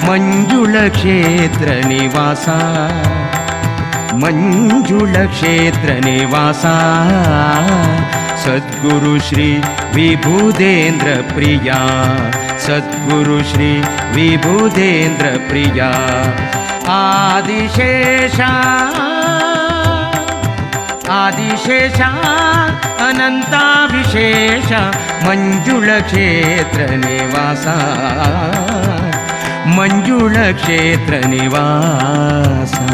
मंजुळ क्षेत्र निवासा, मंजुळ क्षेत्र निवासा। सद्गुरु श्री विबुधेंद्र प्रिया, सद्गुरु श्री विबुधेंद्र प्रिया। आदिशेषा आदिशेषा अनंताभिशेष मंजुळ क्षेत्र निवासा, मंजुळ क्षेत्र निवासा।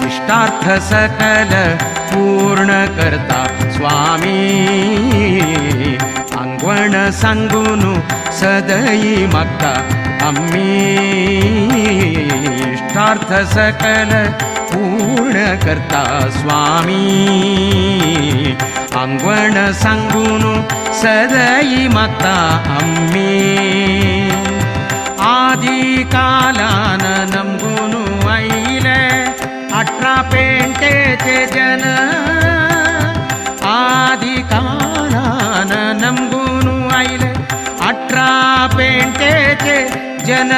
इष्टार्थ सकल पूर्ण करता स्वामी, आंगवण सांगून सदई मागता आम्ही। इष्टार्थ सकल पूर्ण करता स्वामी, आंगवण सांगून सदई मागता आम्ही। आदि कालान नमगुनु आयले 18 पेंटेचे जन, आदि कालान नमगुनु आयले 18 पेंटेचे जन।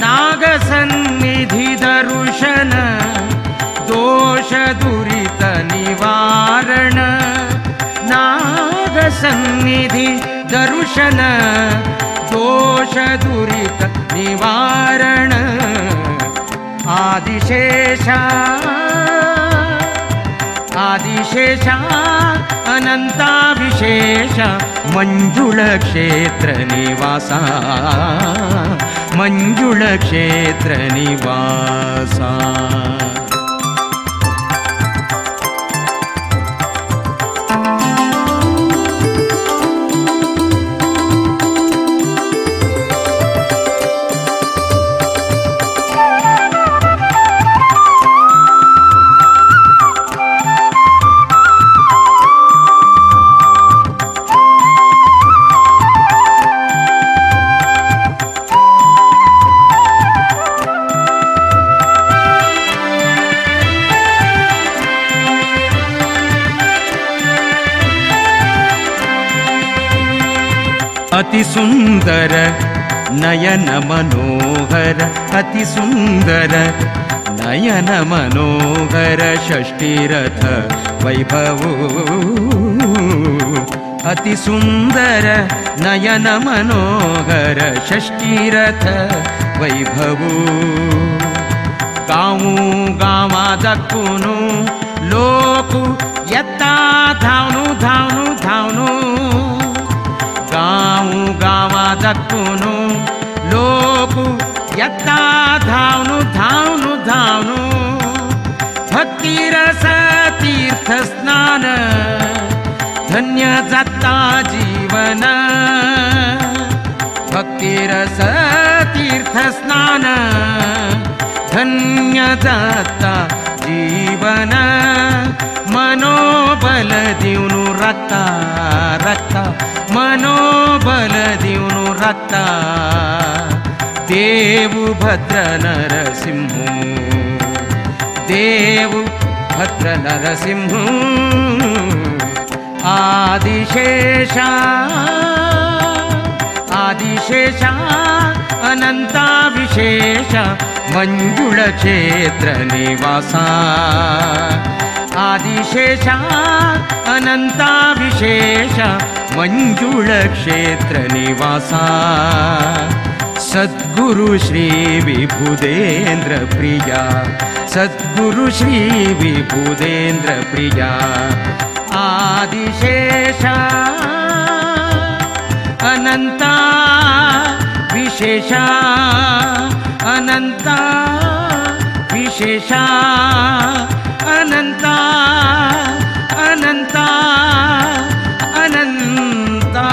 नागसन्निधि दर्शन दोष दुरित निवारण, नागसन्निधि दर्शन दोष दुरित निवारण। आदिशेषा आदिशेषा अनंताभिशेष मंजुळ क्षेत्र निवासा, मंजुळ क्षेत्र निवासा। अति सुंदर नयन मनोहर, अति सुंदर नयन मनोहर षष्ठीरथ वैभव। अति सुंदर नयन मनोहर षष्ठीरथ वैभव। गांव गांवा दाखून लोक येता धावनु धावनु धावनु, गांव गांवा दाखून लोक येता धावनु धावनु धावनु। भक्तिरस तीर्थ स्नान धन्य जाता जीवन, भक्तिरस तीर्थ स्नान धन्य जाता जीवन। मनोबल दिवन राखता राखता, मनोबल दिवन राखता देव भद्र नरसिंह, देव भद्र नरसिंह। आदिशेषा आदिशेषा अनंताभिशेष मंजुळ क्षेत्र निवासा। आदिशेषा अनंताभिशेष मंजुळ क्षेत्र निवासा। सद्गुरु श्री विबुधेंद्र प्रिया, सद्गुरु श्री विबुधेंद्र प्रिया। आदिशेषा अनंता विशेषा अनंता विशेषा अनंता अनंता अनंता।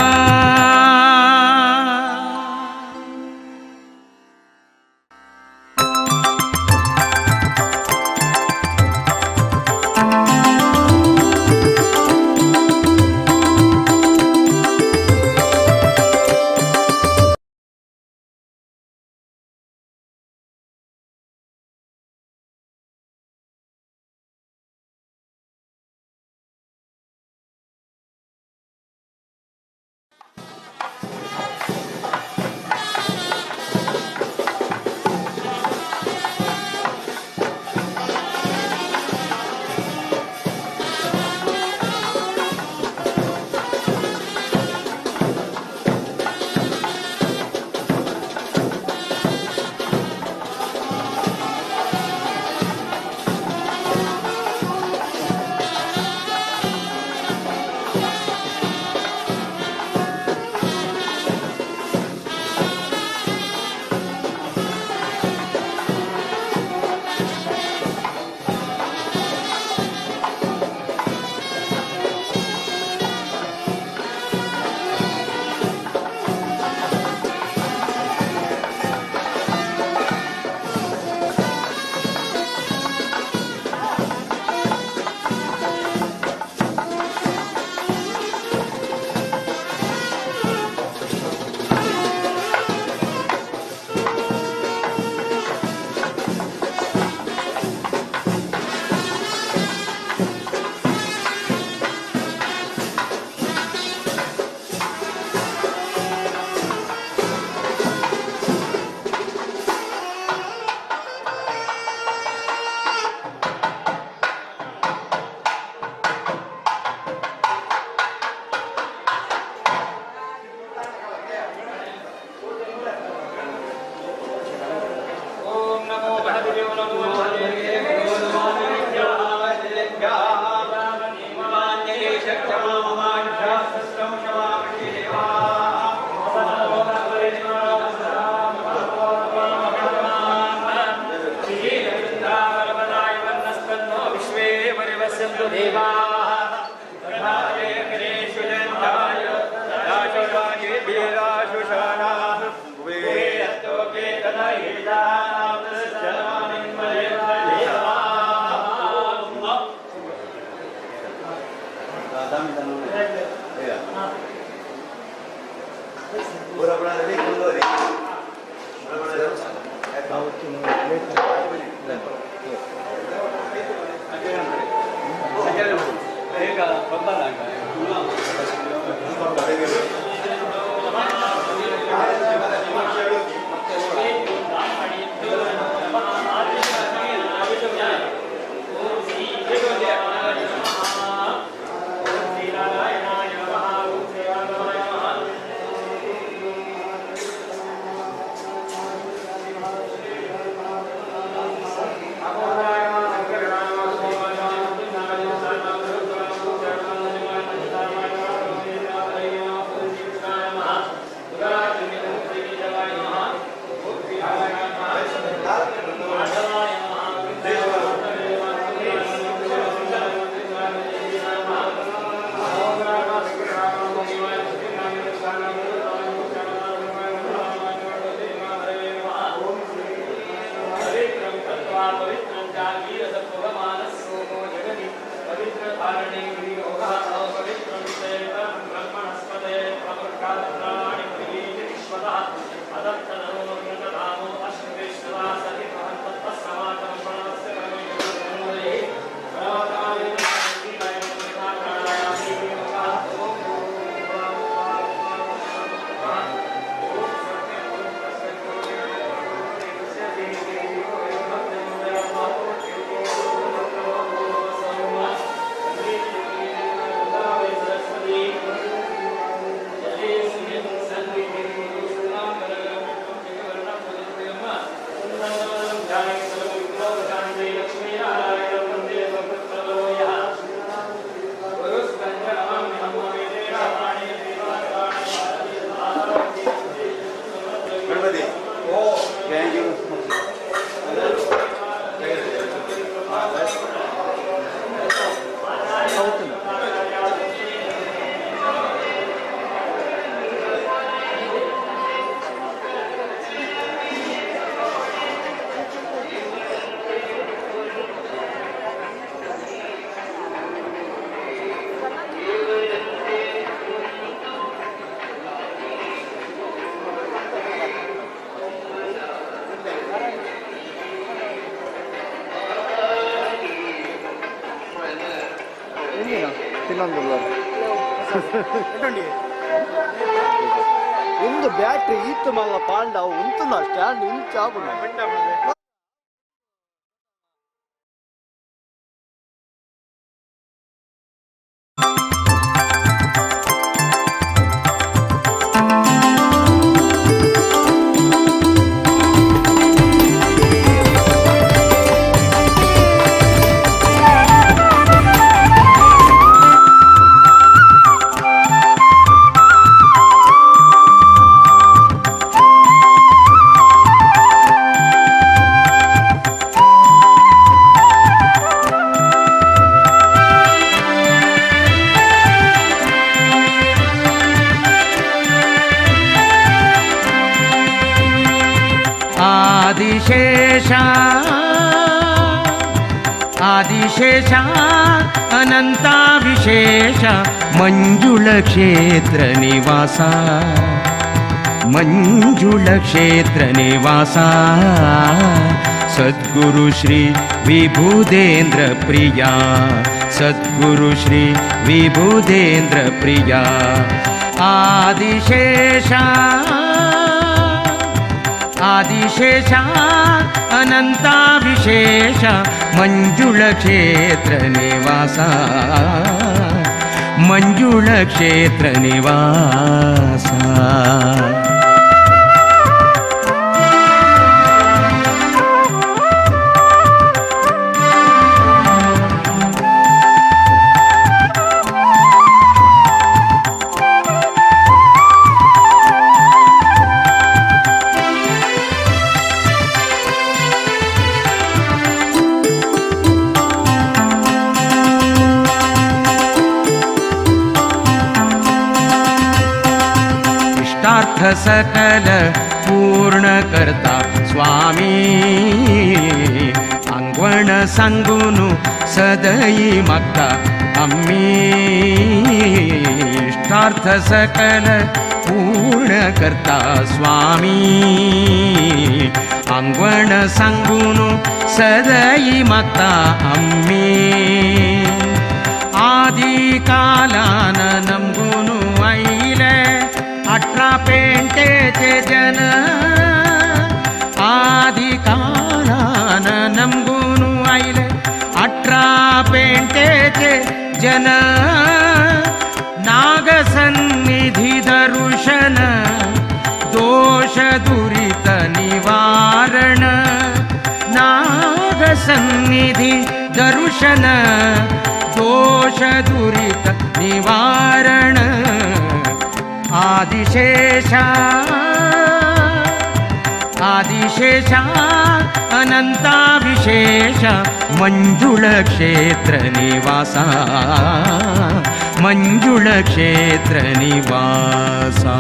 ಒಂದು ಬ್ಯಾಟ್ರಿ ಈತು ಮಲ್ಲ ಪಾಂಡ ಉಂಟು ಸ್ಟ್ಯಾಂಡ್ ಇಂಚಾಪುಂಡು. ಆದಿಶೇಷ ಆದಿಶೇಷ ಅನಂತ ವಿಶೇಷ ಮಂಜುಳ ಕ್ಷೇತ್ರ ನಿವಾಸ ಮಂಜುಳ ಕ್ಷೇತ್ರ ನಿವಾಸ ಸದ್ಗುರು ಶ್ರೀ ವಿಭುದೇಂದ್ರ ಪ್ರಿಯ ಸದ್ಗುರು ಶ್ರೀ ವಿಭುದೇಂದ್ರ ಪ್ರಿಯ ಆದಿಶೇಷ ಆದಿಶೇಷ ಅನಂತ ವಿಶೇಷ ಮಂಜುಳ ಕ್ಷೇತ್ರ ನಿವಾಸ ಮಂಜುಳ ಕ್ಷೇತ್ರ ನಿವಾಸ. सकल पूर्ण करता स्वामी आंगवण सांगून सदई मागता आम्ही इष्टार्थ सकल पूर्ण करता स्वामी आंगवण सांगून सदई मागता आम्ही आदि कालान नमगुनु आयले 18 पेंटेचे जन आदि कालान नमगुनु आयले 18 पेंटेचे जन नागसन्निधि दर्शन दोष दुरित निवारण नागसन्निधि दर्शन दोष दुरित निवारण आदिशेषा आदिशेषा अनंता विशेष मंजुळ क्षेत्र निवासा मंजुळ क्षेत्र निवासा।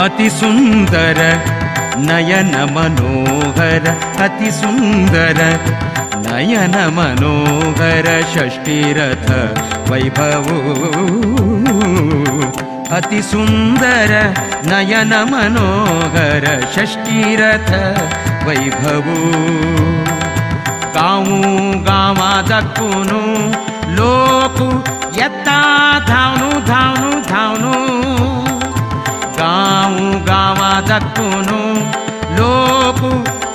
अति सुंदर नयन मनोहर अति सुंदर नयन मनोहर षष्ठीरथ वैभव अति सुंदर नयन मनोहर षष्ठीरथ वैभव गाँव गाँवा दक्कुनु लोक येता धावनु धावनु धावनु गाँव गाँवा दक्कुनु लोक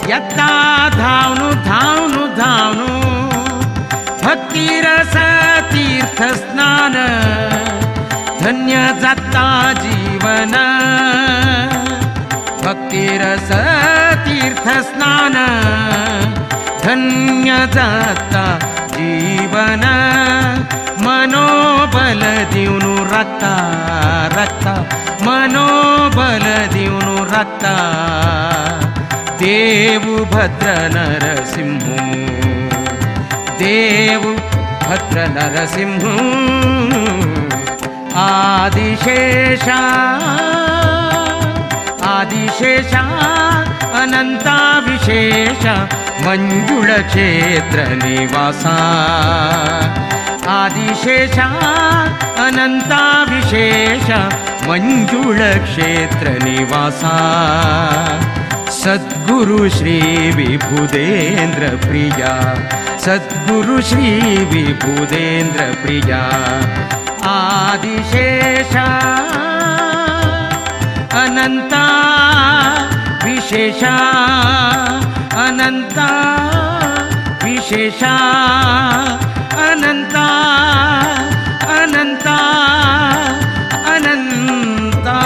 येता धावनु धावनु धावनु भक्तिरस तीर्थ स्नान धन्य जाता जीवन भक्तिरस तीर्थ स्नान धन्य जाता जीवन मनोबल दिवनु राखता राखता मनोबल दिवनु राखता देव भद्र नरसिंह देव भद्र नरसिंह आदिशेषा आदिशेषा अनंता विशेष मंजुळ क्षेत्र निवासा आदिशेषा अनंता विशेष मंजुळ क्षेत्र निवासा सद्गुरु श्री विबुधेंद्र प्रिया सद्गुरु श्री विबुधेंद्र प्रिया आदिशेषा अनंता विशेषा अनंता विशेषा अनंता अनंता अनंता।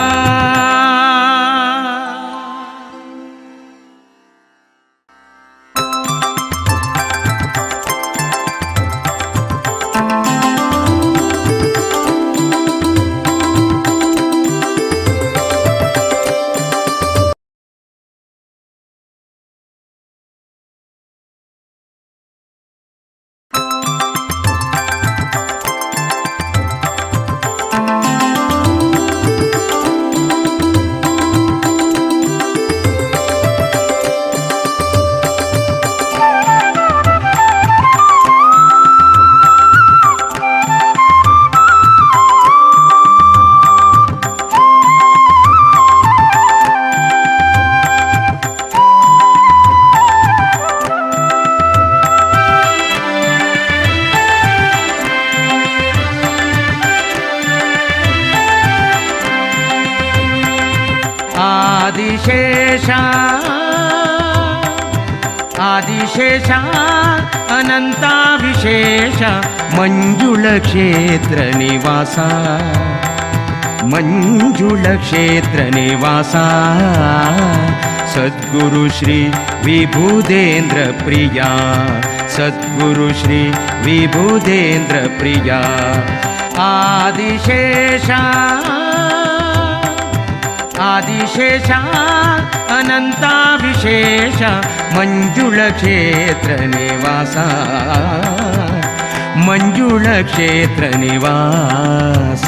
आदिशेषा ಆದಿಶೇಷ ಅನಂತ ವಿಶೇಷ ಮಂಜುಳ ಕ್ಷೇತ್ರ ನಿವಾಸ, ಮಂಜುಳ ಕ್ಷೇತ್ರ ನಿವಾಸ, ಸದ್ಗುರು ಶ್ರೀ ವಿಭುದೇಂದ್ರ ಪ್ರಿಯ, ಸದ್ಗುರು ಶ್ರೀ ವಿಭುದೇಂದ್ರ ಪ್ರಿಯ. ಆದಿಶೇಷ ಆದಿಶೇಷ ಅನಂತ ವಿಶೇಷ ಮಂಜುಳ ಕ್ಷೇತ್ರ ನಿವಾಸ, ಮಂಜುಳ ಕ್ಷೇತ್ರ ನಿವಾಸ.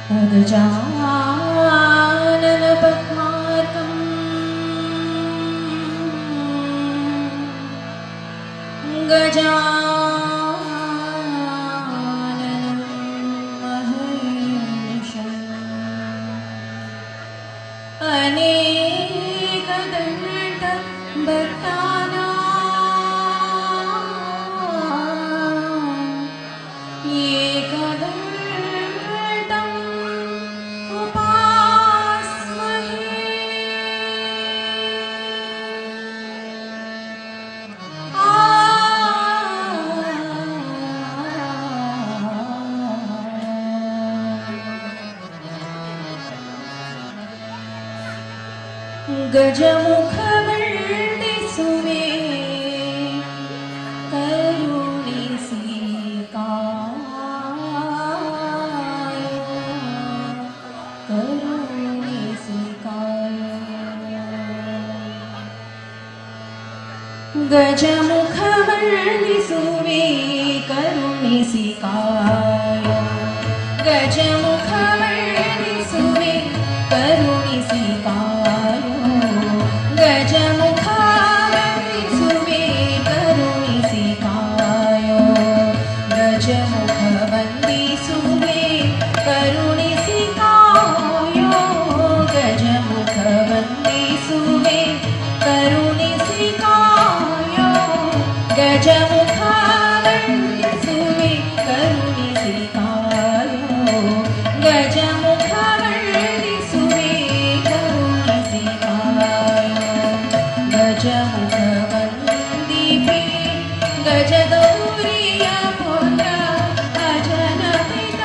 अगजानन पद्मार्कम् गजाननं महेशम् अनेकदन्त भक्तानां एकदन्तम् उपास्महे। ಗಜಮುಖ ವಂದಿಸುವೆ ಕರುಣಿಸಿ ಕಾಯೋ, ಕರುಣಿಸಿ ಕಾಯೋ. ಗಜಮುಖ ವಂದಿಸುವೆ ಕರುಣಿಸಿ ಕಾಯೋ, ಗಜಮುಖ ವಂದಿಸುವೆ ಕರುಣಿಸಿ ಕಾಯೋ, ಗಜಮುಖ ವಂದಿಸುವೆ ಕರುಣಿಸಿ ಕಾಯೋ, ಗಜಮುಖ ವಂದಿಸುವೆ ಕರುಣಿಸಿ ಕಾಯೋ, ಗಜಮುಖ ವಂದಿಸುವೆ ಕರುಣಿಸಿ ಕಾಯೋ, ಗಜಮುಖ ವಂದಿಸುವೆ ಕರುಣಿಸಿ ಕಾಯೋ, ಗಜಮುಖ ವಂದಿಸುವೆ ಕರುಣಿಸಿ ಕಾಯೋ. ಗಜಮುಖ ವಂದಿಪೆ ಗಜಗೌರಿಯ ಪುತ್ರ ಅಜನ ಪಿತ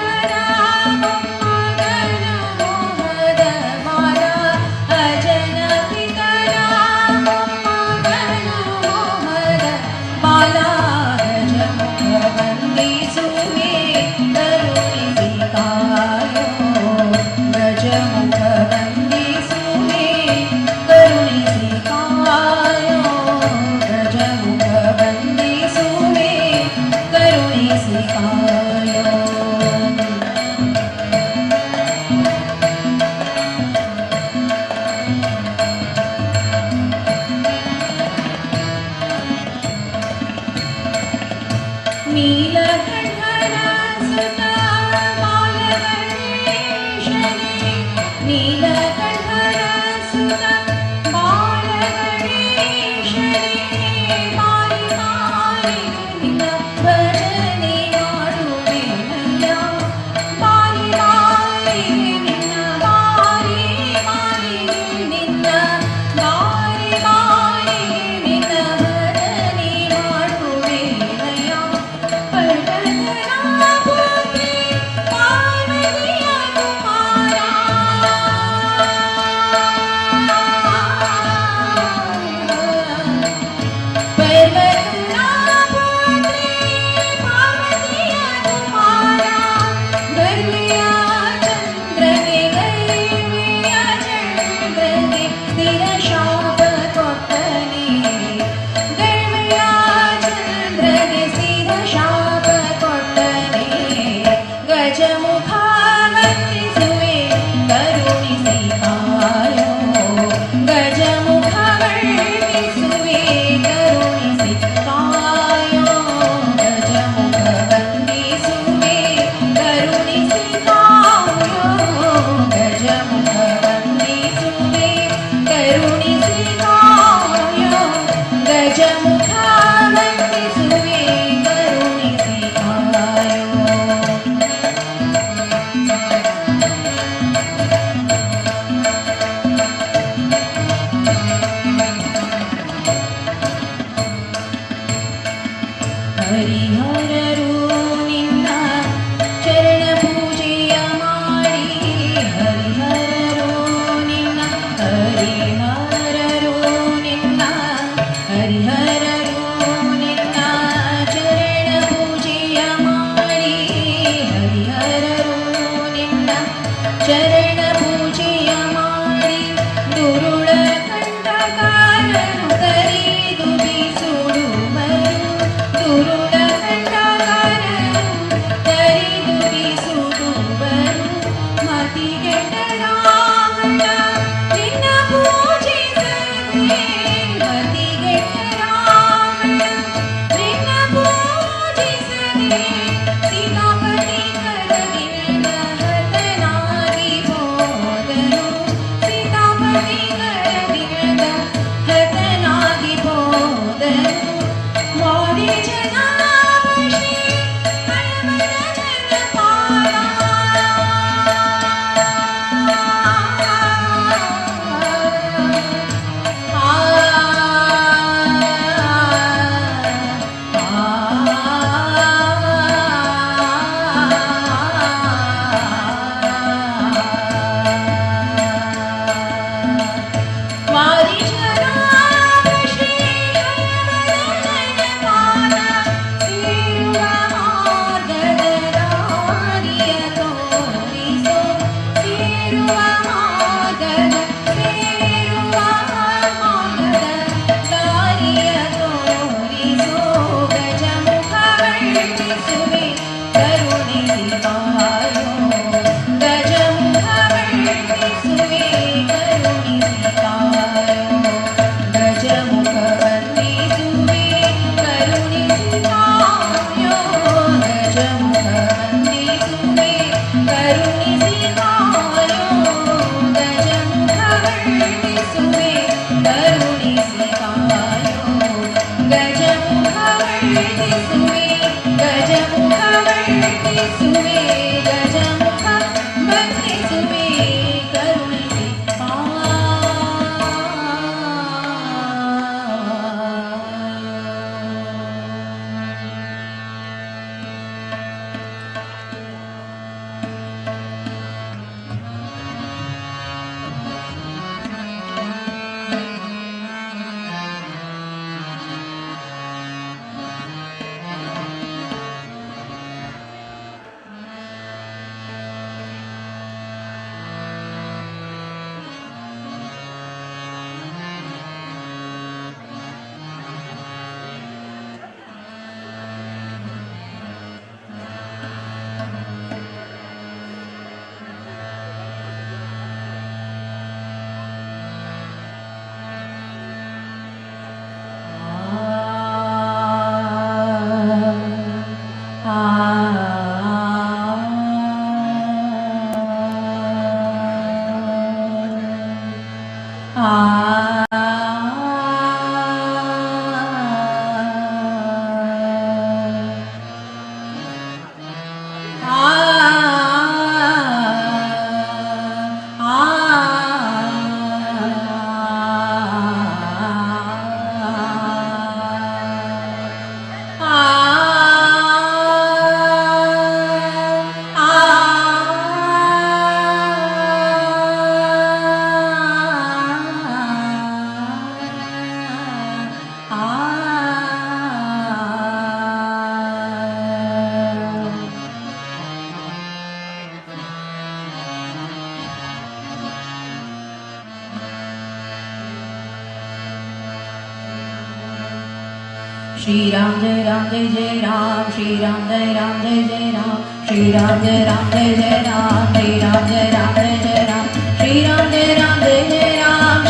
श्रीराम जय राम जय जय राम श्रीराम जय राम जय जय राम श्रीराम जय राम जय जय राम श्रीराम जय राम जय जय राम श्रीराम जय राम जय जय राम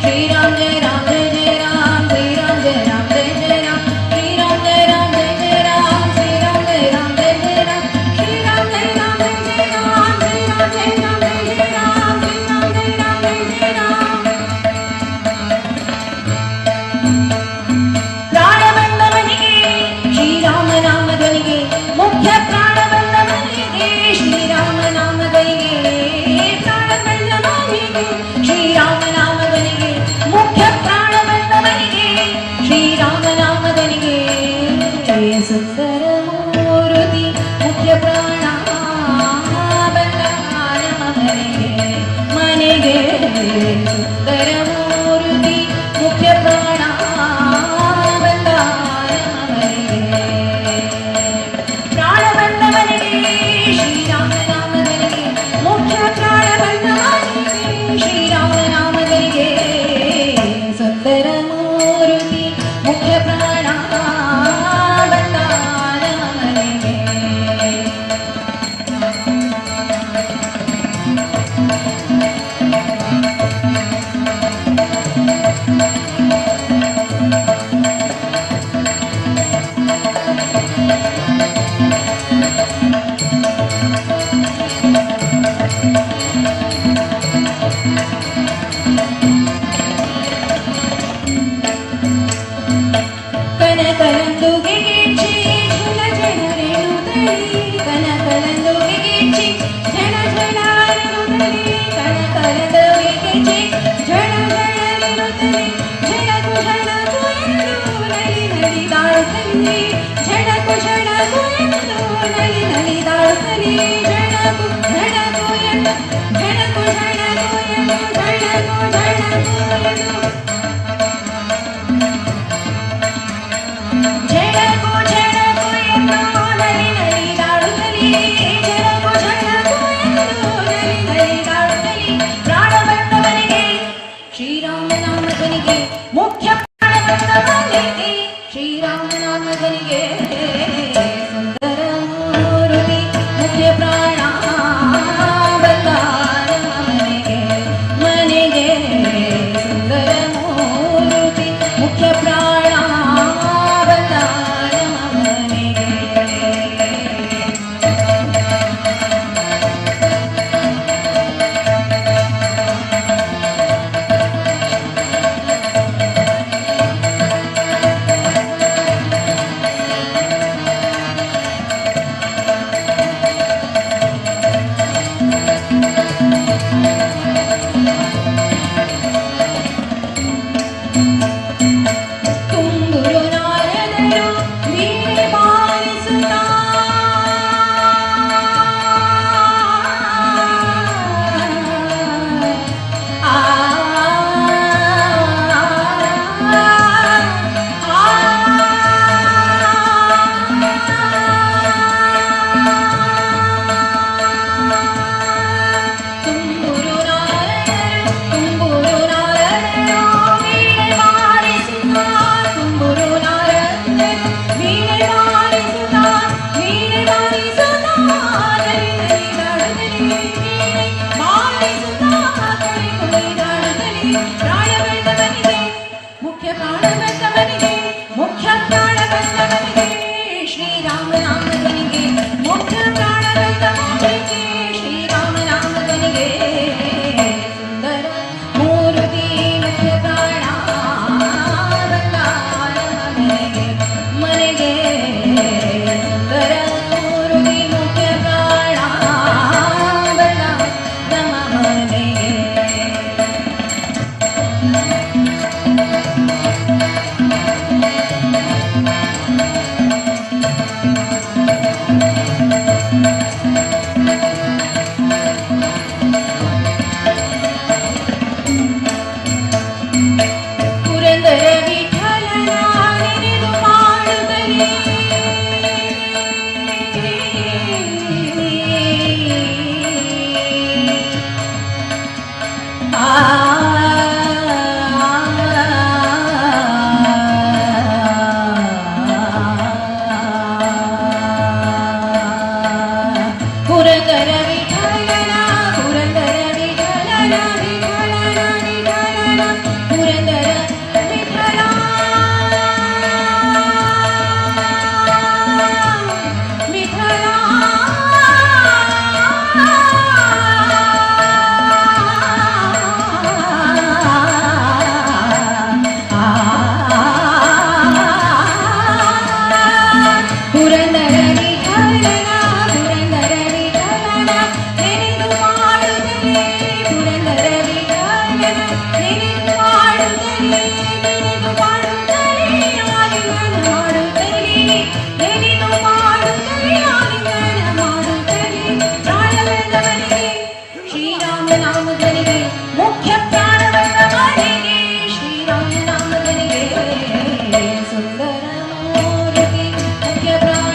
श्रीराम जय राम जय जय राम श्रीराम जय राम जय जय राम श्रीराम जय राम जय जय राम श्रीराम जय राम जय जय राम श्रीराम जय राम जय जय राम श्रीराम जय राम जय जय राम श्रीराम जय राम जय जय राम श्रीराम जय राम जय जय राम ಪ್ರಾಣ ಬಂದವನಿಗೆ ಶ್ರೀರಾಮ ನಾಮದನಿಗೆ ಮುಖ್ಯ ಪ್ರಾಣ ಬಂದವನಿಗೆ ಶ್ರೀರಾಮ ನಾಮದನಿಗೆ ಪ್ರಾಣ ಬಂದವನಿಗೆ ಶ್ರೀರಾಮ ನಾಮದನಿಗೆ ಮುಖ್ಯ ಪ್ರಾಣ ಬಂದವನಿಗೆ ಶ್ರೀರಾಮ ನಾಮದನಿಗೆ ಸುಂದರ ಮೂರುತಿ ಮುಖ್ಯ ಪ್ರಾಣ ಬಂದ ನಮ್ಮ ಮನೆಗೆ ಮನೆಗೆ ಸುಂದರ ಮೂರುತಿ ಮುಖ್ಯ ಪ್ರಾಣ ಬಂದ ನಮ್ಮ ಮನೆಗೆ ಪ್ರಾಣ ಬಂದವನಿಗೆ ಶ್ರೀರಾಮ ನಾಮದನಿಗೆ ಮುಖ್ಯ ಪ್ರಾಣ ಬಂದವನಿಗೆ ಶ್ರೀರಾಮ ನಾಮದನಿಗೆ ಸುಂದರ ಮೂರುತಿ ಮುಖ್ಯ ಪ್ರಾಣ ಬಂದ ನಮ್ಮ ಮನೆಗೆ. ಕನಕನಂದುಗೆ ಗೆಜ್ಜೆ ಝಣ ಝಣರೆನ್ನುತ್ತಲೇ ಕನಕನಂದುಗೆ ಗೆಜ್ಜೆ ಝಣ ಝಣರೆನ್ನುತ್ತಲೇ ಕನಕನಂದುಗೆ ಗೆಜ್ಜೆ ಝಣ ಝಣರೆನ್ನುತ್ತಲೇ ಝಣಕು ಝಣಕು ಎಂದು ನಲಿ ನಲಿದಾಡುತ್ತಲೇ ಝಣಕು ಝಣಕು ಎಂದು ನಲಿ ನಲಿದಾಡುತ್ತಲೇ ಝಣಕು ಝಣಕು ಎಂದು ಝಣಕು ಝಣಕು ಎಂದು ಝಣಕು ಝಣಕು ಎಂದು ಝಣಕು ಝಣಕು ಎಂದು ನಲಿ ನಲಿದಾಡುತ್ತಲೇ ಝಣಕು ಝಣಕು ಎಂದು ನಲಿ ನಲಿದಾಡುತ್ತಲೇ ಪ್ರಾಣ ಬಂದವನಿಗೆ ಶ್ರೀರಾಮನಾಮದನಿಗೆ ಮುಖ್ಯ ಪ್ರಾಣ ಬಂದವನಿಗೆ ಶ್ರೀರಾಮನಾಮದನಿಗೆ ಸುಂದರ ಮೂರುತಿ ಮುಖ್ಯ ಪ್ರಾಣ ಬಂದ ನಮ್ಮ ಮನೆಗೆ ಮನೆಗೆ ಸುಂದರ. पुरंदर विठ्ठलना पुरंदर विठ्ठलना विठ्ठलना विठ्ठलना पुरंदर विठ्ठला विठ्ठला पुरंदर विठ्ठलना पुरंदर विठ्ठलना ನೆನೆದು ಮಾಡುತ್ತಲೇ ಪುರಂದರ ವಿಠ್ಠಲನ ನೆನೆದು ಮಾಡುತ್ತಲೇ ನೆನೆದು ಮಾಡುತ್ತಲೇ ಆಲಿಂಗನ ಮಾಡುತ್ತಲೇ ನೆನೆದು ಮಾಡುತ್ತಲೇ ಆಲಿಂಗನ ಮಾಡುತ್ತಲೇ ಪ್ರಾಣವೆಂದವನಿಗೆ ಶ್ರೀರಾಮ ನಾಮಧನಿಗೆ ಮುಖ್ಯ ಪ್ರಾಣವೆಂದವನಿಗೆ ಶ್ರೀರಾಮ ನಾಮಧನಿಗೆ ಸುಂದರ ಮೂರ್ತಿ ಮುಖ್ಯ ಪ್ರಾಣ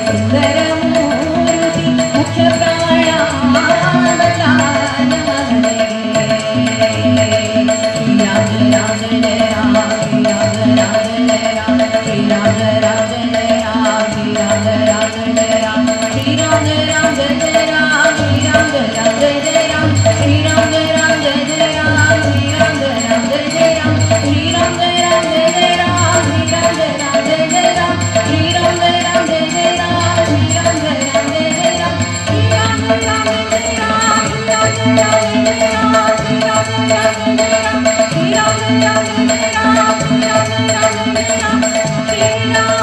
ಸುಂದರ ಮೂರ್ತಿ ಮುಖ್ಯ ಪ್ರಾಣ ಶ್ರೀರಾಮ ರಾಮ ಜಯ ರಾಮ ಶ್ರೀರಾಮ ರಾಮ ಜಯ ರಾಮ ಶ್ರೀರಾಮ ರಾಮ ಜಯ ರಾಮ ಶ್ರೀರಾಮ ರಾಮ ಜಯ ರಾಮ ಶ್ರೀರಾಮ ರಾಮ ಜಯ ರಾಮ ಶ್ರೀರಾಮ ರಾಮ ಜಯ ರಾಮ ಶ್ರೀರಾಮ ರಾಮ ಜಯ ರಾಮ ಶ್ರೀರಾಮ ರಾಮ ಜಯ ರಾಮ ಶ್ರೀರಾಮ ರಾಮ ಜಯ ರಾಮ ಶ್ರೀರಾಮ ರಾಮ ಜಯ ರಾಮ ಶ್ರೀರಾಮ ರಾಮ ಜಯ ರಾಮ ಶ್ರೀರಾಮ ರಾಮ ಜಯ ರಾಮ ಶ್ರೀರಾಮ ರಾಮ ಜಯ ರಾಮ ಶ್ರೀರಾಮ ರಾಮ ಜಯ ರಾಮ ಶ್ರೀರಾಮ ರಾಮ ಜಯ ರಾಮ ಶ್ರೀರಾಮ ರಾಮ ಜಯ ರಾಮ ಶ್ರೀರಾಮ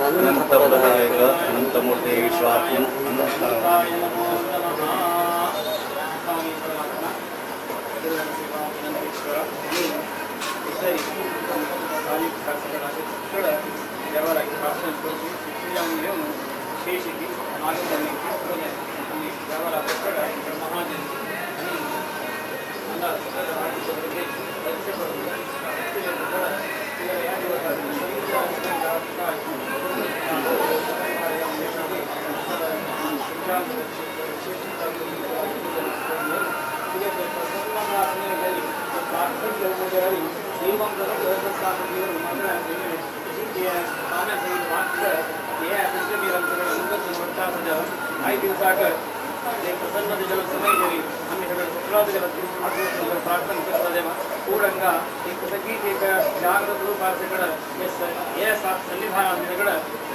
ಅನಂತಪ್ರದಾಯಕ ಅನಂತಮೂರ್ತಿ ವಿಶ್ವಾತ್ಮ प्रसन्न आशीर्वाद प्रार्थना करता देवा ಕೂಡಂಗ ಈ ಕಸಕೀಟೇಕ ಜಾಗೃತ ರೂಪಾಸಗಳ ಎಸ್ ಎ ಸನ್ನಿಧಾನ ದಿನಗಳ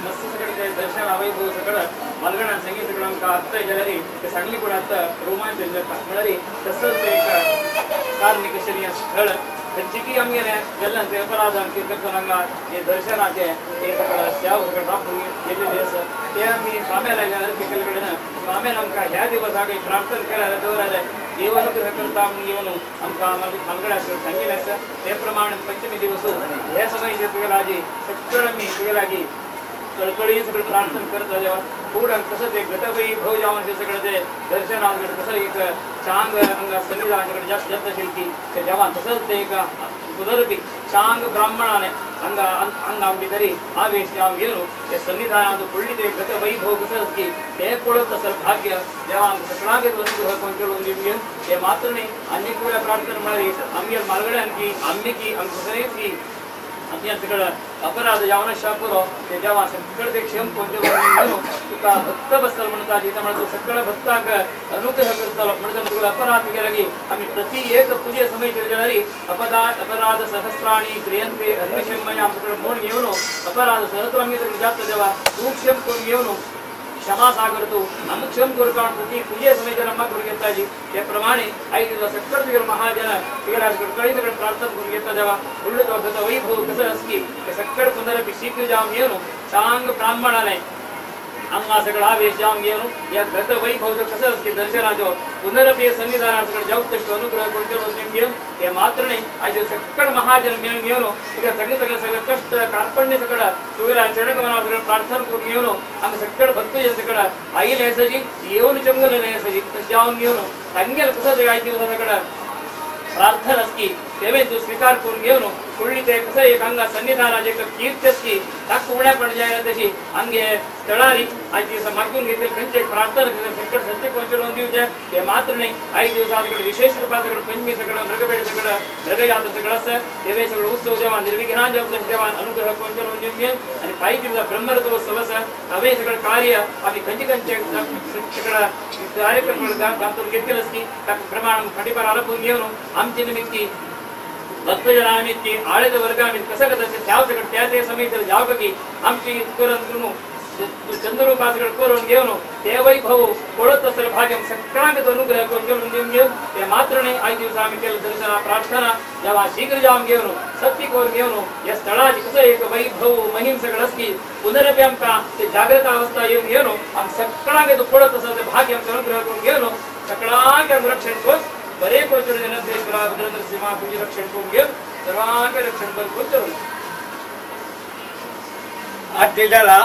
ಮಸ್ತ್ ಸಕಡೆ ದರ್ಶನ ವೈಭವ ಸಕಡ ಮಲ್ಗಣ ಸಂಗೀತಗಳ ಅತ್ತ ಜನರಿ सांगली ಕೂಡ ಅತ್ತ रोमांच म्हणल्यार तसंच एक कार्मिक शनिय स्थळ खंयची आमगेले गेल्ल्यान ते अपराधान कीर्तन हांगा हे दर्शनाचे हे सगळं सेवा सगळं राखून गेलेले आसा ते आमी स्वाम्याला केल्ले कडेन स्वाम्यान आमकां ह्या दिवसाक प्रार्थना केल्यार दवरले देव अनुग्रह करता म्हणून येवन आमकां मालगडा सांगिल्लें आसा. ते प्रमाणे पंचमी दिवस हे समय तुगे लागीं सगळं आमी तुगे लागीं कळकळी सगळं प्रार्थना करता देवा पूण तसंच एक गतवैभव जावन सगळं ते दर्शन कसं एक चांग हांगा सन्निधान जास्त जास्त अशें की ते देवान तसंच ते एक पुनरपी चांग ब्राह्मणाने हांगा हांगा आमची तरी आवेश जावन घेवन ते सन्निधानांत फुडली ते गतवैभव कसं की ते पळोवप तसं भाग्य देवान सगळ्यांक अनुग्रह करून केळोवन दिवन ते मात्र न्ही आनीक वेळा प्रार्थना म्हळ्यार आमगेर मालगड्यान की आमी की आमकां की आमच्या सगळं अपराध जावन पुरो ते देवा सगळं ते क्षेम कोण तुका भक्त बसतलो म्हणटा जिथे म्हणटा तूं सगळ्या भक्तांक अनुग्रह करतलो म्हणटा तुका अपराध केला की आमी प्रति एक पुजे समय जाल्यार अपराध अपराध सहस्राणी क्रियंते अग्निशमय आमच्याकडे म्हूण घेवन अपराध सहस्र आमी जाता देवा तूं क्षेम करून घेवन क्षमा सागर तू आमकां क्षम करता प्रति पुजे समय आमकां करून घेताली ते प्रमाणे आयज सगळं तुगेलो महाजन तुगेल्या कळी सगळें प्रार्थना करून घेता देवा फुडलो तो गत वैभव कसो आसकी ते सगळें पुनरपी शीघ्र जावन येवन चांग ब्राह्मणाले हांगा सगळं आवेश जावन घेवन ह्या गत वैभव कसो आसकी दर्शनाचो पुनरपी सन्निधाना सगळें जावत तशें अनुग्रह करून घेवन ते मात्र न्ही आयज सगळें महाजन मेळून घेवन तुगेल्या सगळें सगळें सगळें कश्ट कार्पण्य सगळं तुगेल्या चरणकमला सगळें प्रार्थना करून घेवन आमकां सगळें भक्तजन सगळं आयिल्लें आसा येवन जंगल आसा तशें जावन घेवन तांगेलें कसो आयज दिवसा सगळं प्रार्थना आसकी तेवें तूं स्विकार करून घेवन फुडली ते कसं एक हांगा सन्निधानाचें एक कीर्ती आसकी ताका उण्यापण जायना तशी आमगे स्थळारी आयज दिसा मागून घेतले खंयचे प्रार्थना सगळें सत्य कोण दिवचें ते मात्र न्ही आयज दिवसा सगळें विशेष रुपान सगळें पंचमी सगळं मृगभेट सगळं मृगयात्रा सगळं आसा तेवें सगळं उत्सव देवान निर्विघ्नान जावचो देवान अनुग्रह करून दिवचें आनी फायद दिवसा ब्रह्मरथोत्सव आसा हांवें सगळें कार्य आमी खंयचे खंयचे सगळं कार्यक्रम तातूंत घेतलें आसती ताका प्रमाण फाटीपार आरोपून घेवन आमचे निमित्ती भक्तजनानिमित्ती आळेद वर्गामित कसं कसं त्या सगळं त्या ते समय तर जावं की आमची करून चंद्रूपा सगळं करून घेवन ते वैभव पळत आसतलें भाग्य सगळ्यांक अनुग्रह करून घेवन दिवन घेवन ते मात्र न्ही आयज दिवसा आमी केल्लें दर्शना प्रार्थना देवा शीघ्र जावन घेवन सत्य करून घेवन ह्या स्थळाची कसं एक वैभव महिम सगळं आसकी पुनरपी आमकां ते जागृत अवस्था येवन घेवन आमकां सगळ्यांक तो पळत आसा ते भाग्य आमकां अनुग्रह करून घेवन सगळ्यांक आमकां रक्षण कर बरे कोचर जनतेश्वरा भद्रनरसिंहा तुझे रक्षण करून घेवन सर्वांक रक्षण कर कोचर आठ झाला.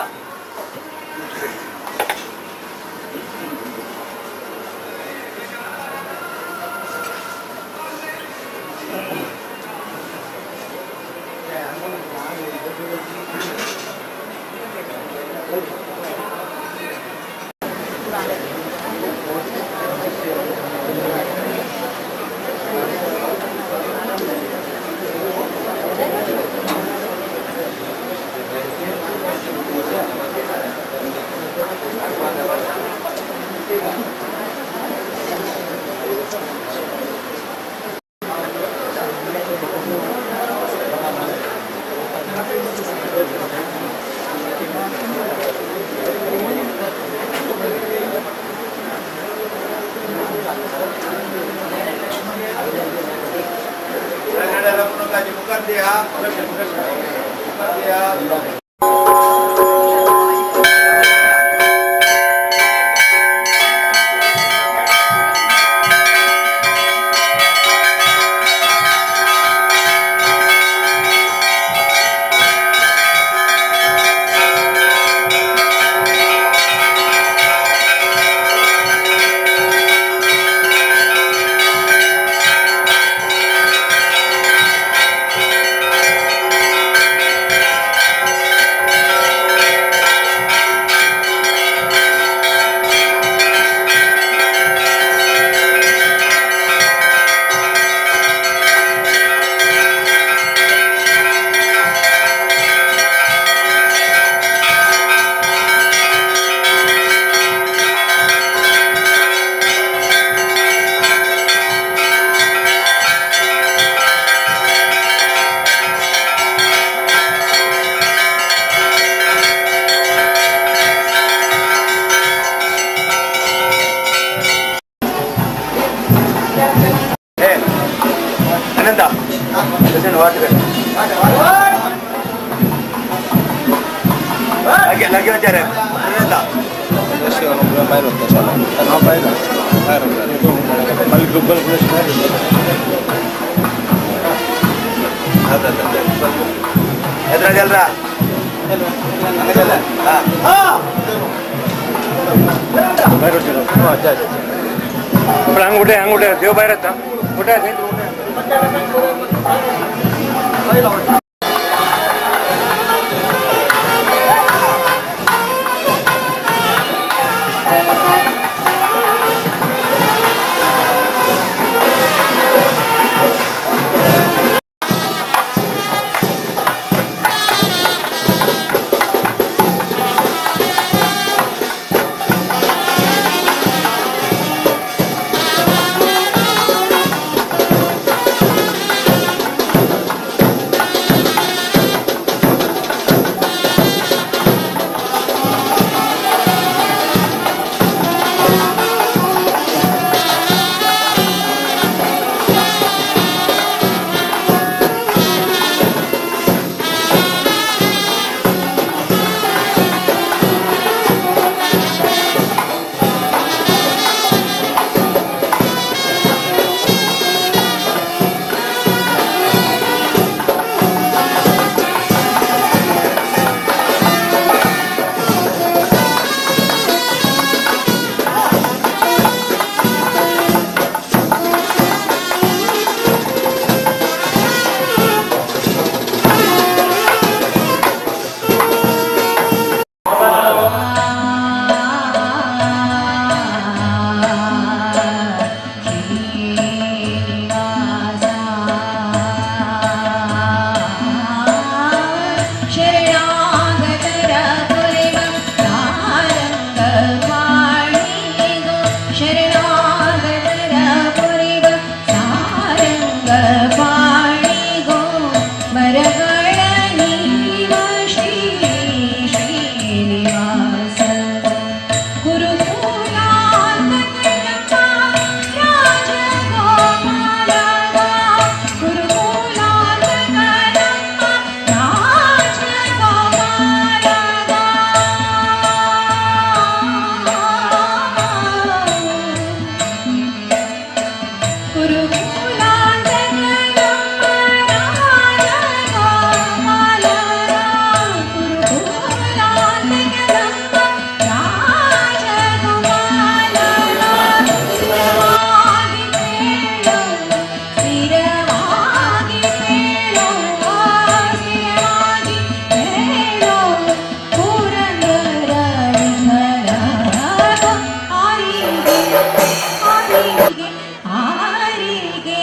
ಅನಂತ ಲಗ್ಗೆ ವಿಚಾರ ಅನಂತ ಎದ್ರ ಹಂಗೆ ಹಂಗೆ ದೇವ್ ಬೈರತ್ತ ಊಟ. ಆರಿಗೆ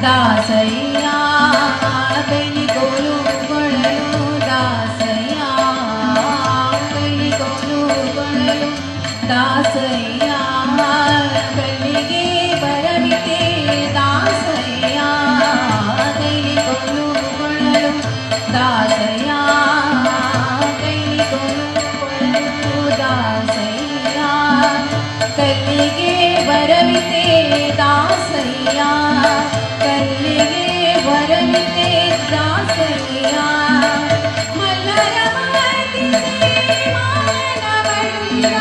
ದಾಸಯ್ಯ ಕೈಲಿ ಕೋಲು ಕೊಳಲು ದಾಸಯ್ಯ ಕೈಲಿ ಕೋಲು ಕೊಳಲು ದಾಸಯ್ಯ ಕಲ್ಲಿಗೆ ಬರವಿತೆ ದಾಸಯ್ಯ ಕೈಲಿ ಕೋಲು ಕೊಳಲು ದಾಸಯ್ಯ ಕೈಲಿ ಕೋಲು ಕೊಳಲು ದಾಸಯ್ಯ ಕಲ್ಲಿಗೆ ಬರವಿತೆ ದಾಸಯ್ಯ ಕಲ್ಲಿಗೆ ಬರವಿತೆ ದಾಸಯ್ಯ ಮಲ್ಲರ ಮಾತಿಸಿ ಮಾನ ಬಳಿದ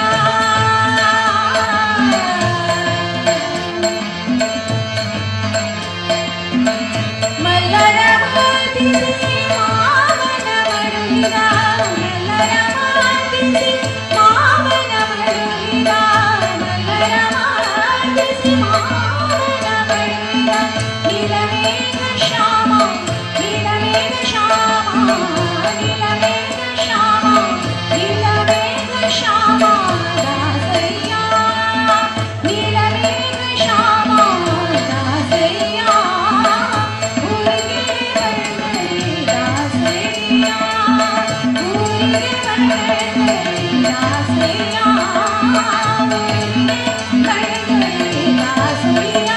ಮಲ್ಲರ ಮಾತಿಸಿ ಮಾವನ ಮಡುಹಿದ ಮಲ್ಲರ ಮಾತಿಸಿ ಮಾವನ ಮಡುಹಿದ ಮಲ್ಲರ ಮಾತಿಸಿ ಮಾವನ ಮಡುಹಿದ ನೀಲಮೇಘ ಶ್ಯಾಮ ನೀಲಮೇಘ ಶ್ಯಾಮ ನೀಲಮೇಘ ಶ್ಯಾಮ ನೀಲಮೇಘ ಶ್ಯಾಮ ದಾಸಯ್ಯ ನೀಲಮೇಘ ಶ್ಯಾಮ ದಾಸಯ್ಯ ಊರಿಗೆ ಬಂದರೆ ದಾಸಯ್ಯ ಊರಿಗೆ ಬಂದರೆ ದಾಸಯ್ಯ ಊರಿಗೆ ಬಂದರೆ ದಾಸಯ್ಯ.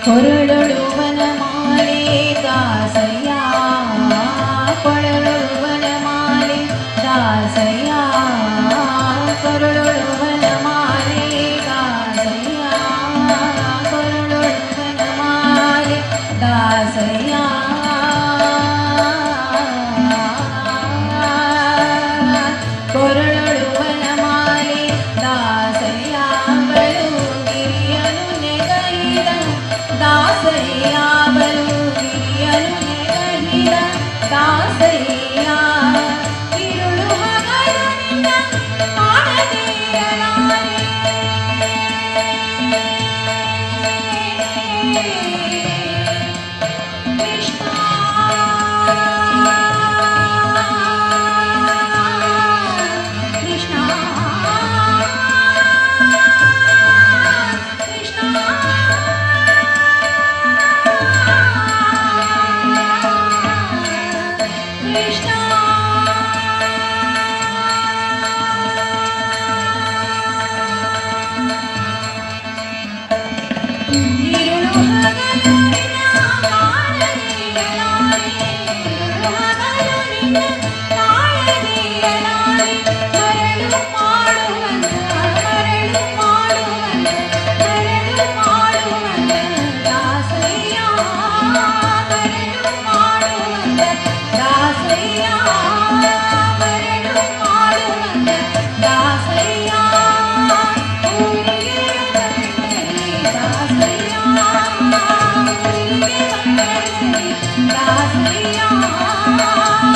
ಕೊರಳೊಳುವನ ಮಾಲೆ ದಾಸಯ್ಯ ಕೊರಳೊಳುವನ ಮಾಲೆ ದಾಸಯ್ಯ ಕೊರಳೊಳುವನ ಮಾಲೆ ದಾಸಯ್ಯ ಕೊರಳೊಳುವನ ಮಾಲೆ ದಾಸಯ್ಯ ಕೊರಳೊಳುವನ ಮಾಲೆ ದಾಸಯ್ಯ ಬಲು ಗಿರಿಯನು ನೆಗಹಿದ ದಾಸಯ್ಯ ಬಲು ಗಿರಿಯನು ನೆಗಹಿದ ದಾಸಯ್ಯ ಇರುಳು ಹಗಲು ನಿನ್ನ ಕಾಣದೇ ಇರಲಾರೆ. ಕೃಷ್ಣ ಕೃಷ್ಣ ಕೃಷ್ಣ ಕೃಷ್ಣ ಇರುಳು ಹಗಲು ನಿನ್ನ ಕಾಣದೇ ಇರಲಾರೆ. ಇರುಳು ಹಗಲು ನಿನ್ನ ಕಾಣದೇ ಇರಲಾರೆ. ಮರಳು ಮಾಡುವಂತ ಮರಳು ಮಾಡುವಂತ ಮರಳು ಮಾಡುವಂತ ದಾಸಯ್ಯ ಮರಳು ಮಾಡುವಂತ ದಾಸಯ್ಯ ಮರಳು ಮಾಡುವಂತ ದಾಸಯ್ಯ ಊರಿಗೆ ಬಂದರೆ ದಾಸಯ್ಯ ಊರಿಗೆ ಬಂದರೆ ದಾಸಯ್ಯ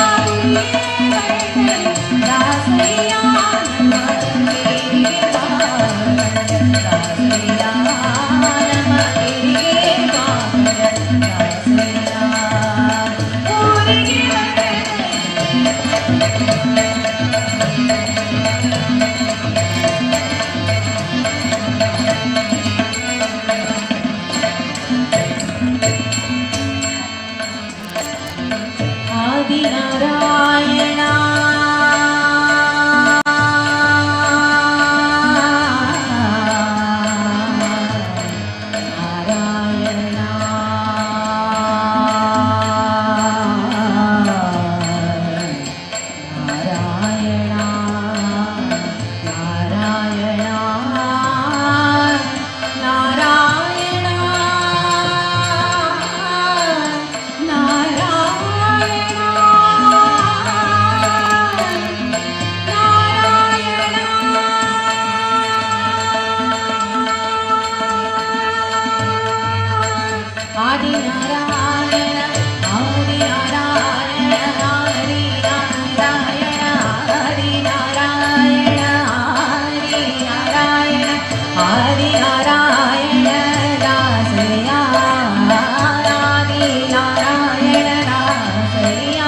ಊರಿಗೆ ಬಂದರೆ ದಾಸಯ್ಯ ನಮ್ಮ ಕೇರಿಗೆ ಬಾ ದಾಸಯ್ಯ ನಮ್ಮ ಕೇರಿಗೆ ಬಾ ದಾಸಯ್ಯ ಊರಿಗೆ ಬಂದರೆ. ಆದಿನಾರಾಯಣ ನಾರಾಯಣ ನಾರಾಯಣ ನಾರಾಯಣ ನಾರಾಯಣ ನಾರಾಯಣ ನಾರಾಯಣ. ಆದಿ ನಾರಾಯಣ ಆದಿ ನಾರಾಯಣ ಆದಿ ನಾರಾಯಣ ಆದಿ ನಾರಾಯಣ ಆದಿ ನಾರಾಯಣ ಆದಿ ನಾರಾಯಣ ದಾಸಯ್ಯ ಆದಿ ನಾರಾಯಣ ದಾಸಯ್ಯ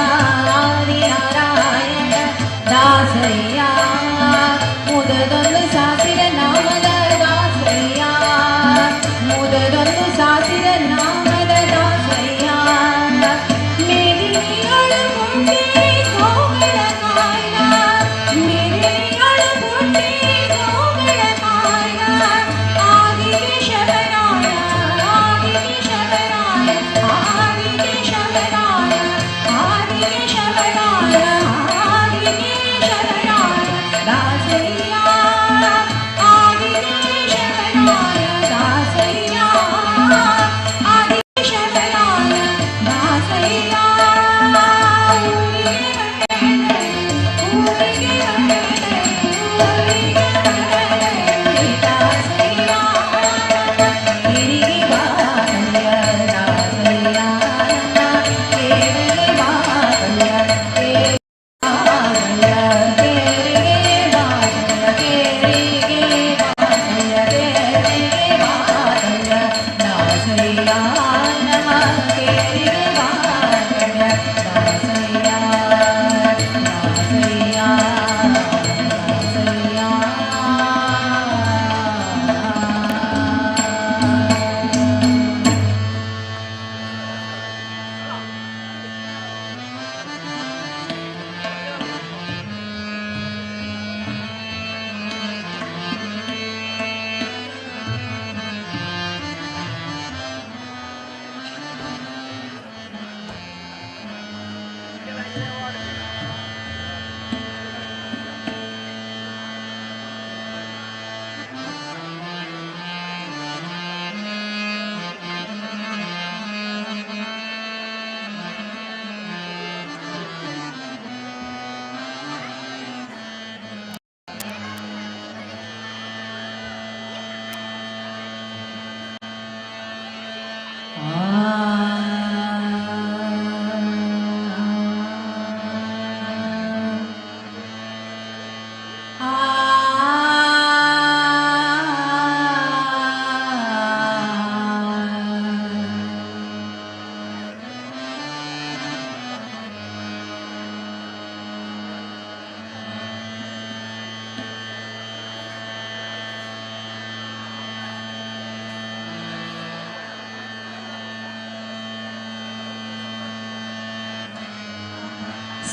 ಆದಿ ನಾರಾಯಣ.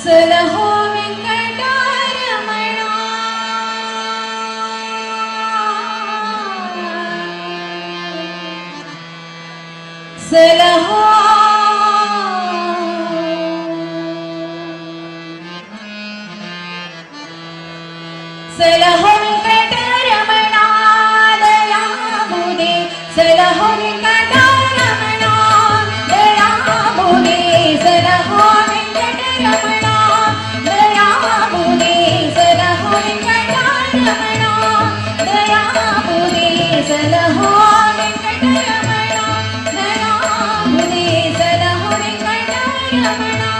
सलहो वेंकटरमणा सलहो सलहो वेंकटरमणा दयाबुदे सलहो वेंकटरमणा दयाबुदे सलहो वेंकटरमणा दयाबुदे सलहो वेंकटरमणा दयाबुदे सलहो वेंकटरमणा दयाबुदे सलहो वेंकटरमणा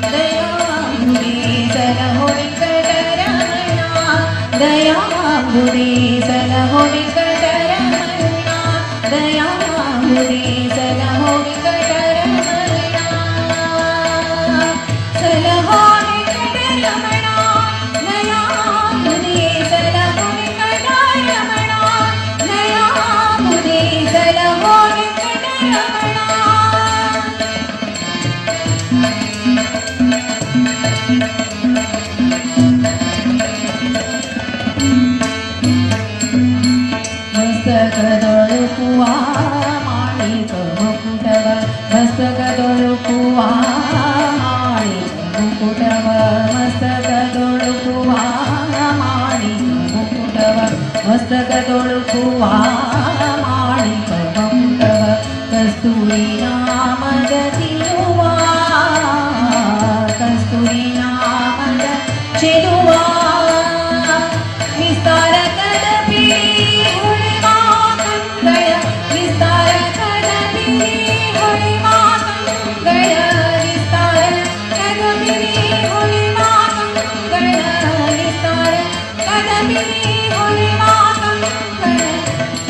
दयाबुदे सलहो वेंकटरमणा दयाबुदे सलहो वेंकटरमणा दयाबुदे सलहो वेंकटरमणा सलहो वेंकटरमणा दयाबुदे सलहो वेंकटरमणा दयाबुदे सलहो वेंकटरमणा। ಮಸ್ತಕದೊಳುಕುವ ಮಾಣಿಕ ಮುಕುಟವ ಮಸ್ತಕದೊಳುಕುವ ಮಾಣಿಕ ಮುಕುಟವ ಮಸ್ತಕದೊಳುಕುವ ಮಾಣಿಕ ಮುಕುಟವ ಮಸ್ತಕದೊಳುಕುವ ಮಾಣಿಕ ಮುಕುಟವ ಕಸ್ತೂರಿ ನಾಮದ ತಿಳುವ ಕಸ್ತೂರಿ ನಾಮದ ಚೆಲುವ ವಿಸ್ತಾರ ಕದಪಿರಿ ಹೊಳೆವಾ ಕಂಗಳ ವಿಸ್ತಾರ ಕದಪಿರಿ ಹೊಳೆವಾ ಕಂಗಳ ವಿಸ್ತಾರ ಕದಪಿರಿ ಹೊಳೆವಾ ಕಂಗಳ ವಿಸ್ತಾರ ಕದಪಿರಿ ಹೊಳೆವಾ ಕಂಗಳ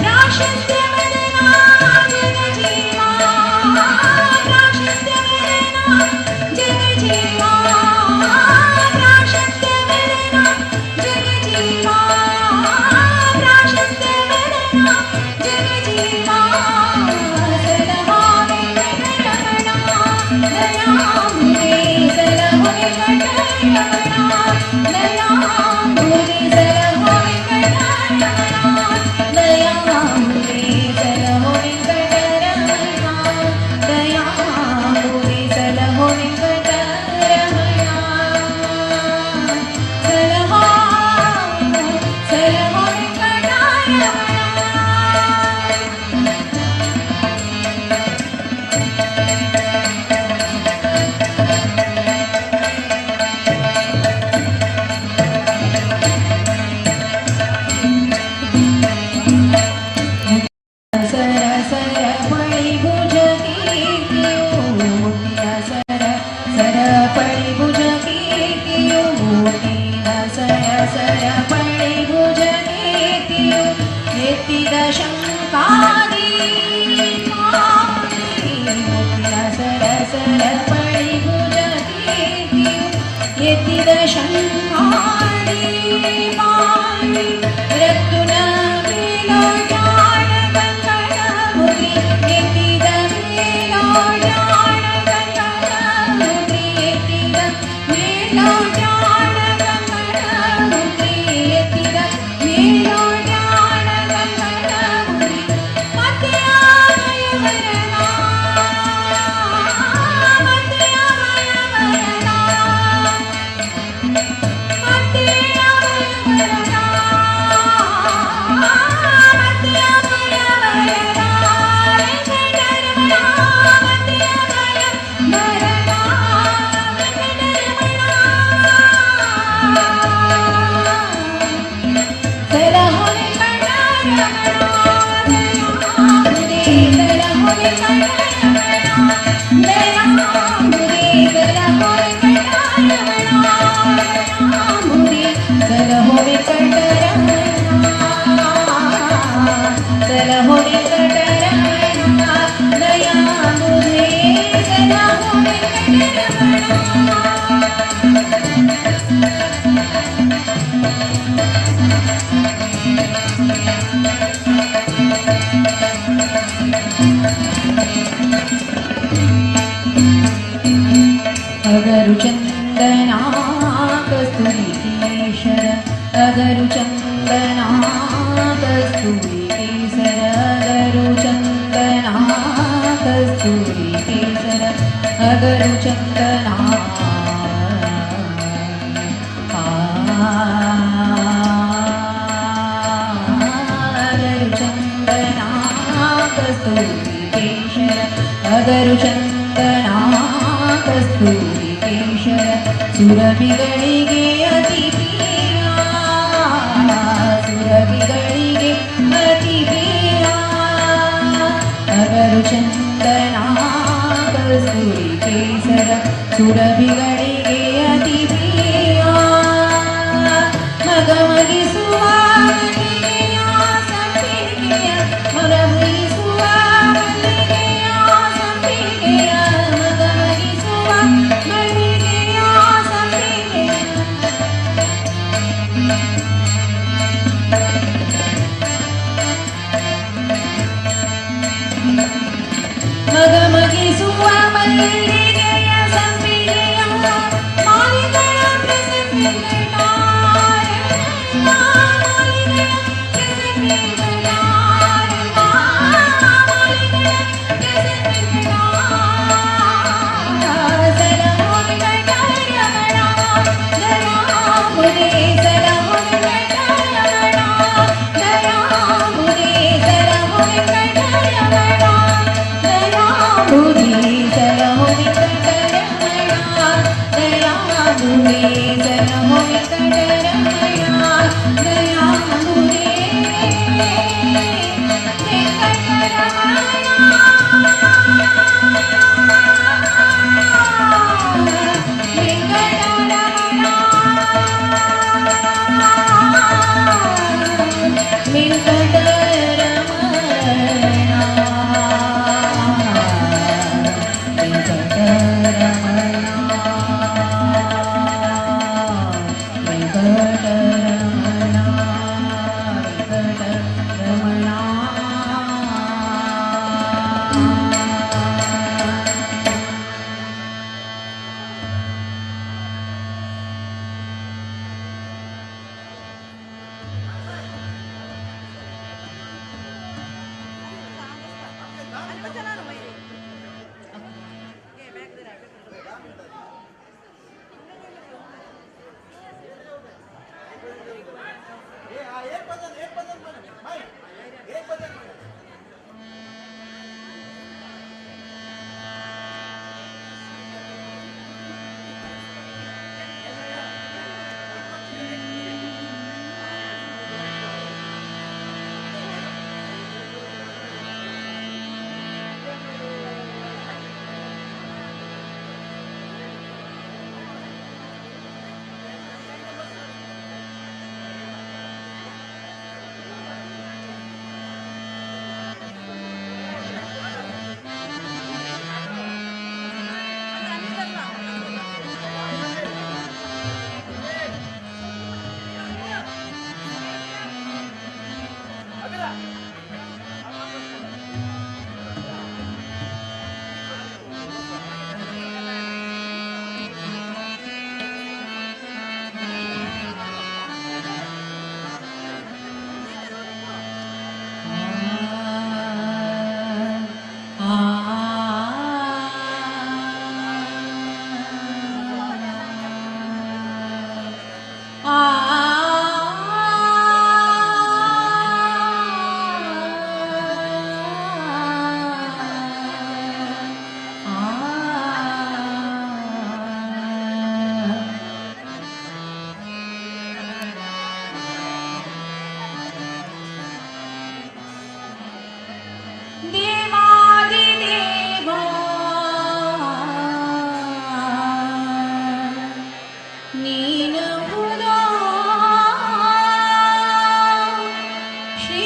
ಪ್ರಾಶಸ್ತ್ಯ ವದನಾ ಜಗಜೀವಾ ಪ್ರಾಶಸ್ತ್ಯ ವದನಾ ಜಗಜೀವಾ ಪ್ರಾಶಸ್ತ್ಯ ವದನಾ ಜಗಜೀವಾ ಪ್ರಾಶಸ್ತ್ಯ ವದನಾ ಜಗಜೀವಾ ಸಲಹೋ ವೆಂಕಟರಮಣ ದಯಾಂಬುದೇ ಸಲಹೋ ವೆಂಕಟರಮಣ ದಯಾಂಬುದೇ ಸಲಹೋ ವೆಂಕಟರಮಣ ದಯಾಂಬುದೇ ಸಲಹೋ ವೆಂಕಟರಮಣ ದಯಾಂಬುದೇ ಸಲಹೋ ವೆಂಕಟರಮಣ। ಪಳಿ ಭುಜ ಕೀರ್ತಿಯು ಮೂತಿನ ಸರ ಸರ ಪಳಿ ಭುಜ ಕೀರ್ತಿಯು ಎತ್ತಿದ ಶಂಕಾದಿ ಮೂತಿನ ಸರ ಸರ ಪಳಿ ಭುಜ ಕೀರ್ತಿಯು ಎತ್ತಿದ ಶಂಕಾದಿ ಪಾಣಿ ರತ್ತುನ ಮೇಲೋಜಾಣ ಕಂಕಣ ಮುದ್ರಿ ಎತ್ತಿದ ಮೇಲೋಜಾಣ ಕಂಕಣ ಮುದ್ರಿ ಎತ್ತಿದ ಮೇಲೋಜಾಣ ಕಂಕಣ ಮುದ್ರಿ ಎತ್ತಿದ ಮೇಲೋಜಾಣ ಕಂಕಣ ಮುದ್ರಿ ಮತ್ತೆ ಆಮಯವರನ ಮತ್ತೆ ಆಮಯವರನ ಮತ್ತೆ ಆಮಯವರನ ಮತ್ತೆ ಆಮಯವರನ ವೆಂಕಟರಮಣ ಮತ್ತೆ ಆಮಯವರನ ವೆಂಕಟರಮಣ ಸಲಹೋ ವೆಂಕಟರಮಣ ದಯಾಮುದೇ ಸಲಹೋ ವೆಂಕಟರಮಣ ದಯಾಮುದೇ ಸಲಹೋ ವೆಂಕಟರಮಣ ದಯಾಮುದೇ ಸಲಹೋ ವೆಂಕಟರಮಣ ಸಲಹೋ ವೆಂಕಟರಮಣ ದಯಾಮುದೇ ಸಲಹೋ ವೆಂಕಟರಮಣ. अगरु चंदना कस्तूरी केसर अगरु चंदना कस्तूरी केसर अगरु चंदना कस्तूरी केसर अगरु चंदना अगरु चंदना कस्तूरी केसर अगरु चंदना कस्तूरी केसर ಸುರಭಿಗಳಿಗೆ ಅತಿ ಪ್ರಿಯ ಸುರಭಿಗಳಿಗೆ ಅತಿ ಪ್ರಿಯ ಅಗರು ಚಂದನ ಕಸ್ತೂರಿ ಕೇಸರ ಸುರಭಿಗಳಿಗೆ ಅತಿ ಪ್ರಿಯ ಮಗಮಗಿಸುವ ಮಲ್ಲಿಗೆಯ ಸಂಪಿಗೆಯ ಮಗಮಗಿಸುವ ಮಲ್ಲಿಗೆಯ ಸಂಪಿಗೆಯ ಮಗಮಗಿಸುವ ಮಲ್ಲಿಗೆಯ ಸಂಪಿಗೆಯ ಮಗಮಗಿಸುವ ಮಲ್ಲಿಗೆಯ ಸಂಪಿಗೆಯ ಮಾಲಿಗಳ ಪ್ರಸನ್ನ ಮಾಲಿಗಳ ಪ್ರಸನ್ನ ಮಾಲಿಗಳ ಪ್ರಸನ್ನ ಸಲಹೋ ವೆಂಕಟರಮಣ ದಯಾಮುದೇ ಸಲಹೋ ವೆಂಕಟರಮಣ ದಯಾಮುದೇ ಸಲಹೋ ವೆಂಕಟರಮಣ ದಯಾಮುದೇ ಸಲಹೋ ವೆಂಕಟರಮಣ ದಯಾಮುದೇ ಸಲಹೋ ವೆಂಕಟರಮಣ ದಯಾಮುದೇ ವೆಂಕಟರಮಣ ವೆಂಕಟರಮಣ ವೆಂಕಟರಮಣ. ನೀನಹುದಾ ಶ್ರೀ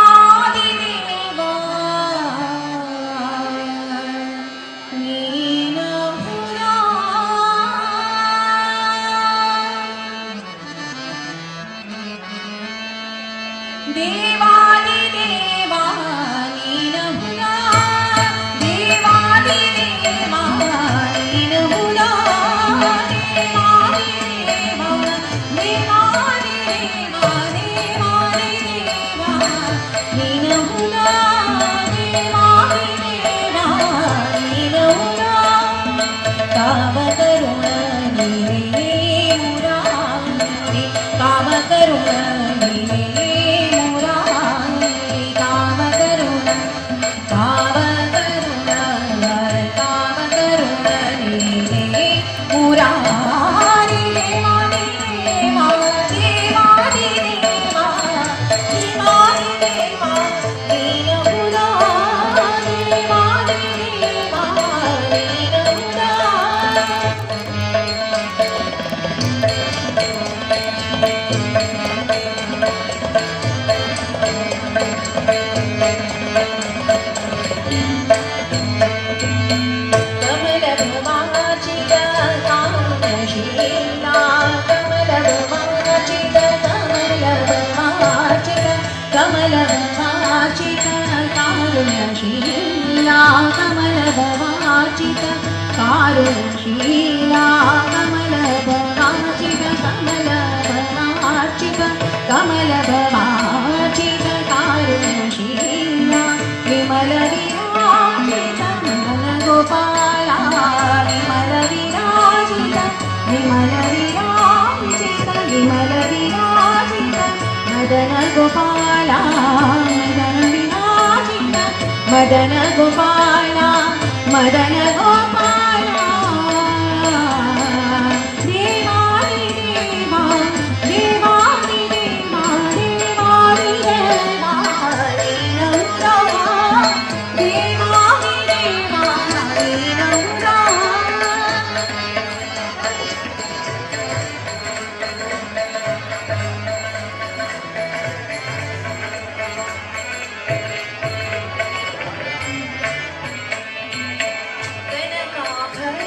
ದೇವಾದಿದೇವಾ ನೀನಹುದಾ ದೇವಾದಿದೇವಾ ನೀನಹುದಾ ದೇವಾದಿದೇವಾ ನೀನಹುದಾ ದೇವಾದಿದೇವಾ ದೇವಾದಿದೇವಾ ದೇವಾದಿದೇವಾ ನೀನಹುದಾ ದೇವಾದಿದೇವಾ ನೀನಹುದಾ ಕಾಮಕರುಣ ನೀನೇ ಮುರಾರಿ ಕಾಮಕರುಣ ನೀನೇ ಮುರಾರಿ ಕಾಮಕರುಣ ಕಾಮಕರುಣ ಕಾಮಕರುಣ ನೀನೇ ಮುರಾರಿ ದೇವಾದಿದೇವಾ ದೇವಾದಿದೇವಾ ದೇವಾದಿದೇವಾ ನೀನಹುದಾ ದೇವಾದಿದೇವಾ ನೀನಹುದಾ. ಕಮಲಭವಾಚಿತ ಕಾಮಶೀಲಾ ಕಮಲಭವಾಚಿತ ಕಮಲಭವಾಚಿತ ಕಮಲಭವಾಚಿತ ಕಾರುಣ್ಯಶೀಲಾ ಕಮಲಭವಾಚಿತ ಕಾರುಣ್ಯಶೀಲಾ ಕಮಲಭವಾಚಿತ ಕಮಲಭವಾಚಿತ ಕಮಲಭವಾಚಿತ ಕಾರುಣ್ಯಶೀಲಾ ವಿಮಲ ವಿರಾಜಿತ ವಿಮಲ ಗೋಪಾಲ ವಿಮಲ ವಿರಾಜಿತ ವಿಮಲ ವಿರಾಜಿತ ವಿಮಲ ವಿರಾಜಿತ ಮದನ ಗೋಪಾಲ ಮದನ ವಿರಾಜಿತ ಮದನ ಗೋಪಾಲ ಮದನ ಗೋಪಾಲ ದೇವಾದಿದೇವಾ ದೇವಾದಿದೇವಾ ದೇವಾದಿದೇವಾ ನೀನಹುದಾ ದೇವಾದಿದೇವಾ ನೀನಹುದಾ. ಕನಕಾಭರಣ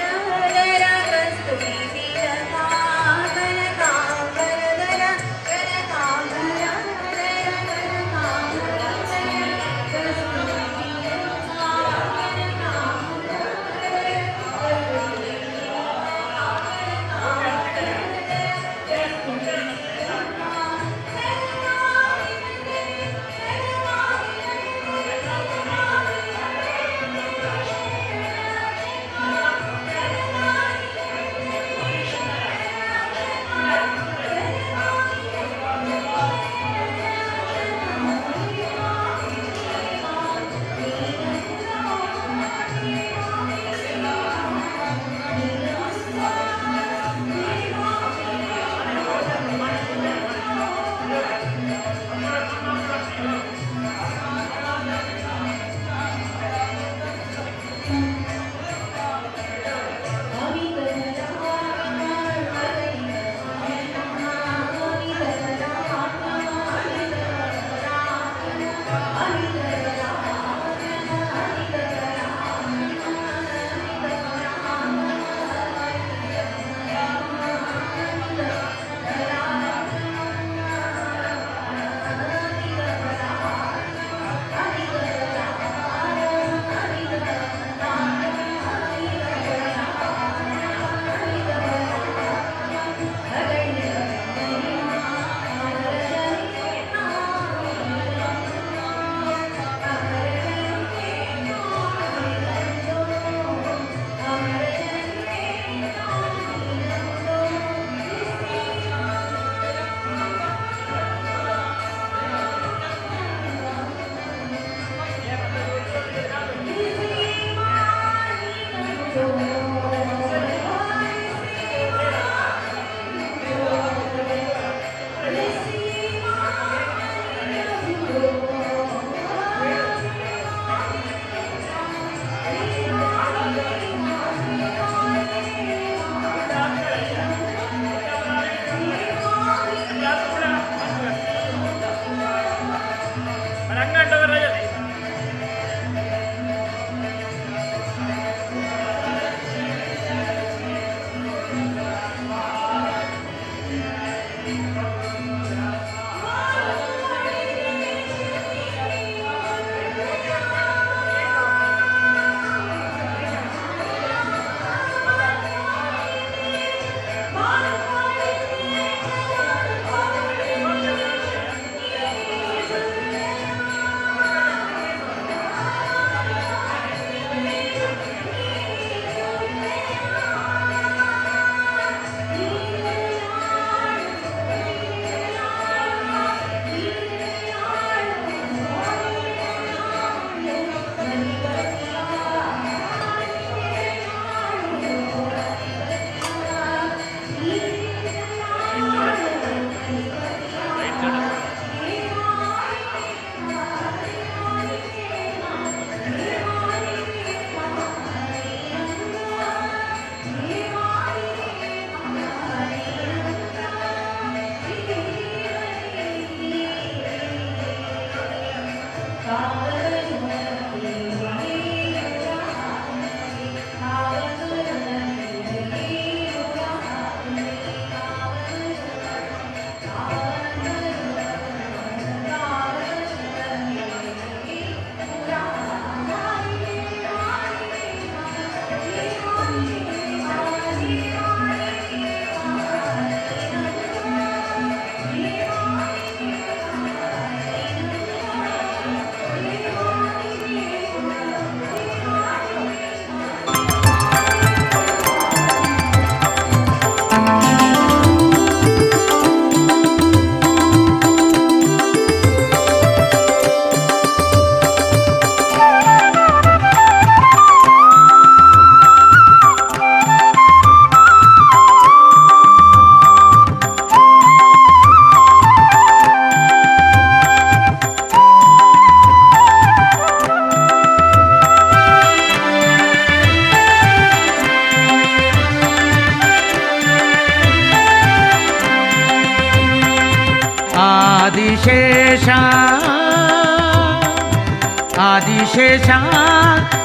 आदिशेष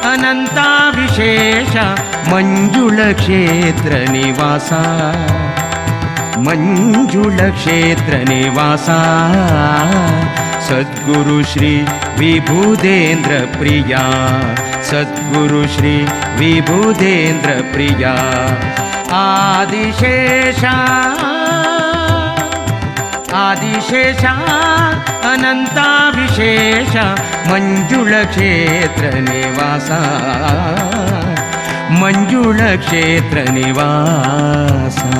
अनंताविशेष मंजुळ क्षेत्र निवासा मंजुळ क्षेत्र निवासा सद्गुरु श्री विबुधेंद्र प्रिया सद्गुरु श्री विबुधेंद्र प्रिया आदिशेषा आदिशेषा अनंताविशेष मंजुळ क्षेत्र निवासा मंजुळ क्षेत्र निवासा।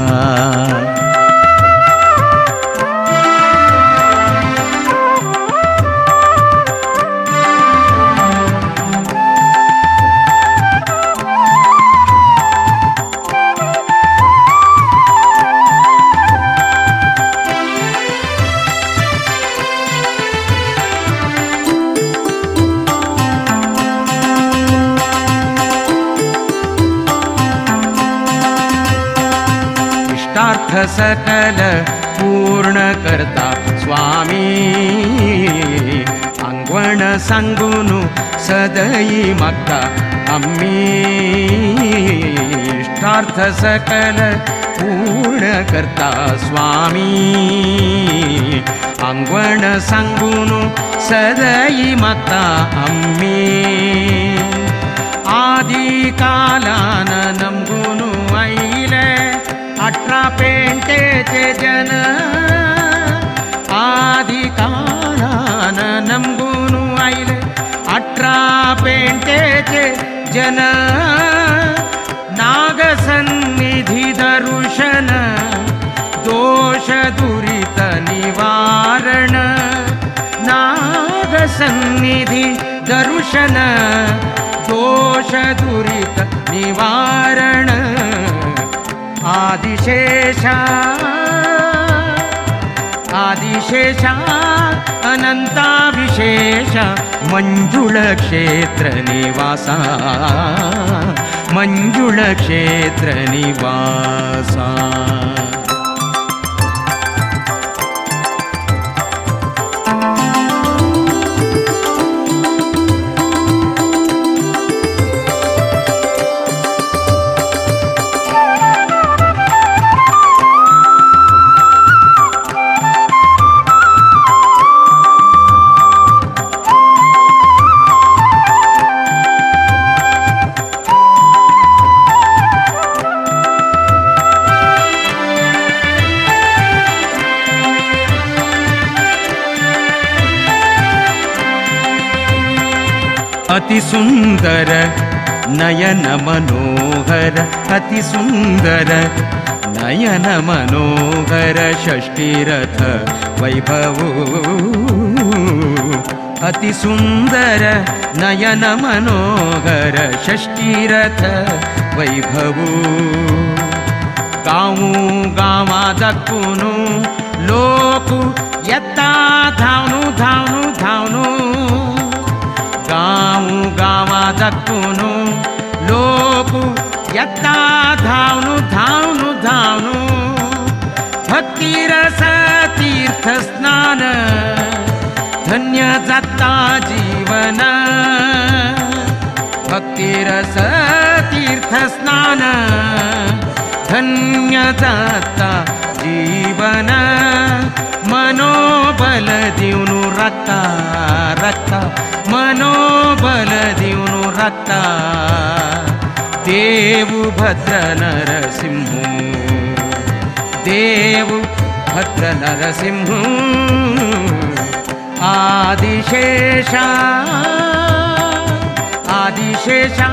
इष्टार्थ सकल पूर्ण करता स्वामी आंगवण सांगून सदई मागता आम्ही इष्टार्थ सकल पूर्ण करता स्वामी आंगवण सांगून सदई मागता आम्ही आदि कालान नमगुनु आयले 18 पेंटेचे जन आदि कालान नमगुनु आयले 18 पेंटेचे जन नागसन्निधि दर्शन दोष दुरित निवारण नागसन्निधि दर्शन दोष दुरित निवारण आदिशेषा आदिशेषा अनंताविशेष मंजुळ क्षेत्र निवासा मंजुळ क्षेत्र निवासा। अति सुंदर नयन मनोहर अति सुंदर नयन मनोहर षष्ठीरथ वैभव अति सुंदर नयन मनोहर षष्ठीरथ वैभव गाँव गाँवा दक्कुनु लोक येता धावनु धावनु धावनु गाँव गाँवा दक्कुनु लोक येता धावनु धावनु धावनु भक्तिरस तीर्थ स्नान धन्य जाता जीवन भक्तिरस तीर्थ स्नान धन्य जाता जीवन मनोबल दिवनु राखता राखता मनोबल दिवनु राखता देव भद्र नरसिंह देव भद्र नरसिंह आदिशेषा आदिशेषा।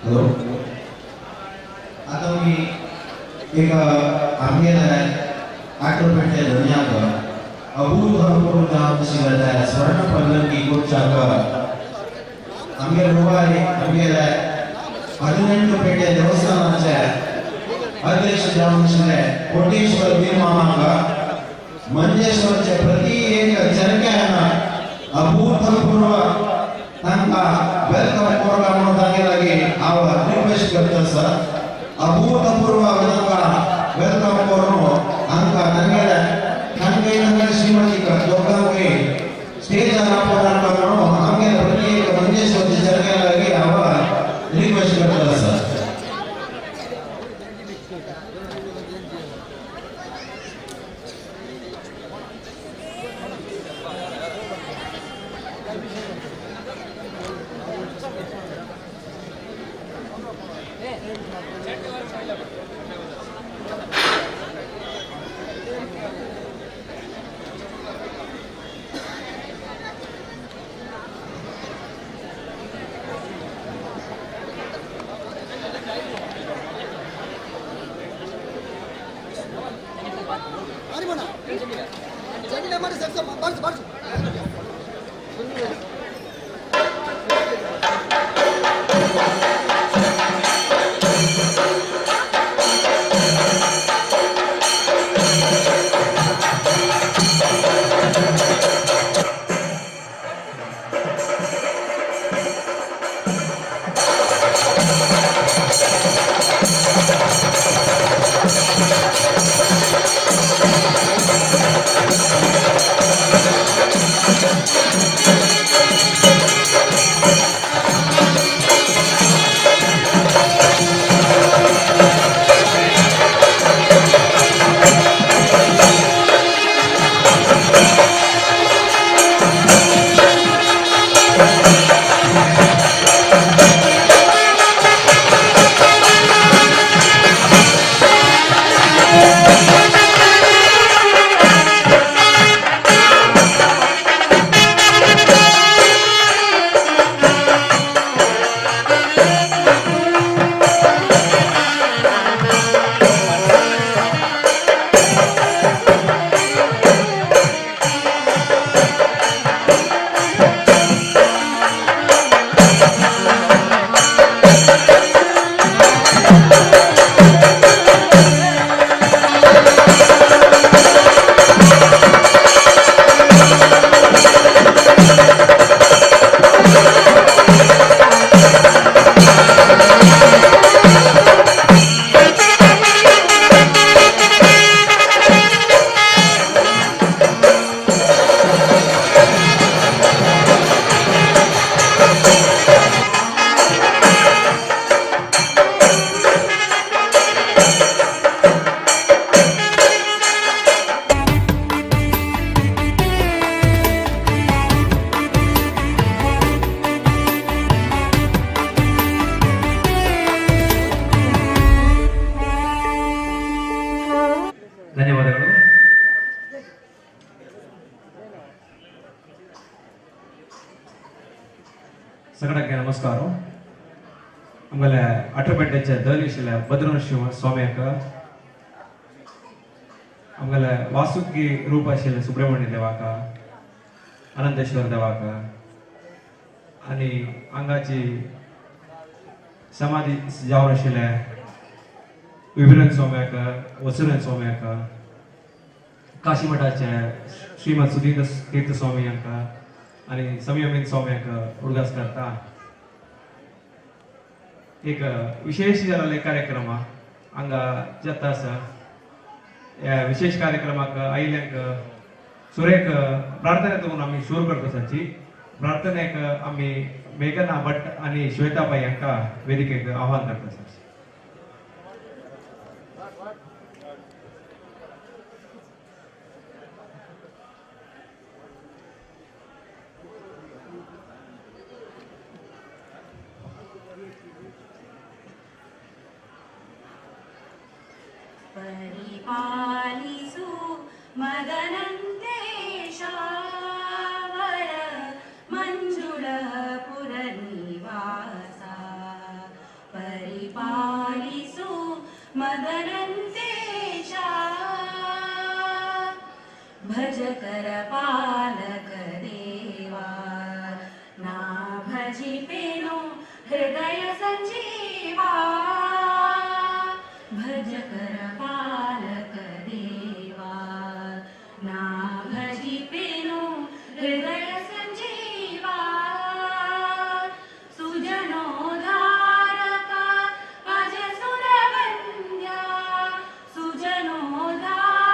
Hello. आतां आमी एक आमगेले आठवपेटे धन्याक अभूतपूर्व जावन आशिल्ल्या स्वर्ण पल्लकी कोचाक आमगे रुवारी आमगेले 18 पेटे देवस्थानाचे अध्यक्ष जावन आशिल्ले कोटेश्वर वीरमामाक मंजेश्वरचे प्रति एक चरक्यान अभूतपूर्व तांकां welcome करता म्हणून तांगे लागीं हांव रिक्वेस्ट करता सर. अभूतपूर्व तांकां welcome करून आमकां तांगेले तांगे तांगेले श्रीमती दोगांकय स्टेजार आपोवणार म्हणून आमगेले प्रति एक मंजेश्वरचे चरक्या लागीं हांव रिक्वेस्ट करता सर. ಧನ್ಯವಾದಗಳು. ಸಗಡಕ್ಕೆ ನಮಸ್ಕಾರ. ಆಮೇಲೆ ಅಟ್ರಪೇಟೆ ದಲಿಶಿಲ ಭದ್ರನರಸಿಂಹ ಸ್ವಾಮಿಯಕ, ಆಮೇಲೆ ವಾಸುಕಿ ರೂಪಶೀಲ ಸುಬ್ರಹ್ಮಣ್ಯ ದೇವಾಕ, ಅನಂತೇಶ್ವರ ದೇವಾಕ, आणि हांगाची समाधी जावन आशिल्ले विभिन्न स्वाम्याक, वसुरेन स्वाम्याक, काशी मठाचे श्रीमद सुधींद्र तीर्थ स्वामी हांकां आनी संयमीन स्वाम्याक उडगास करता. एक विशेष जाल्ले कार्यक्रम हांगा जाता आसा. ह्या विशेष कार्यक्रमाक आयिल्ल्यांक सुरेक प्रार्थनेतून आमी सुरू करता. आसाची प्रार्थनेक आमी मेघना भट आनी श्वेता पाई हांकां वेदिकेक आव्हान करता. आसा ಪರಿಪಾಲಿಸು ಮದನಂತೇಶ ವರ ಮಂಜುಳ ಪುರ ನಿವಾಸ. ಪರಿಪಾಲಿಸು कर पालक देवा ना भजिपेनो हृदय संजीवा भज कर पालक देवा ना भजिपेनो हृदय संजीवा सुजनोद्धारका अज सुरवन्द्या सुजनोद्धारका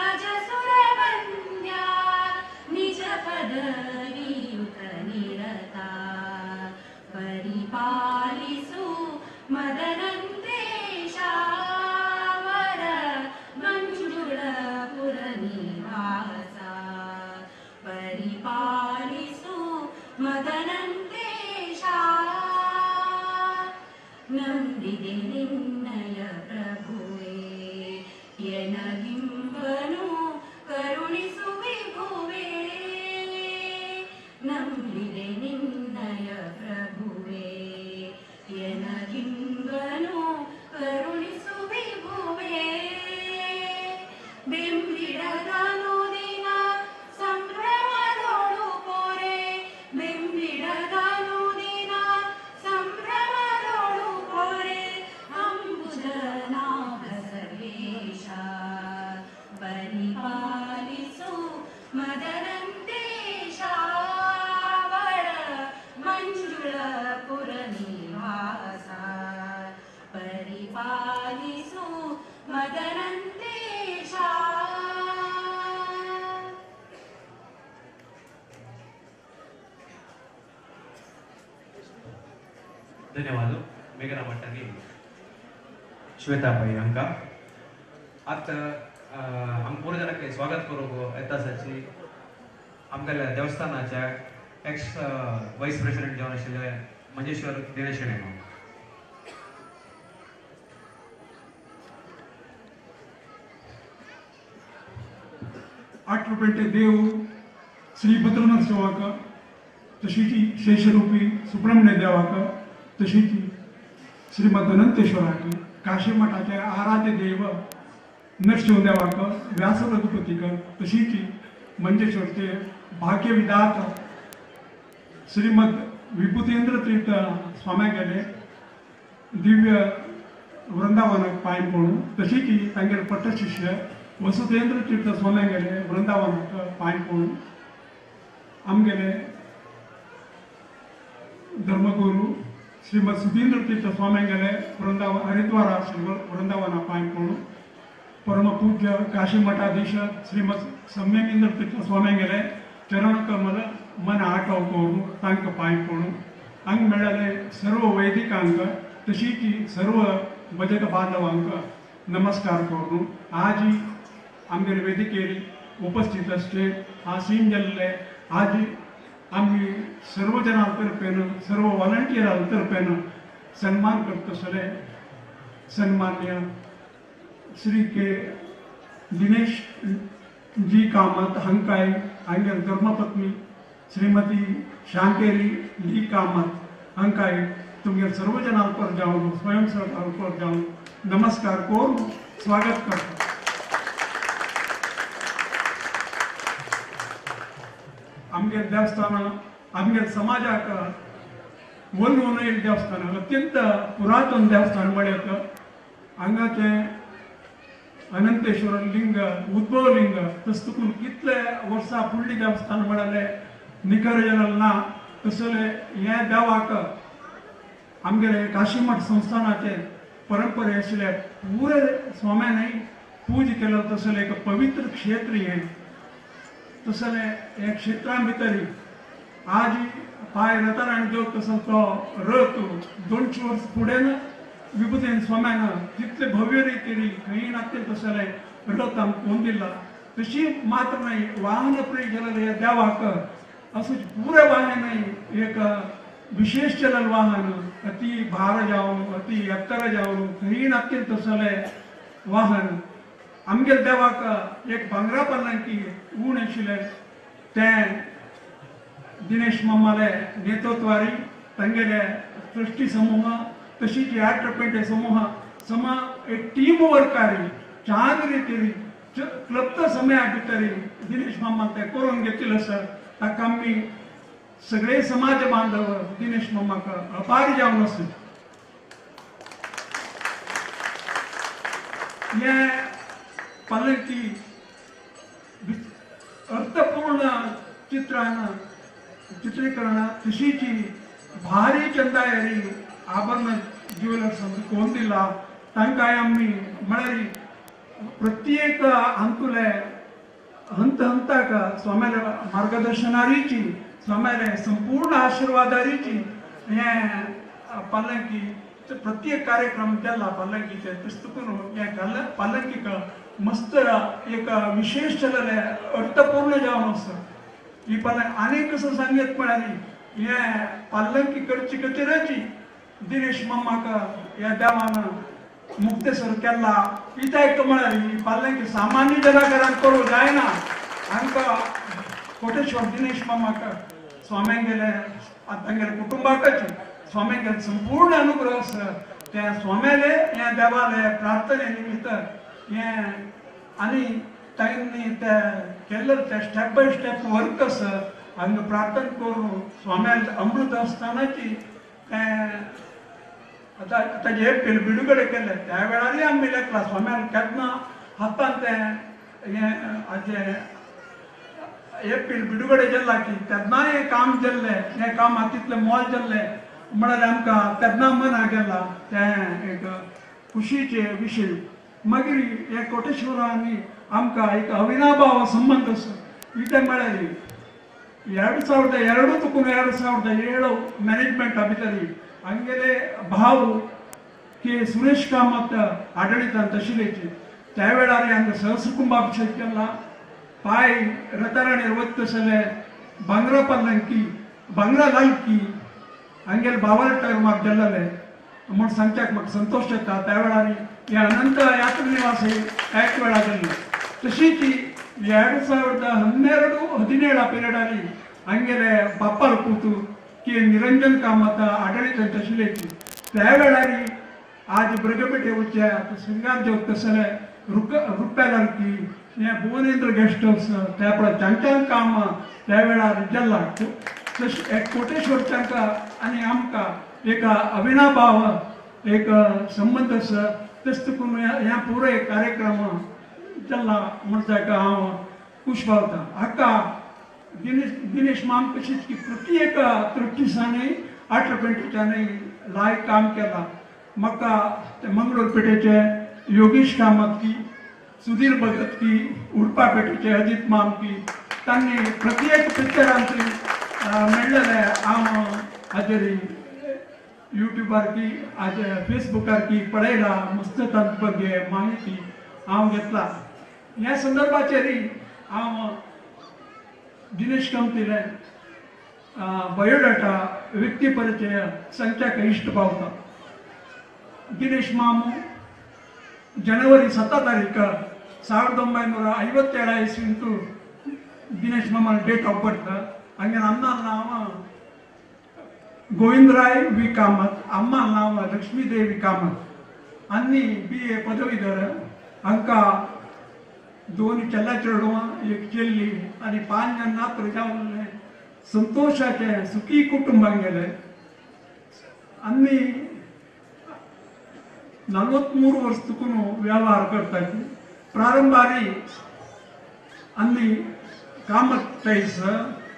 अज सुरवन्द्या निज पदवियुत निरता परिपालिसु मदनन्देशा वर मञ्जुळपुरनिवासा परिपालिसु मदनन्देशा ನಂಬಿದೆ ನಿನ್ನಯ ಪ್ರಭುವೇ ಎನಗಿಂಬನು ಕರುಣಿಸುವೆ ಭುವೇ ನಂಬಿದೆ ನಿನ್ನಯ ಪ್ರಭುವೇ ಎನಗಿಂಬನು ಕರುಣಿಸುವೆ ಭುವೇ ಬೆಂಬಿಡದನು ದಿನ ಸಂಭ್ರಮದೊಳು ಪೊರೆ ಬೆಂಬಿಡದನು ದಿನ ಸಂಭ್ರಮದೊಳು ಪೊರೆ ಅಂಬುಜನಾಭ ಸರ್ವೇಶ ಪರಿಪಾಲಿಸು ಮದನಂತೇಶ ವರ ಮಂಜುಳಪುರ ನಿವಾಸ ಪರಿಪಾಲಿಸು ಮದನಂತೇಶ. ಧನ್ಯವಾದ ಮೇಘನಾ ಭಟ್ श्वेता पै हांकां. आतां आमकां पुरो जाणांक स्वागत करूंक येता आसाची आमगेल्या देवस्थानाच्या एक्स वायस प्रेसिडेंट जावन आशिल्ले मंजेश्वर दिनेश शेणै. आठरुपेंटे देव श्री भद्रनाथ सेवाक तशीच शेषरूपी सुब्रमण्य देवाक तशीच श्रीमद अनंतेश्वराक काशी मठाचे आराध्य देव नरशिंह देवाक व्यास रघुपतीक तशीच मंजेश्वरचे भाग्यविधात श्रीमद विभूतेंद्र तीर्थ स्वाम्यागेले दिव्य वृंदावनाक पांय पडून तशीच तांगेले पट्टशिष्य वसुतेंद्र तीर्थ स्वाम्यागेले वृंदावनाक पांय पडून आमगेले धर्मगुरू श्रीमद सुधींद्र तीर्थ स्वाम्यागेले वृंदावन हरिद्वार श्री वृंदावना पांय पडून परमपूज्य काशी मठाधीश श्रीमद सम्यमेंद्र तीर्थ स्वाम्यागेले चरण कमल मन आटव करून तांकां पांय पडून हांगा मेळ्ळेले सर्व वैदिकांक तशीच सर्व भजक बांधवांक नमस्कार करून आज आमगेले वेदिकेर उपस्थित आसचे आसीन जाल्ले आज आमी सर्व जणां तर्फेन सर्व वॉलंटियरां तर्फेन सन्मान करतसले सन्मान्य श्री के दिनेश जी कामत हांकांय हांगेले धर्मपत्नी श्रीमती शांकेरी ली कामत हांकांय तुमगेले सर्व जणां पर जावन स्वयंसेवकां पर जावन नमस्कार करून स्वागत करता. आमगेले देवस्थान आमगेले समाजाक वल्लून एक देवस्थान अत्यंत पुरातन देवस्थान म्हळ्यार हांगाचें अनंतेश्वर लिंग उद्भव लिंग तस तुकून कितले वर्सां फुडली देवस्थान म्हळ्यार निखर जनल ना तसले हे देवाक आमगेले काशीमठ संस्थानाचे परंपरे आशिल्ले पुरे स्वाम्यानी पूज केलो तसले एक पवित्र क्षेत्र हें तसले हे क्षेत्रां भितर आज पाय रताराण देव तसो तो रथ 200 वर्स फुडें विभूतेन स्वाम्यान तितले भव्य रितीन खंय नासले तसले रथ आमकां होंदिल्ला तशी मात्र न्हय वाहन प्रिय केलेले ह्या देवाक असो पुरे वाहन एक विशेष चलल वाहन अति भार जावन अति एत्तर जावन खंय नासले तसले वाहन आमगेले देवाक एक भांगरा पल्लांकी ऊण आशिल्लें तें दिनेश मामाले नेतृत्वारी तांगेले ट्रस्टी समूह तशीच ह्या ट्रपेंटे समूह समा एक टीम वर्कारी चांग रितीन क्लप्त समया भितर दिनेश मामान तें करून घेतिल्लें आसा. ताका आमी सगळे समाज बांधव दिनेश मामाक आभारी जावन आसा. हे पालंकी अर्थपूर्ण चित्रान चित्रीकरण तशीची भारी चंदायरी आभरण ज्वेलर्स कोण दिला तांकां आमी म्हळ्यार प्रत्येक हातूंतले हंत हंताक स्वाम्याल्या मार्गदर्शनारीची स्वाम्याले संपूर्ण आशीर्वादारीची हे पालंकी प्रत्येक कार्यक्रम केला पालंकीचे तशें करून हे पालंकीक मस्त एक विशेष केलेले अर्थपूर्ण जावन आसा. ही पालंकी आनी कसं सांगत म्हळ्यार हे पालंकी करची कचेराची दिनेश मामाक ह्या देवान मुक्तेसर केला. कित्याक म्हळ्यार ही पालंकी सामान्य जनाकारांक करूं जायना. हांकां कोटेश्वर दिनेश मामाक स्वाम्यांगेले तांगेले कुटुंबाकच स्वाम्यांगेले संपूर्ण अनुग्रह आसा. त्या स्वाम्याले ह्या देवाले प्रार्थने निमित्त हे आनी तांणी ते केल्ले ते स्टेप बाय स्टेप वर्क आसा. हांगा प्रार्थना करून स्वाम्यान अमृत आसतानाची तें आतां ताजे हे बिडू कडेन केले त्या वेळारय आमी लेखला स्वाम्यान केन्ना हातान तें हें हाजें हे बिडू कडेन जेल्ला की तेन्ना हें काम जाल्लें हें काम हातींतलें मोल जाल्लें म्हळ्यार आमकां तेन्ना मना गेला तें एक खुशीचे विशय. मागीर हे कोटेश्वरांनी आमकां एक अविनाभाव संबंद आसा. कितें म्हळ्यार 2002 तुकून 2007 मॅनेजमेंटा भितर हांगेले भाव के सुरेश कामत आडळितान तशिलेचे त्या वेळार हांगा सहस्रकुंभाभिषेक केला. पाय रताराणेर वता बांगरा पालंकी बांगरा लालकी हांगेले भावाले टायमाक गेल्ले म्हूण सांगच्याक म्हाका संतोश जाता. त्या वेळार हे अनंत यात्रा निवास एक वेळार जाल्ले. तशीच 2012-17 पिरियडारी हांगेले बाप्पाल पूत के निरंजन कामत आडळितान तशिलेची त्या वेळार आज ब्रगपेटे वचचे श्रृंगार देव तसले रुप्यालालकी हे भुवनेंद्र गेस्ट हावस त्या पळय तांच्यान काम त्या वेळार जाल्ला. तशें कोटेश्वरच्यांका आनी आमकां एक अविनाभाव एक संबंद आसा. तशें करून ह्या पुराय कार्यक्रम जाल्ला म्हूण ताका हांव खूश पावता. हाका दिनेश माम कशीच की प्रत्येक त्रुटीसांनी आठरपेंटीच्यानी लायक काम केलां. म्हाका ते मंगळूर पेठेचे योगेश कामत की सुधीर भगत की उडपा पेठेचे अजित माम की तांणी प्रत्येक पिक्चरांत मेळ्ळेले हांव हाजेर युट्यूबार की आज फेसबुकार की पळयला मस्त तांचे ಬಗ್ಗೆ माहिती हांव घेतला. ह्या संदर्भाचेर हांव दिनेश कामतीले बायोडाटा व्यक्ती परिचय सांगच्याक इश्ट पावता. दिनेश मामू ಜನವರಿ 7 ತಾರೀಕು 1957 ಇಸ್ವಿಂತು ದಿನೇಶ್ ಮಾಮನ ಡೇಟ್ ಆಫ್ ಬರ್ತ್. ಹಂಗೆ ಅಮ್ಮ ನಾವ ಗೋವಿಂದರಾಯ್ ವಿ ಕಾಮತ್, ಅಮ್ಮ ನಾವ ಲಕ್ಷ್ಮೀದೇವಿ ಕಾಮತ್. ಅನ್ನಿ ಬಿ ಎ ಪದವೀಧರ. ಅಂಕ दोन चेल्ला चेडवां एक चेल्ली आनी 5 जाण नातरू जावन संतोशाचें सुखी कुटुंबांक गेले. आनी 43 वर्स तुकून व्यवहार करताची. प्रारंभारी आनी कामत टायल्स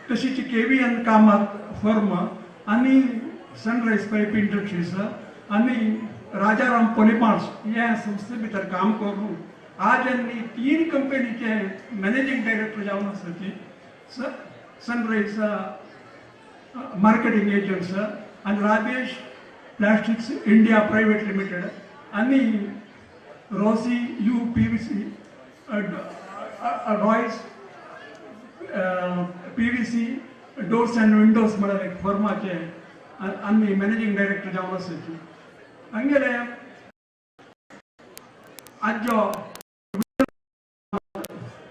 तशीच केवीएन कामत फर्म आनी सनरायज पायप इंडस्ट्रीज आनी राजाराम पॉलिमर्स ह्या संस्थे भितर काम करून आज आनी 3 कंपनीचे मॅनेजिंग डायरेक्टर जावन आसा. ती सनरायज मार्केटिंग एजंट्स आनी Rajesh plastics India private limited आनी Rossi U P V C Royce P V C doors and windows म्हळ्यार एक फर्माचे आनी मॅनेजिंग डायरेक्टर जावन आसा. हांगेले आजो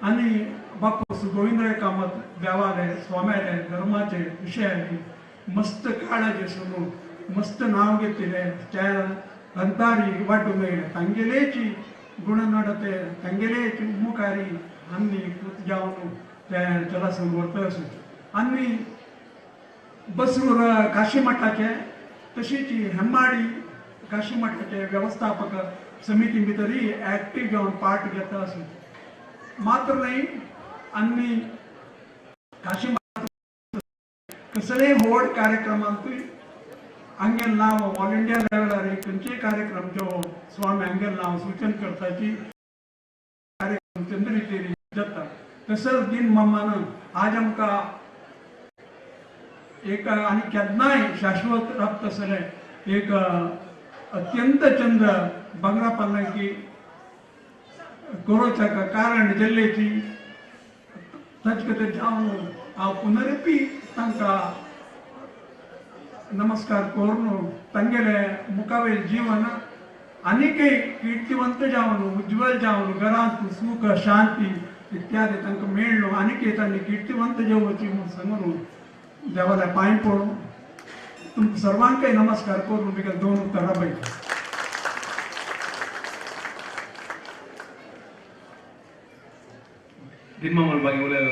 आनी बापूस गोविंदराय कामत देवाले स्वाम्याले धर्माचे विशयानी मस्त काळाचे सोडून मस्त नांव घेतिल्लें त्या अंतारी वांटून येयलें. तांगेलेची गुणनडते तांगेले मुखारी आमी पूत जावन ते चलासून व्हरता आसूं. आनी बसरूर काशी मठाचे तशीच हेम्माडी काशी मठाचे वेवस्थापक समिती भितरय एक्टीव जावन पार्ट घेता आसूं. मात्र न्हय आनी काशी मठ कसलेय व्हड कार्यक्रमांतूय हांगेल नांव ऑल इंडिया लेवलार खंयचेय कार्यक्रम जो स्वामी हांगेल नांव सूचन करताची कार्यक्रम चंद्रितेरी जाता. तसोच दिन मामान आज आमकां एक आनी केन्नाय शाश्वत रावता एक अत्यंत चंद भांगरा पालंकी करोच्या कारण जल्लेची ताचे खातीर जावन हांव पुनरपी तांकां नमस्कार करून तांगेले मुखावेल जीवन आनीकय कीर्तिवंत जावन उज्ज्वल जावन घरांत सुख शांती इत्यादी तांकां मेळ्ळो आनीकय तांणी कीर्तिवंत जेवची म्हूण सांगून देवाल्या पांय पडून तुमकां सर्वांकय नमस्कार करून बिगल दोन उतरां पळयता. दिनमामल ಬಗ್ಗೆ ಉಲೈಲ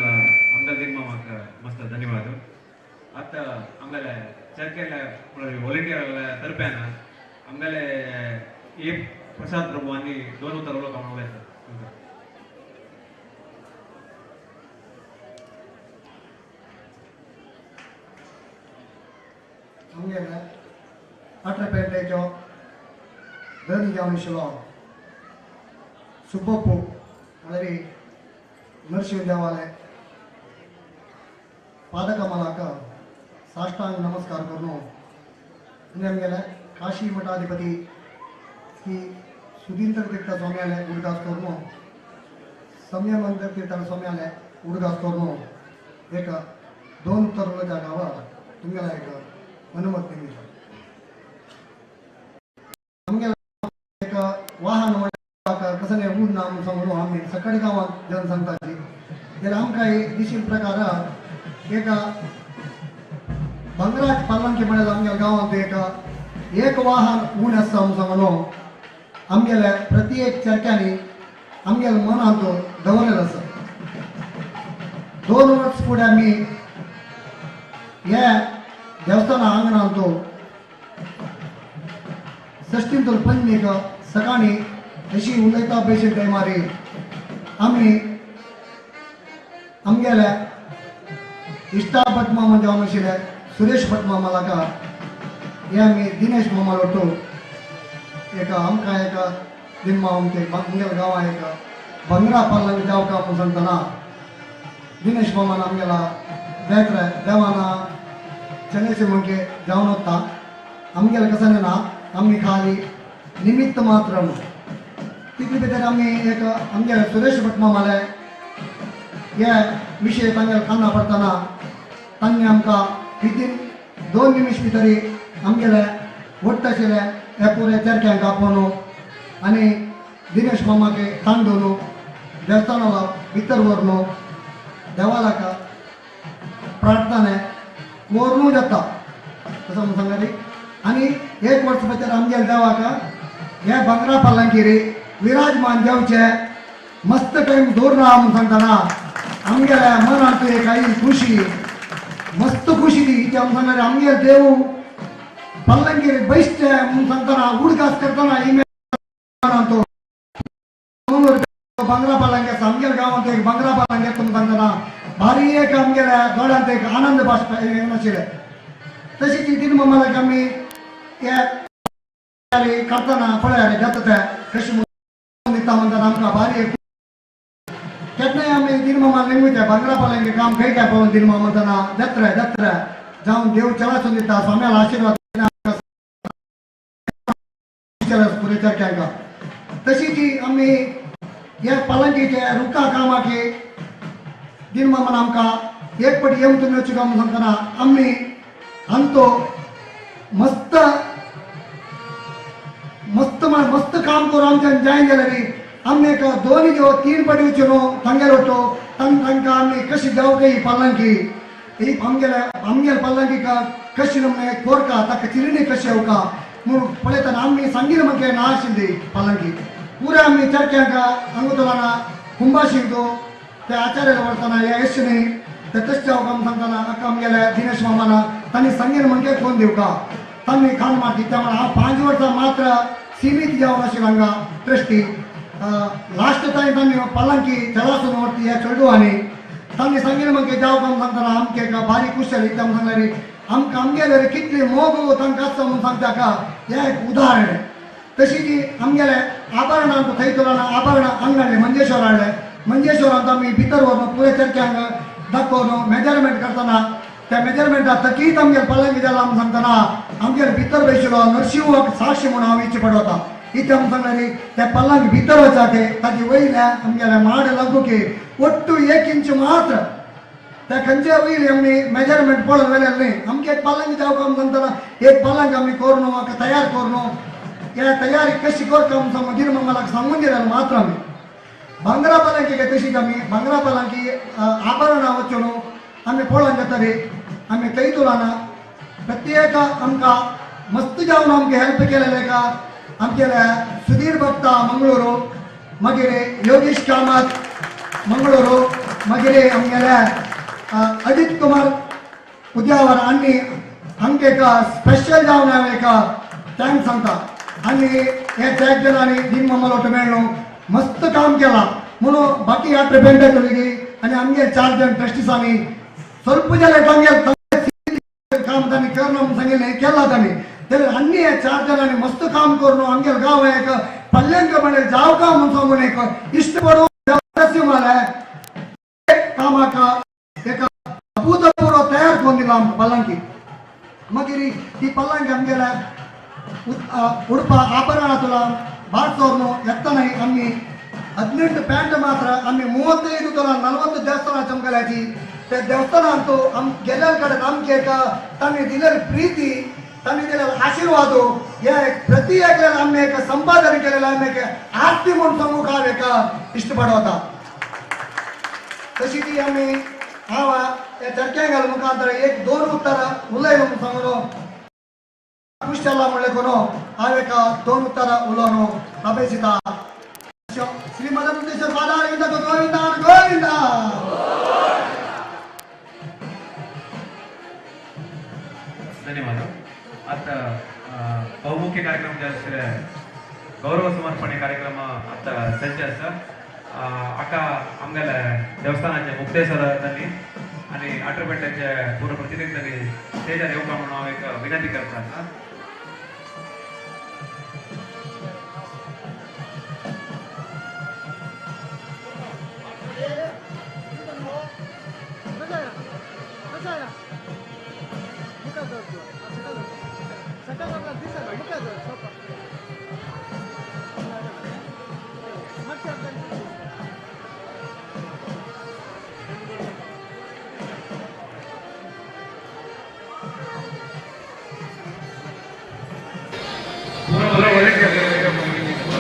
आमदार दिनमामाक मस्त धन्यवाद. आतां आमगेले चरकेले व्हॉलंटियर तरप्यान आमगेले ए प्रसाद प्रभू आनी दोन उतर उलोवप म्हणून उलयता. आमगेले आट्रपेंटेचो धनी जावन आशिल्लो सुब्बप्पू म्हळ्यार नरशिंव देवाले पादकमलाक साष्टांग नमस्कार करून आनी आमगेले काशी मठाधिपती श्री सुधींद्र तीर्थ स्वाम्याले उडगास करून संयमंत्र तीर्थ स्वाम्याले उडगास करून एक दोन तरुणाच्या गांवात तुमगेला एक अनुमती दिली. आमगेले एक वाहन कसं ऊन ना म्हणून सांगून आमी सकाळी गांवांत जेवन सांगताची जाल्यार आमकां दिशील प्रकार एक भांगराच पालंकी म्हळ्यार आमगेल्या गांवांत एक एक वाहन ऊन आसता म्हणून सांगून आमगेल्या प्रति एक चरक्यांनी आमगेल्या मनांत दवरलेलो आसा. 2 वर्स फुडें आमी हे देवस्थाना आंगणांत षष्टींतून पंचमीक सकाळी अशी उलयता बेशी टायमार आमी आमगेल्या इश्टा भटमामा जावन आशिल्ले सुरेश भटमामा लागा हे आमी दिनेश मामा लोटो एक आमकां एक दिनमा आमचे आमगेल्या गांवां एक भांगरा पालंक जावका म्हूण सांगतना दिनेश मामान आमगेला बेत्र देवाना चनेसे म्हणके जावन वता आमगेले कसं ना आमी खाली निमित्त मात्र तितले भितर आमी एक आमगेले सुरेश भटमामाले हे विशय तांगेले काना पडटना तांणी आमकां वितीन 2 निमिश भितर आमगेले वट्ट आशिल्ले हे पुरे चरक्यांक आपोवन आनी दिनेश मामाक तांडून देवस्थानाला भितर व्हरून देवालाक प्रार्थना करून जाता तसो म्हूण सांगली. आनी एक वर्स भितर आमगेले देवाक हे भांगरा पालंकीर विराजमान जावचे मस्त टायम दवरना म्हूण सांगतना आमगेल्या मनांत एक आई खुशी मस्त खुशी ती ती आमकां सांगले आमगेले देव पल्लंकीर बैसचे म्हूण सांगतना उडगास करतना मनांत भांगरा पालंकी आसा आमगेल्या गांवांत एक भांगरा पालंकी येता म्हूण सांगतना भारी एक आमगेल्या दोळ्यांत एक आनंद भास नाशिल्ले. तशीच तीन मामाक आमी हे करतना पळय जाता ते कशें दिता म्हणटात आमकां भारी एक केन्नाय आमी दिनमामा लिंगूचे भांगरा पालंकी काम खंय काय पळोवन दिनमामा म्हणटना जात्रा जात्रा जावन देव चलासून दिता स्वाम्याला आशिर्वाद पुरे चरक्यांक. तशीच आमी हे पालंकीचे रुखा कामाक दिनमामान आमकां एक पटी येवन तुमी वचूं म्हूण सांगतना आमी आमचो मस्त मस्त मस्त काम करून आमच्यान जाय जाल्यार आमी एक 2 दिवस 3 पटी वचून तांगेर वचो तांकां आमी कशी जावं ही पालंकी ही आमगेल्या आमगेल्या पालंकी कशी नमने कोरका ताका चिरणी कशी येवका म्हूण पळयतना आमी सांगिल्लें म्हाका ना आशिल्ली पालंकी. पुरा आमी चरक्यांक अंगुतलाना कुंभाशिंगो ते आचार्य व्हरतना हे यशनी ते तशें जावंक आमी सांगतना आका आमगेले दिनेश मामाना तांणी सांगीन म्हणजे फोन दिवका तांणी खाण मारती. त्या हांव 5 वर्सां मात्र सीमित जावन आशिल्लो हांगा ट्रस्टी. लास्ट टायम तांणी पालांकी चलासून व्हरती ह्या चेडवांनी तांणी सांगीन म्हणजे जावंक आमी सांगतना आमकां एका बारीक कुशल इतलें आमी सांगल्यार आमकां आमगेले कितली मोग तांकां आसता म्हणून सांगता का हें एक उदाहरण. तशी ती आमगेले आभरणां थंय तुला आभरणां हांगा हाडलें मंजेश्वर हाडलें. मंजेश्वरांत आमी भितर व्हरून पुरे चरक्यांक दाखोवन मेजरमेंट करतना त्या मेजरमेंटा तकीत आमगेले पलंग जाला आमी सांगतना आमगेले भितर बशिल्लो नरशिंवाक साक्षी म्हणून हांव इच्छा पडवता. इतलें आमी सांगल्यार त्या पलंग भितर वचाके ताजे वयल्या आमगेले माड लागू की ಒಟ್ಟು 1 ಇಂಚು ಮಾತ್ರ त्या खंयच्या वयली आमी मेजरमेंट पळोवन वेल्यार न्ही. आमकां एक पलंग जावंक आमी सांगतना एक पलंग आमी करून म्हाका तयार करून ह्या तयारी कशी करता आमी सांगून दिन मंगलाक सांगून दिल्यार मात्र आमी भांगरा पलंकी तशीच आमी भांगरा पलंकी आभरणां वचून आमी पळोवन जाता रे आमी थंय तुलाना प्रत्येक आमकां मस्त जावन आमकां हेल्प केलेलें का आमगेले सुधीर भक्ता मंगळुरू, मागीर योगेश कामत मंगळुरू, मागीर आमगेले अजित कुमार उद्यावर आनी हांकां एक स्पेशल जावन हांव एक thanks सांगता. आनी हे 4 जाणांनी दीन मामालो मेळ्ळो मस्त काम केलां म्हणून बाकी ह्या ट्रिपेंटा चलगी आनी आमगे 4 जाण ट्रस्टिसांनी ಸ್ವಲ್ಪ जाल्यार तांगेले काम तांणी करना म्हणून सांगिल्लें केलां तांणी. जाल्यार आनी हे 4 जाणांनी मस्त काम करून आमगेले गांव एक पल्ल्यांक म्हणल्यार जावका म्हणून सांगून एक इश्ट पडून कामाक एक अभूतपूर्व तयार करून दिला आमकां पल्लांकी. मागीर ती पल्लांकी आमगेल्या उडपा आभरणां तुला ಬಾಡ್ಸೋರ್ನು ಎತ್ತನ ಆಮಿ 18 ಪ್ಯಾಂಟ್ ಮಾತ್ರ ಆಮಿ 35 ತೊಲ 40 ದೇವಸ್ಥಾನ ಚಮಕಲಾಚಿ. ते देवस्थान ಅಂತೂ आम गेल्या कडेन आमचे एक तांणी दिलेली प्रीती तांणी दिलेलो आशीर्वाद हे प्रति एकल्यान आमी एक संपादन केलेलं आमी एक आरती म्हणून सांगूंक हांव एक इश्ट पडवता. तशी ती आमी हांव ह्या चरक्यांक मुखांतर 1-2 उत्तरां उलयलो म्हणून सांगून खुश जाला म्हणलें कोण हांव एक 2 उत्तरां उलोवन अपेक्षिता. श्री मदन पादारविंद गोविंद गोविंद. ಧನ್ಯವಾದ. ಆತ ಬಹುಮುಖ್ಯ ಕಾರ್ಯಕ್ರಮ ಗೌರವ ಸಮರ್ಪಣೆ ಕಾರ್ಯಕ್ರಮ ಆತ ಸಜ್ಜೆ आसा. आका आमगेले देवस्थानाचे मुक्तेश्वरांनी आनी आटरपेट्याचे पूर्व प्रतिनिधींनी स्टेजार येवका म्हणून हांव एक विनंती करता आसा.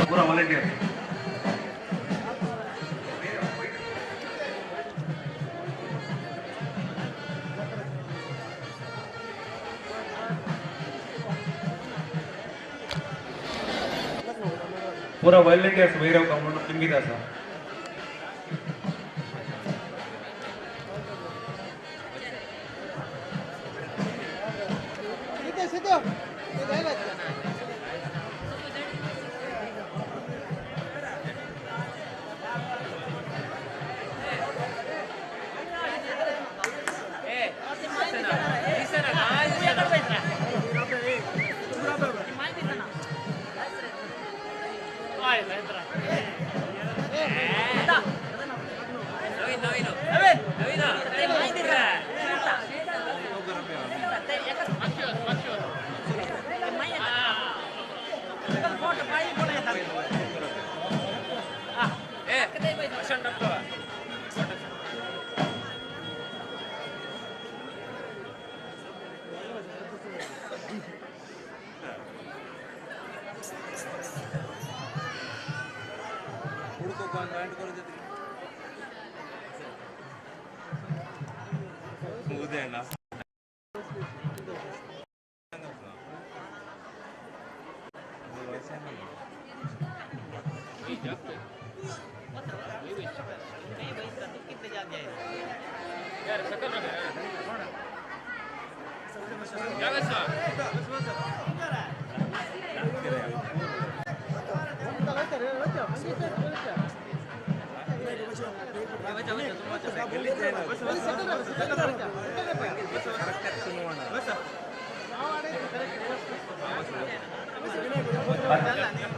पूरा वॉलंटियर पूरा वॉलंटियर्स वैरव म्हणून निमगीत आसा.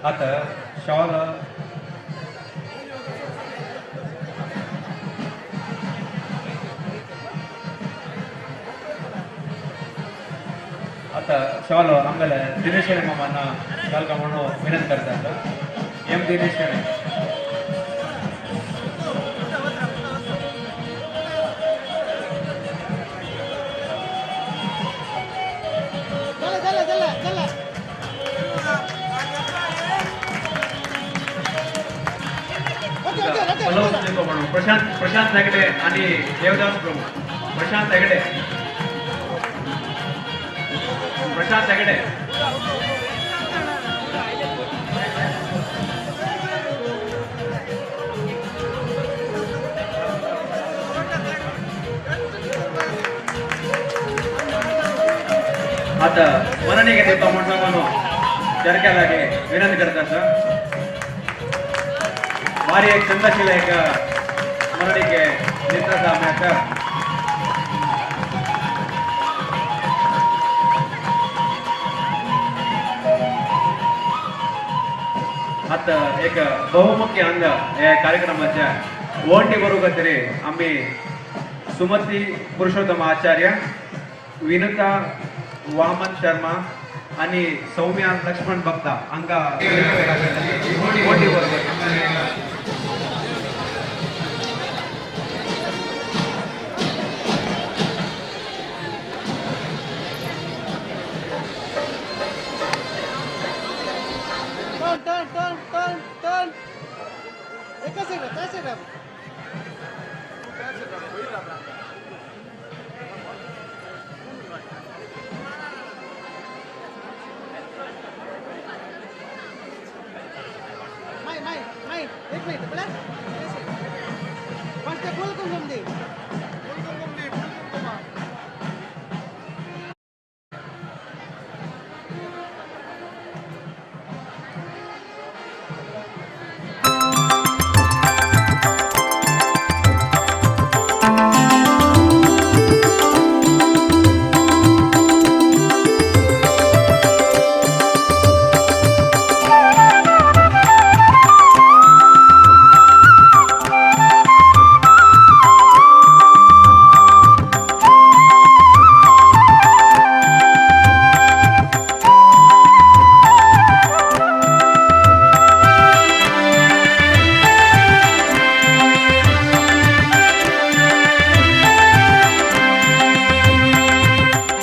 आता शॉल आता शॉल आमगेले दिनेश मामांना घालका म्हणून विनंती करतात. एम दिनेश. प्रशांत प्रशांत हेगडे आणि देवदास प्रभू. प्रशांत हेगडे, प्रशांत हेगडे. आता मरणीके दिवपा म्हूण सांगून चरक्या लागे विनंती करता सर. भारी एक चंदाशील एक मरणीके दिता आमी आतां. आता एक बहुमुख्य अंग ह्या कार्यक्रमाच्या वण्टी बरोबर तरी आमी सुमती पुरुषोत्तम आचार्य, विनुता वामन शर्मा आणि सौम्या लक्ष्मण भक्ता हांकां वण्टी बरोबर. Turn, turn, turn, turn. एकच सेकंड. माय माय माय एक मिनिट बोला. फर्स्ट फुल कुंकुम दे. फुल कुंकुम दे, फुल कुंकुम.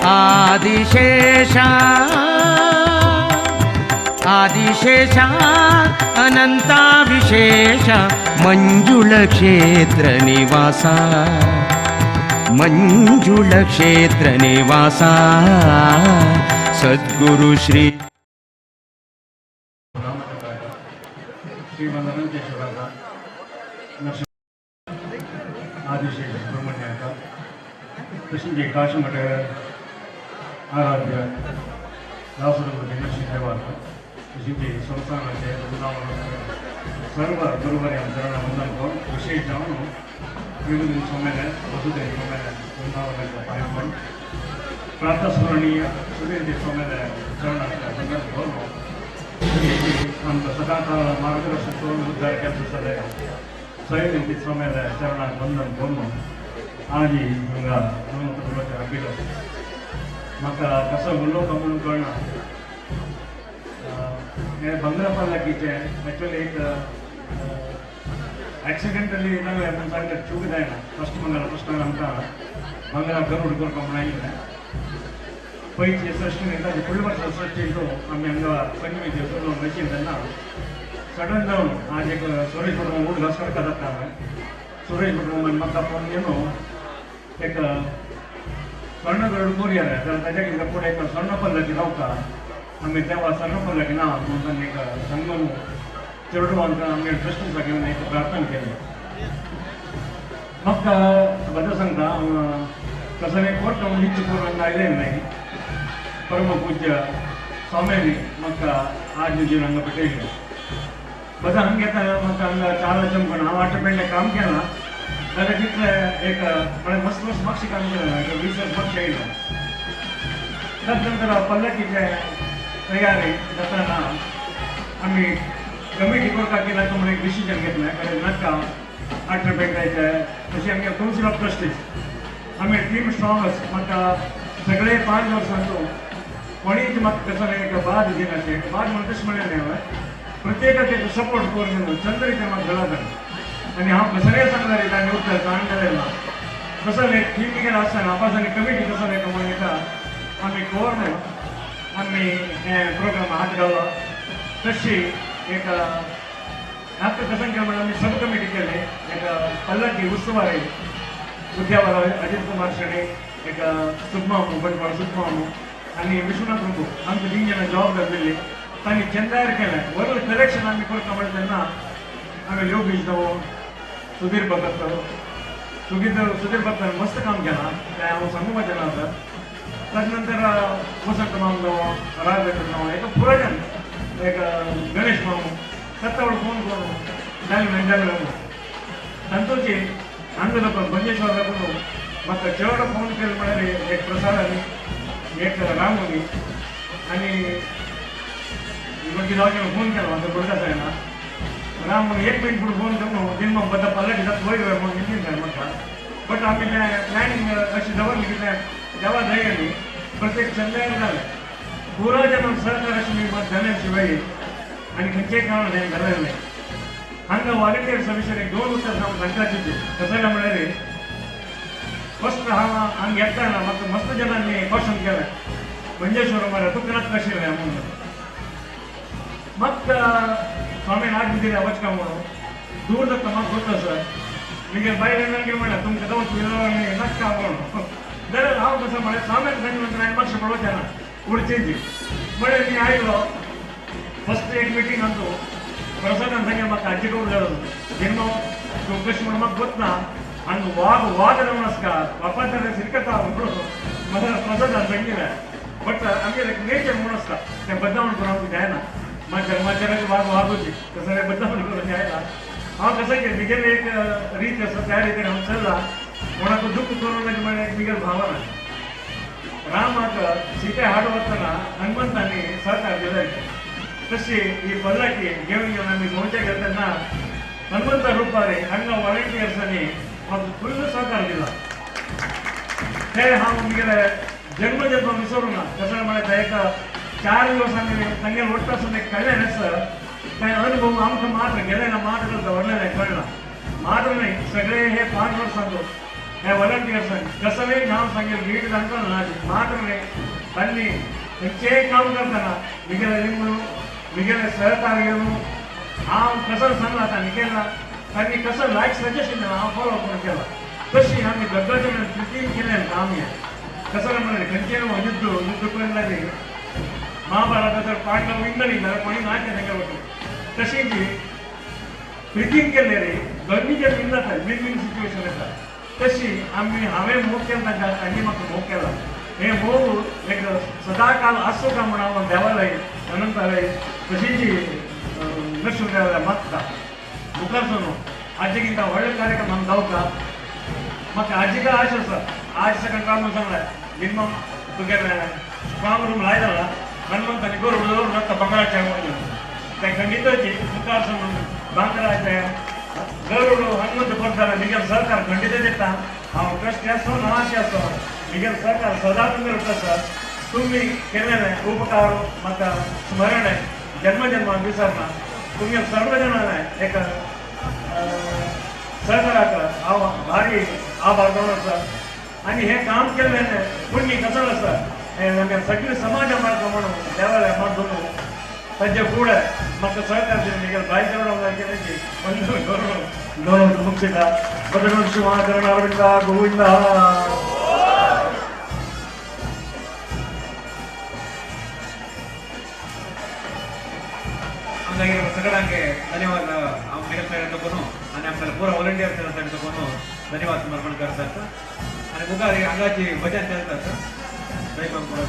आदिशेषा आदिशेषा अनंता विशेष मंजुळ क्षेत्र निवासा, मंजुळ क्षेत्र निवासा सद्गुरु श्री आदिशेष सुब्रमण्य तशेंच काशमठ आराध्य दासरंग दिनेश देवाक तशेंच संस्थानाचे वृंदावन सर्व गुरुवर्यां चरण वंदन करून विशेष जावन विभूती स्वाम्याले वसुदेव स्वाम्याले वृंदावनाच्या पांय पडून प्रातस्मरणीय सुरेंद्र स्वाम्याले चरणाक वंदन करून आमकां सदांकाळ मार्गदर्शन करून उद्धार केल्लो जाल्यार सैनिक स्वाम्याले चरणाक वंदन करून आजी हांगा हनुमंत अभिलो म्हाका कसो उलोवप म्हणून कळना. हें बंगरा पालकीचें एक्चुअली एक एक्सिडेंटली नवें म्हूण सारकें चूक जायना. फस्ट मंगला फस्ट आमकां बंगरा गरूड करपा म्हूण आयिल्लें. पयचे सृश्टी ताजे फुडल्या वर्सा सृश्टींत आमी हांगा पंचमी दिवस मशीन तेन्ना सडन जावन आज एक सुरेश भट उड घास करता जाता हांवें सुरेश भट म्हाका फोन घेवन एक स्वर्ण गरुड कोरियर जाल्यार ताज्या कितें फुडें एक स्वर्ण पल्लकी रावता आमी तेवा स्वर्ण पल्लकी ना म्हणून तांणी एक सांगून चेडवांक आमगे ट्रस्टीसाक घेवन एक प्रार्थना केली. म्हाका बरें सांगता कसलें कोर्ट इच्छ करून आयलें न्हय. परम पूज्य स्वाम्यांनी म्हाका आज जीवन हांगा भेटयलें. बरें हांगा येतना म्हाका हांगा चार चमकण हांव आठपेंडे काम केलां जाल्यार तितलें एक म्हळ्यार मस्त मस्त मातशें काम केलें, एक 20 वर्स मातशें आयलो. तदनंतर पल्लकीचे तयारी जाताना आमी कमिटी करपाक केला म्हणून एक डिसिजन घेतलें कारण नाका आठपेंड्याचे तशें आमगे कौन्सिल ऑफ ट्रस्टीज आमी टीम स्ट्रॉंग आसा. म्हाका सगळे 5 वर्सांचो कोणीच म्हाका कसो एक बाद दिनाशें बाद म्हणून तशें म्हणलें न्हय हांवें प्रत्येकाक एक सपोर्ट करून चंद्र रितीन म्हाका घडला. आनी हांव कसलें सांगल्यार ताणें उत्तर काण जालें ना. कसलें एक टीम गेलें आसतना आपास आनी कमिटी कसलें म्हणून एका आमी करून आमी हें प्रोग्राम हात घालो. तशी एक आतां कसं केलें म्हणल्यार आमी सब कमिटी केली एक पल्लकी उत्सवारी उद्यावर अजित कुमार शेणे एक सुखमामू बंटवाळ सुखमामू आनी विश्वनाथ प्रभू आमकां 3 जाणां जबाबदार दिल्ली. तांणी चंदायर केलें व्हडलें कलेक्शन आमी करता म्हणलें तेन्ना आमी योगेश दवो सुधीर भगत सुधीर भगतान मस्त काम केलां तें हांव सांगूपाचें ना आतां. तदनंतर वसंत माम दवो राघवेंद्र दवो एक पुराय एक गणेश मामू सत्तावड फोन करून जालें जालें तांतूची हांगा लोक मंजेश्वर लागून म्हाका चड फोन केले म्हळ्यार एक प्रसादानी एक रामुनी आनी मागीर फोन केलो म्हाका बरका जायना राम म्हणून 1 मिनट फुडें फोन करून दिनमा बद्दा पल्लकी जाता वयर वयर म्हणून हिंदीन जाय म्हाका. बट आमी तें प्लॅनिंग अशें दवरलें की तें देवा दयेन प्रत्येक चंद्रायर जालें. पुरा जनांक सहकार अशें मात जाल्या शिवाय आनी खंयचेय कारण हें जालें न्हय. हांगा वॉलंटियर्सा विशय एक 2 उतर हांव सांगपाचें कसलें काय म्हळ्यार फस्ट हांव हांगा येतना म्हाका मस्त जणांनी क्वेश्चन केलें मंजेश्वर मरे तुका नाका आशिल्लें म्हणून. म्हाका स्वामीन आज्ञा दिल्या वचका म्हणून दूर जाता म्हाका गोत आसा मिगेल बायलेन कितें म्हणलें तुमकां जावचें नाका म्हणून. जाल्यार हांव कसो म्हळ्यार स्वाम्यान सांगलें नंतर हांवें मातशें पळोवचें ना उडचें म्हळ्यार मी आयलो फस्ट एक मिटींग आमचो प्रसादान सांगलें म्हाका आजी करून जालो जेन्ना तूं कशें म्हणून म्हाका गोत ना हांगा वाग वाग जावन आसता बापान सिरकता म्हणून म्हाका प्रसादान सांगिल्लें. बट आमगेलें एक नेचर म्हणून आसता तें बदलावण करून आमकां जायना. माजर माजराक वाग वागूची तसें बदलावण करून जायना. हांव कसं की मिगेलें एक रीत आसा त्या रितीन हांव चल्ला कोणाक दुख्ख करूं नाका म्हळ्यार एक मिगेल भावना. रामाक सीते हाडू वतना हनुमंतांनी सहकार दिलें तशी ही पल्लकी घेवन घेवन आमी गोंयच्या गेले तेन्ना हनुमंत रुपारे हांगा वॉलंटियर्सांनी म्हाका फुल्ल सहकार दिला. ते हांव मिगेले जन्म जन्म विसरूं ना. कसं म्हळ्यार एका 4 दिवस आमी तांगेर वट्ट आसून एक कळ्ळें न्ही सर ते अनुभव आमकां मात्र गेले ना मात्र दवरलें कळना मात्र न्हय सगळे हे 5 वर्सांचो हे वॉलंटियर्सांनी कसलें नांव सांगेल लीड तांकां ना मात्र न्हय तांणी खंयचेंय काम करतना मिगेलें लिंबू मिगेलें सहकार घेवन हांव कसो सांगलां तांणी केलां तांणी कसो लायक सजेशन दिलां हांव फॉलो करून केलां. तशी आमी दग्गजन प्रितीन केलें काम हें कसो म्हणलें खंयचें युद्ध युद्ध करून जालें महाभारता जर पांडव विंगडी जाल्यार कोणी ना केलें तांगेर वचून तशीच प्रितीन केल्लें रे दोनीचेर विन जाता विन विन सिच्युएशन येता. तशी आमी हांवें मोग केला तांकां तांणी म्हाका मोग केला. हे मोग एक सदाकाल आसूं काय म्हणून हांव देवालय अनंतालय तशीच नरशिंह देवालय मागता मुखार सरून आजी कितें व्हडले कार्यक्रम हांगा जावका म्हाका आजी काय आश आसा. आज सकाळी रामून सांगलें निम्मा तुगेलें स्ट्रॉंग रूम लाय जाला हनुमंतांनी गरुड दवरून आतां भांगराचें म्हणून तें खंडिताची मुखार सरून भांगराचें गरुड हनुमंत करताले मिगेल सहकार खंडीत दिता. हांव कश्ट आसूं ना आशे आसूं मिगेल सहकार सदां तुमगेर आसा. तुमी केलेलें उपकार म्हाका स्मरण जन्म जन्मान विसरना. तुमगेल सर्व जाणां एक सहकाराक हांव भारी आभार जावन आसा. आनी हें काम केल्लें पुण्य कसो आसा हें आमगे सगळे समाजा मार्ग म्हणून देवालय मागून ताजे फुडें म्हाका सहकार दिलें मिगेल भाई जेवण केलें वंदन करून दोन मुक्षिता बदन शिवाचरण अरविंद गोविंद. हांगा सगळ्यांक धन्यवाद आमगे सायड तकून आनी आमकां पुरा व्हॉलंटियर्स सायड तकून धन्यवाद समर्पण करतात आनी मुखार हांगाची भजन चलतात. जय बाबा.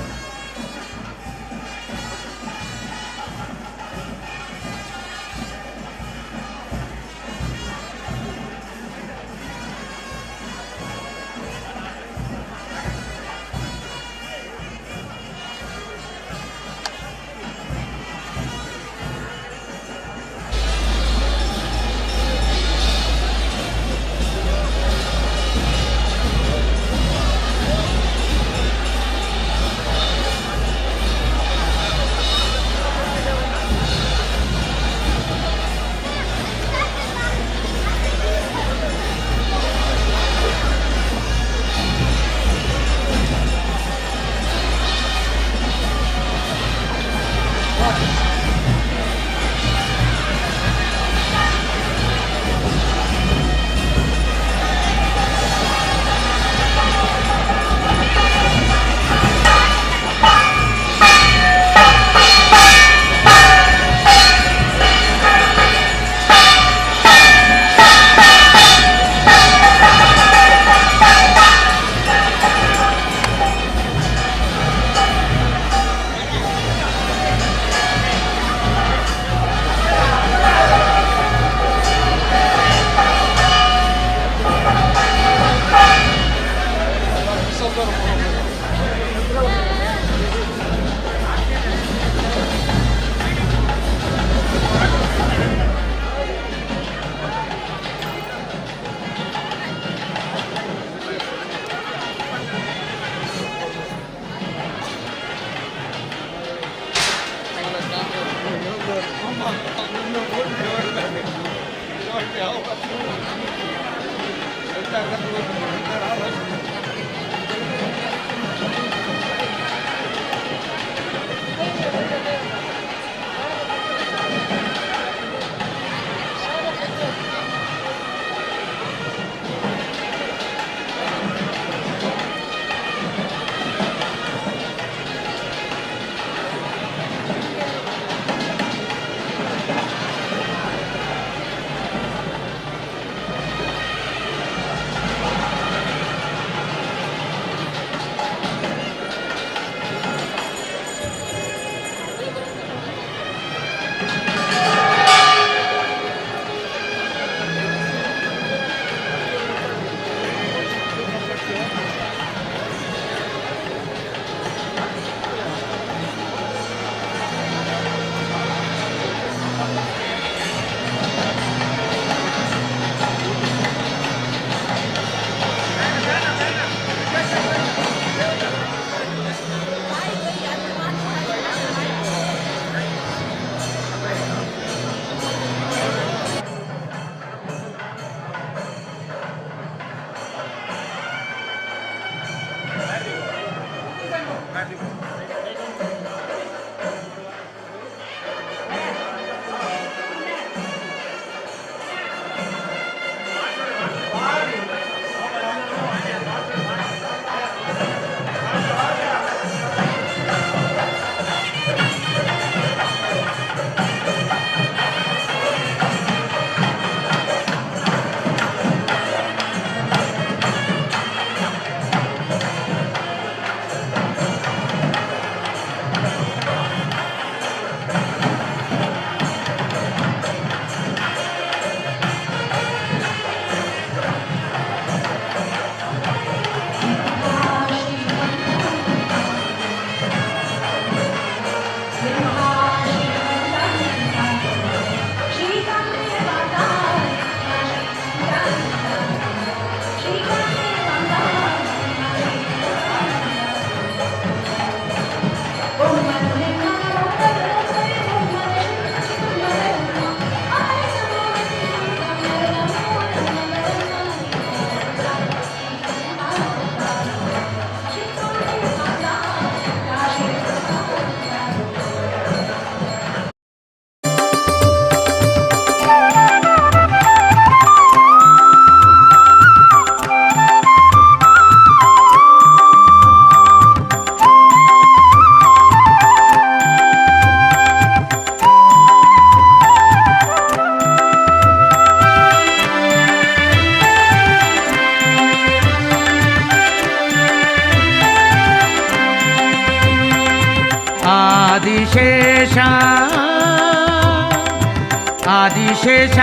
आदिशेष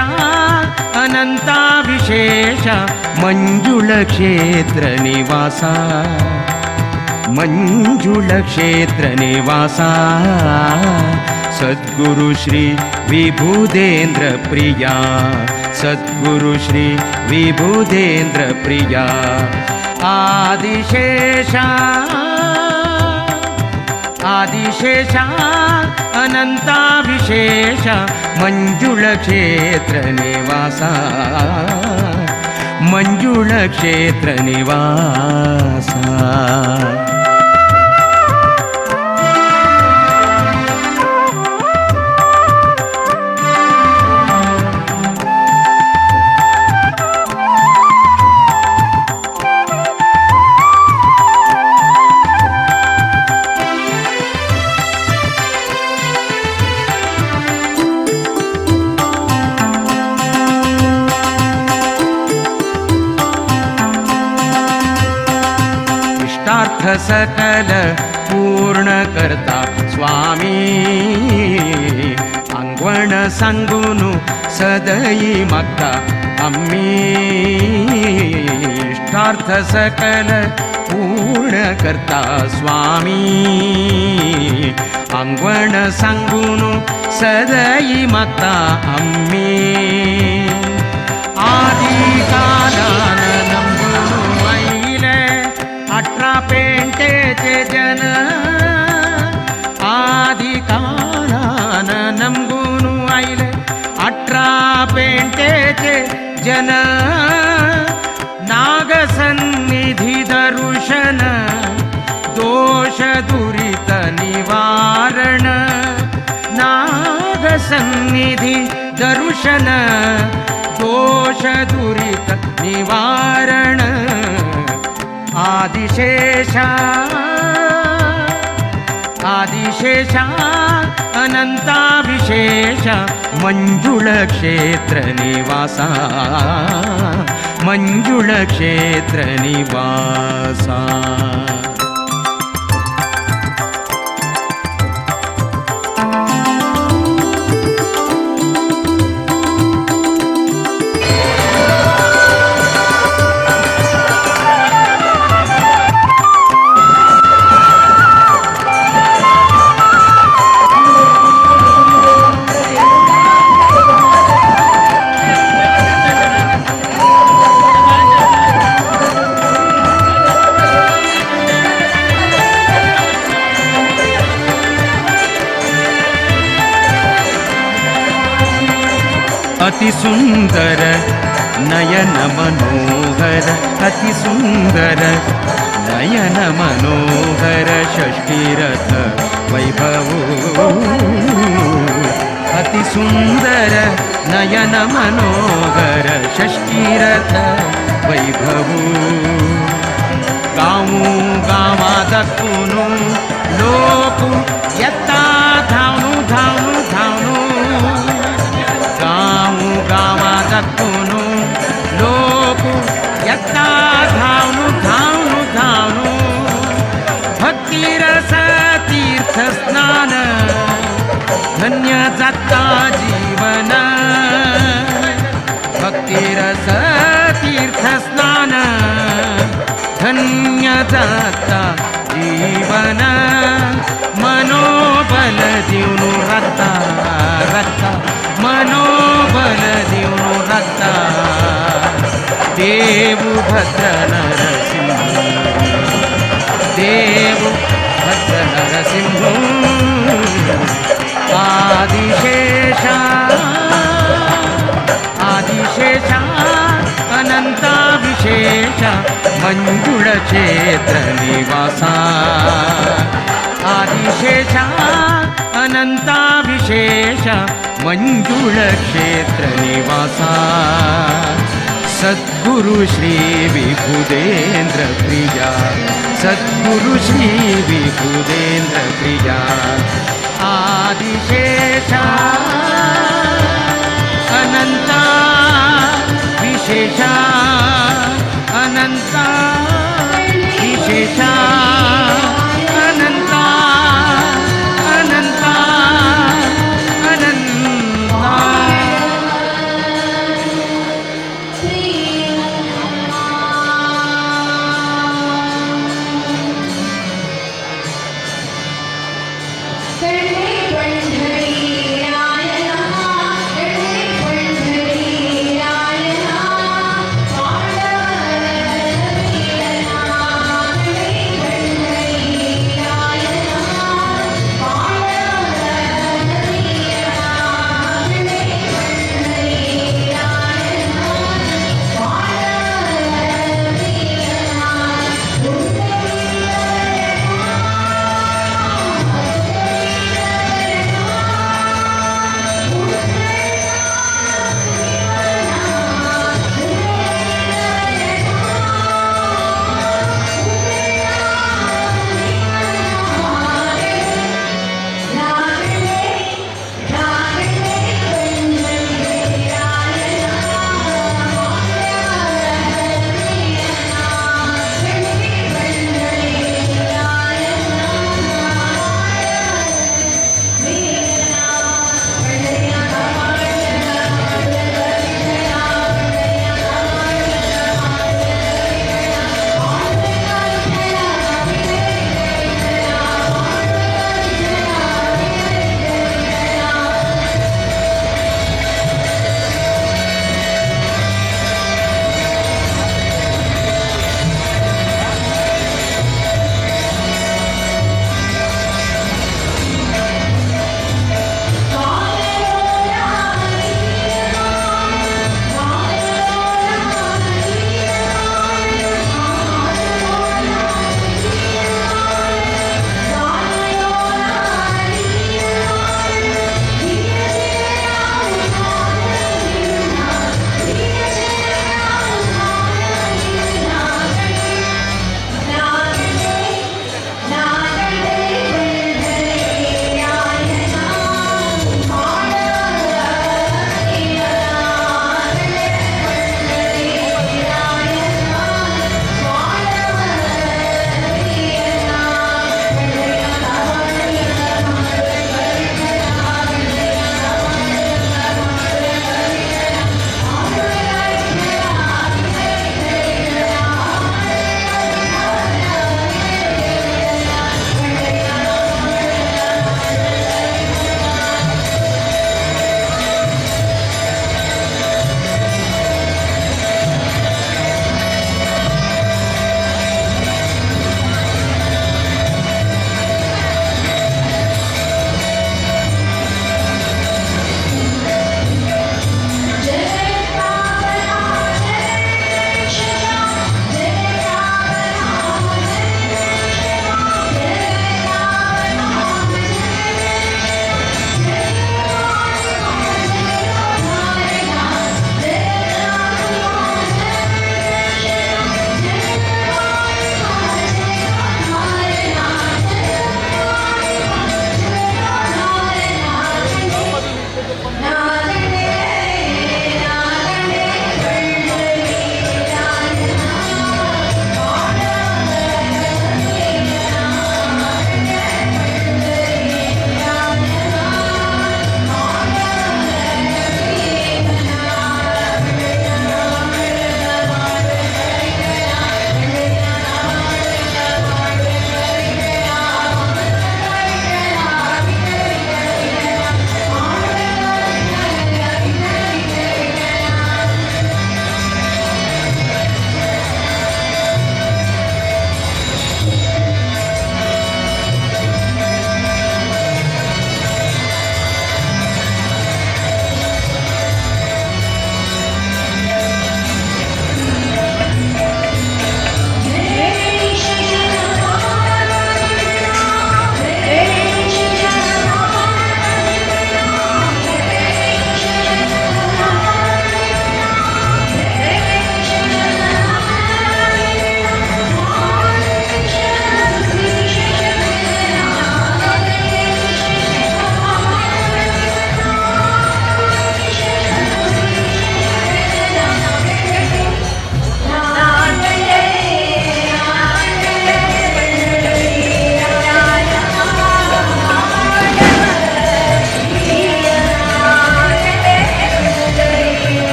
अनंता विशेष मंजुळ क्षेत्र निवासा मंजुळ क्षेत्र निवासा सद्गुरु श्री विबुधेंद्र प्रिया सद्गुरु श्री विबुधेंद्र प्रिया आदिशेषा आदिशेषा अनंता विशेष मंजुळ क्षेत्र निवासा मंजुळ क्षेत्र निवासा। सकल पूर्ण करता स्वामी आंगवण सांगून सदयी मागता आम्ही इष्टार्थ सकल पूर्ण करता स्वामी आंगवण सांगून सदयी मागता आम्ही आदि कालान नंबून आयले 18 पेंटेचे जन आदि कालान नंबून आयले 18 पेंटेचे जन नागसन्निधि दर्शन दोष दुरित निवारण नागसन्निधि दर्शन दोष दुरित निवारण आदिशेषा आदिशेषा अनंता विशेष मंजुळ क्षेत्र निवासा मंजुळ क्षेत्र निवासा। अति सुंदर नयन मनोहर अति सुंदर नयन मनोहर षष्ठीरथ वैभव अति सुंदर नयन मनोहर षष्ठीरथ वैभव गाऊ गावा दखून लोक येता धावणू धावणू धावणू गाऊ गावा दखून लोक येता धावणू धावणू धावणू भक्तिरस तीर्थ स्नान धन्य जाता जीवन भक्तिरस तीर्थ स्नान धन्य जाता जीवन मनोबल दिवनु रता रता मनोबल दिवनु रता देव भद्र नरसिंह देव भद्र नरसिंह आदिशेषा आदिशेषा अनंता विशेष मंजुळ क्षेत्र निवासा आदिशेषा अनंता विशेष मंजुळ क्षेत्र निवासा सद्गुरु श्री विबुधेंद्र प्रिया सद्गुरु श्री विबुधेंद्र प्रिया आदिशेषा अनंता विशेषा अनंता विशेषा अनंता अनंता अनंता।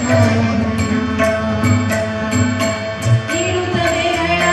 ನೋಡುತ್ತಾ ಇರುತ್ತ ಬೆರಳ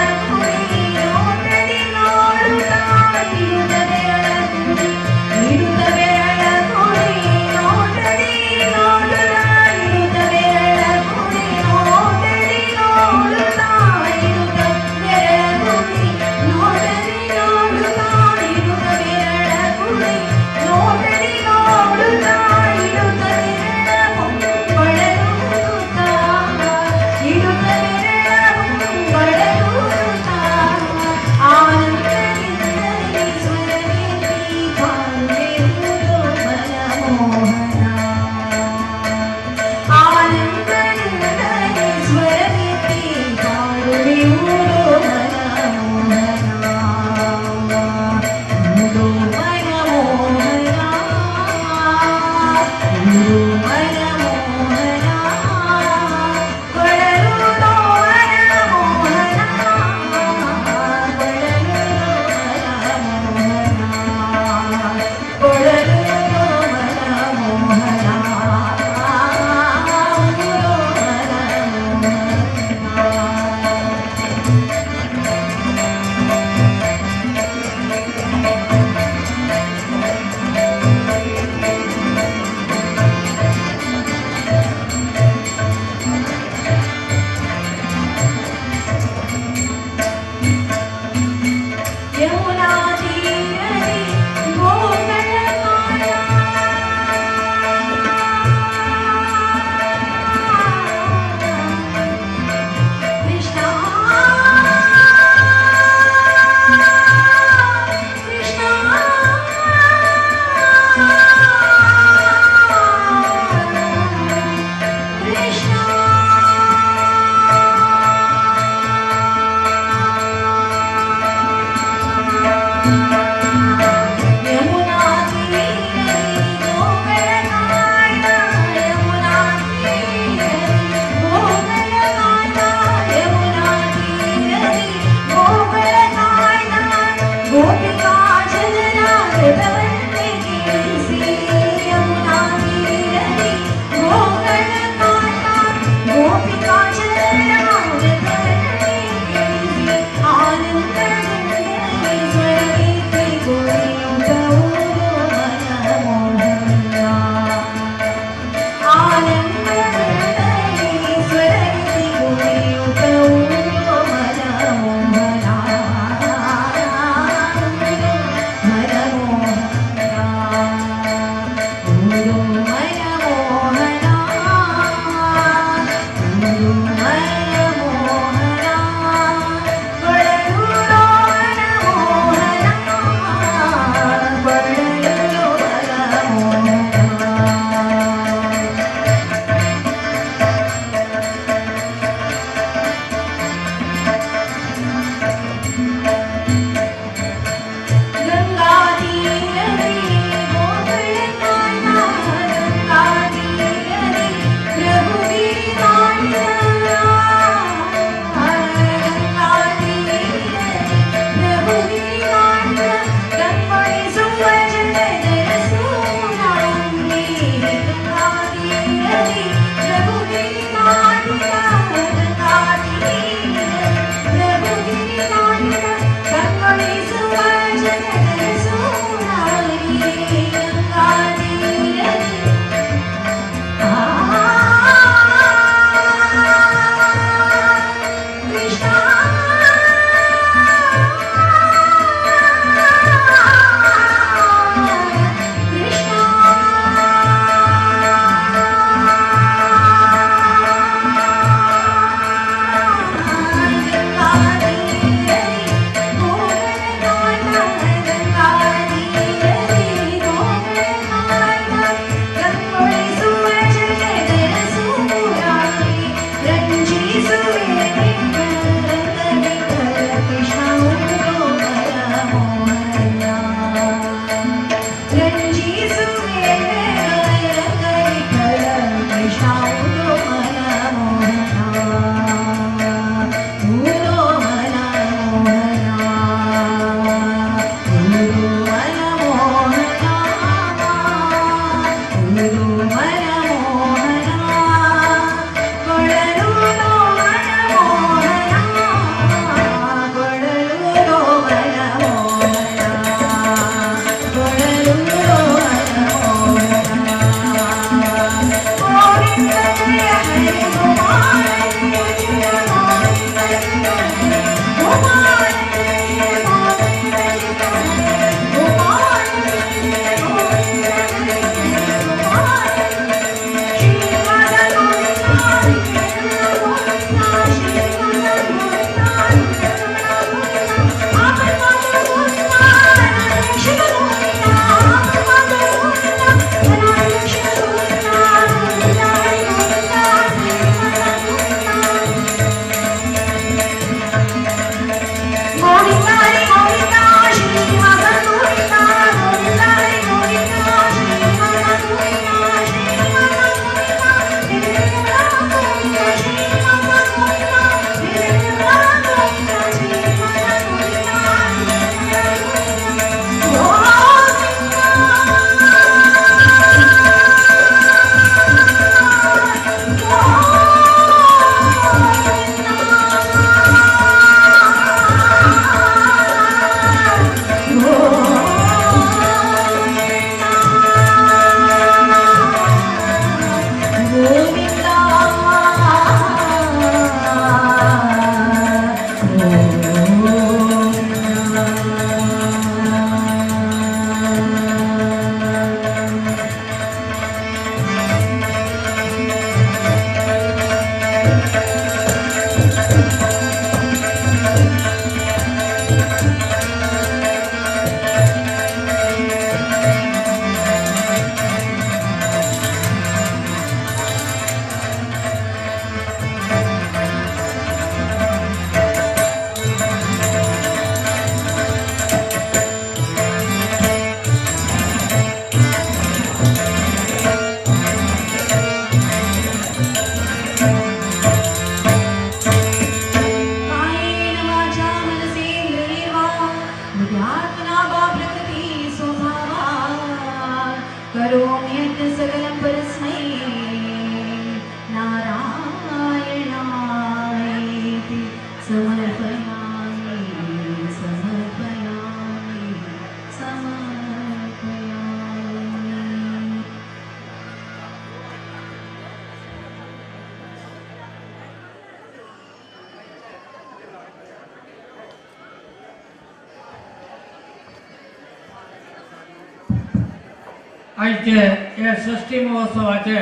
आयचे हे षष्ठी महोत्सवाचे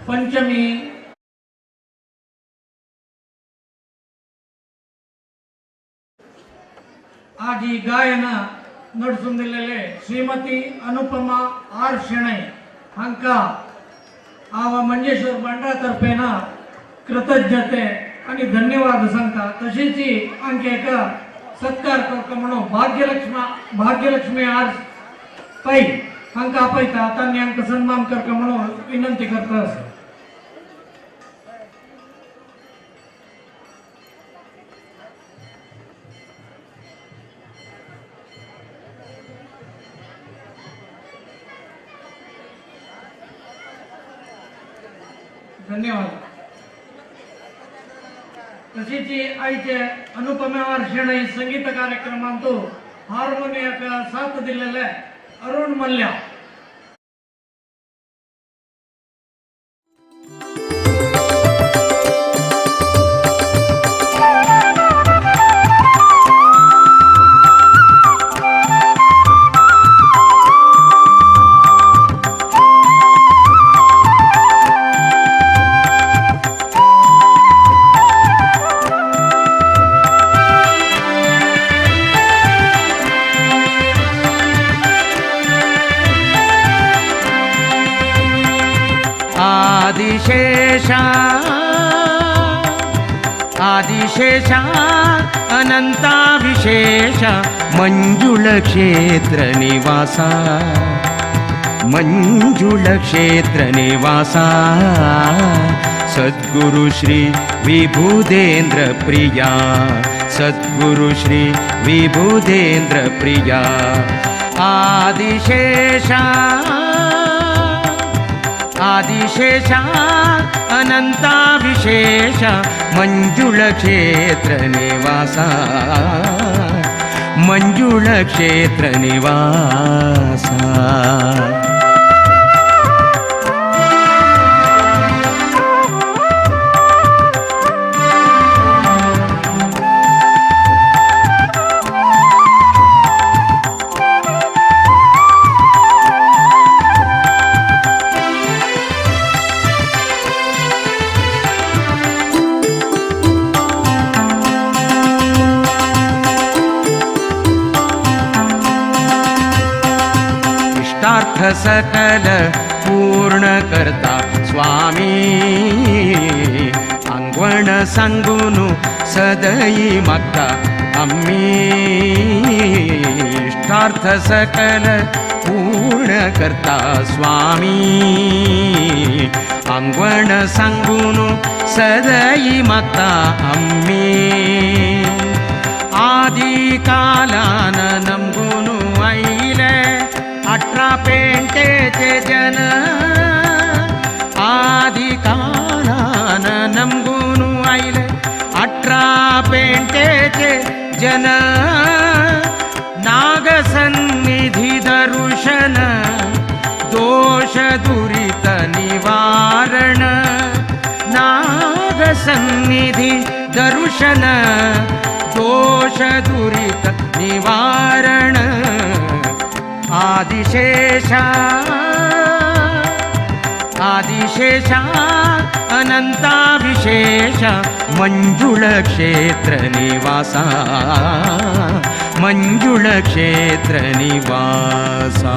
पंचमी आज ही गायन नडसून दिलेले श्रीमती अनुपमा आर शेणै हांकां हांव मंजेश्वर बंडा तर्फेन कृतज्ञते आणि धन्यवाद सांगता. तशीच हांकां एक सत्कार करता म्हणून भाग्यलक्ष्मी आर पै हांकां आपयता, तांणी हांकां सन्मान करता म्हणून विनंती करता. आसा धन्यवाद. तशीच आयचे अनुपमा आर शेणै संगीत कार्यक्रमांतु हार्मोनियाक साथ दिलेले अरुण मल्ल्या. आदिशेषा आदिशेषा अनंता विशेष मंजुळ क्षेत्र निवासा मंजुळ क्षेत्र निवासा सद्गुरु श्री विबुधेंद्र प्रिया सद्गुरु श्री विबुधेंद्र प्रिया आदिशेषा आदिशेषा अनंता विशेष मंजुळ क्षेत्र निवासा मंजुळ क्षेत्र निवासा. इष्टार्थ सकल पूर्ण करता स्वामी आंगवण सांगून सदयी मागता आम्ही. इष्टार्थ सकल पूर्ण करता स्वामी आंगवण सांगून सदयी मागता आम्ही. आदि कालान नमगून आयले 18 पेंटेचे जन आदि कालान नमगून आयले 18 पेंटेचे जन नागसन्निधि दर्शन दोष दुरित निवारण नागसन्निधि दर्शन दोष दुरित निवारण आदिशेषा आदिशेषा अनंता विशेष मंजुळ क्षेत्र निवासा मंजुळ क्षेत्र निवासा.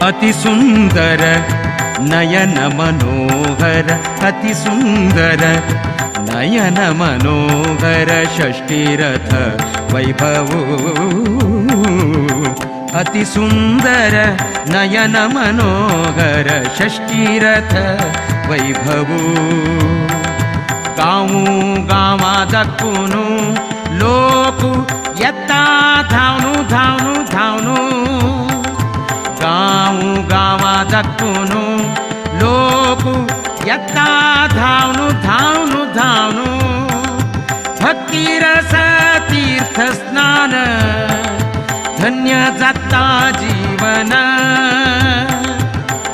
अति सुंदर नयन मनोहर अति सुंदर नयन मनोहर षष्ठीरथ वैभव अति सुंदर नयन मनोहर षष्ठीरथ वैभव. गांव गांवा दाखून लोक येता धावनु धावनु धावनु गांव गांवा दाखून लोक येता धावनु धावनु धावनु भक्तिरस तीर्थ स्नान धन्य जाता जीवन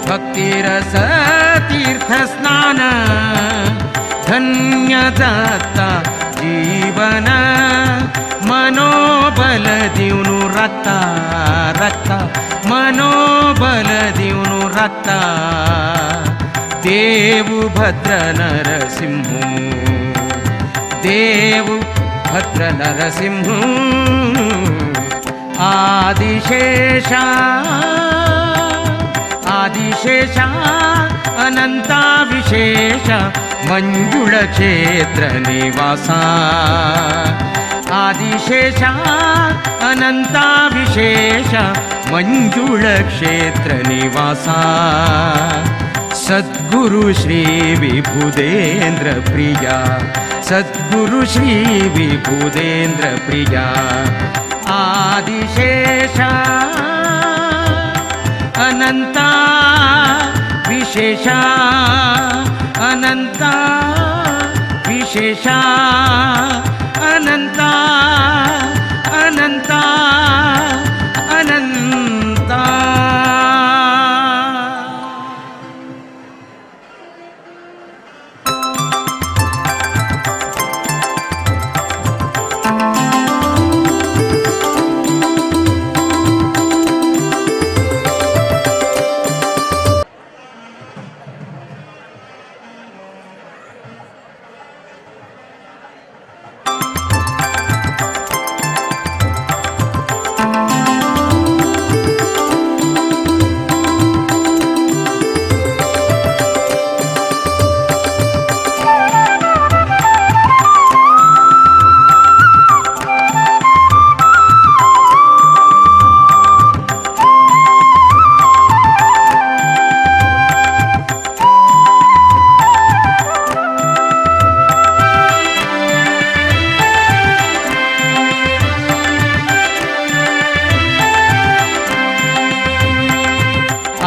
भक्तिरस तीर्थ स्नान धन्य जाता जीवन मनोबल दिवनु राखता राखता मनोबल दिवनु राखता देव भद्र नरसिंह देव भद्र नरसिंह आदिशेषा आदिशेषा अनंता विशेष मंजुळ क्षेत्र निवासा आदिशेषा अनंता विशेष मंजुळ क्षेत्र निवासा सद्गुरु श्री विबुधेंद्र प्रिया सद्गुरु श्री विबुधेंद्र प्रिया आदिशेषा अनंता विशेषा अनंता विशेषा अनंता अनंता अनंता।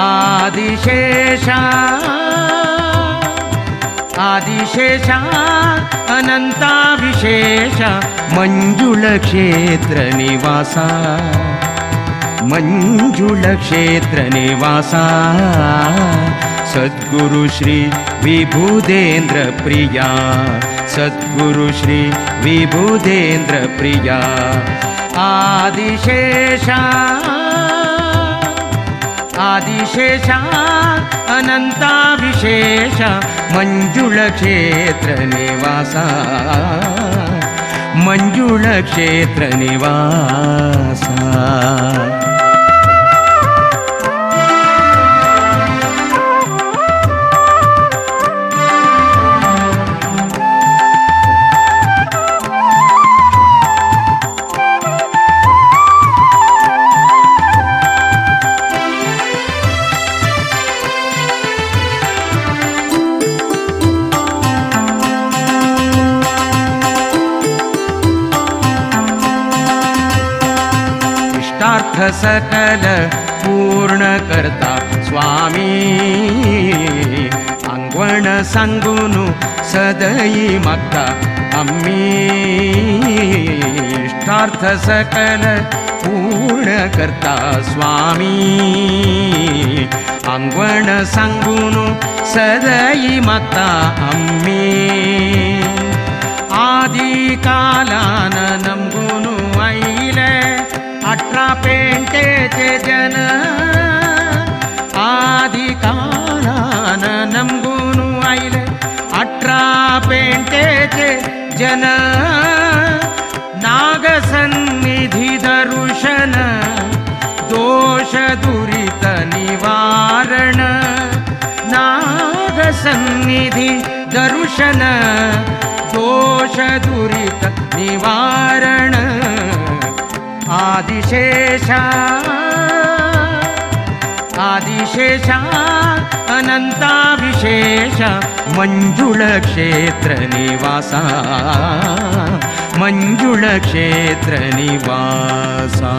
आदिशेषा आदिशेषा अनंता विशेष मंजुळ क्षेत्र निवासा मंजुळ क्षेत्र निवासा सद्गुरु श्री विबुधेंद्र प्रिया सद्गुरु श्री विबुधेंद्र प्रिया आदिशेषा आदिशेषा अनंता विशेष मंजुळ क्षेत्र निवासा मंजुळ क्षेत्र निवासा। इष्टार्थ सकल पूर्ण करता स्वामी आंगवण सांगून सदई मागता आम्ही इष्टार्थ सकल पूर्ण करता स्वामी आंगवण सांगून सदई मागता आम्ही आदि कालान नमगुनु आयले 18 पेंटेचे जन आदि कालान नमगुनु आयले 18 पेंटेचे जन नागसन्निधि दर्शन दोष दुरित निवारण नागसन्निधि दर्शन दोष दुरित निवारण आदिशेषा आदिशेषा। अनंता विशेष मंजुळ क्षेत्र निवासा, मंजुळ क्षेत्र निवासा।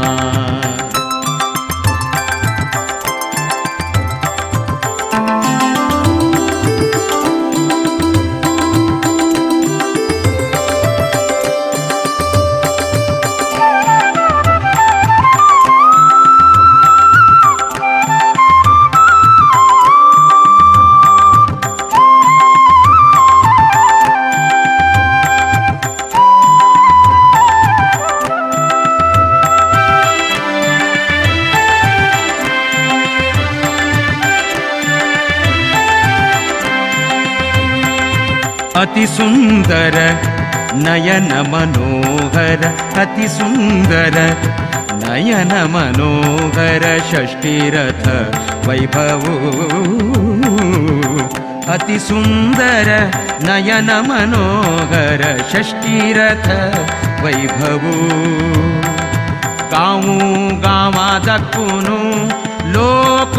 अति सुंदर नयन मनोहर, अति सुंदर नयन मनोहर षष्ठीरथ वैभव। अति सुंदर नयन मनोहर षष्ठीरथ वैभव। गांव गांवा दाखून लोक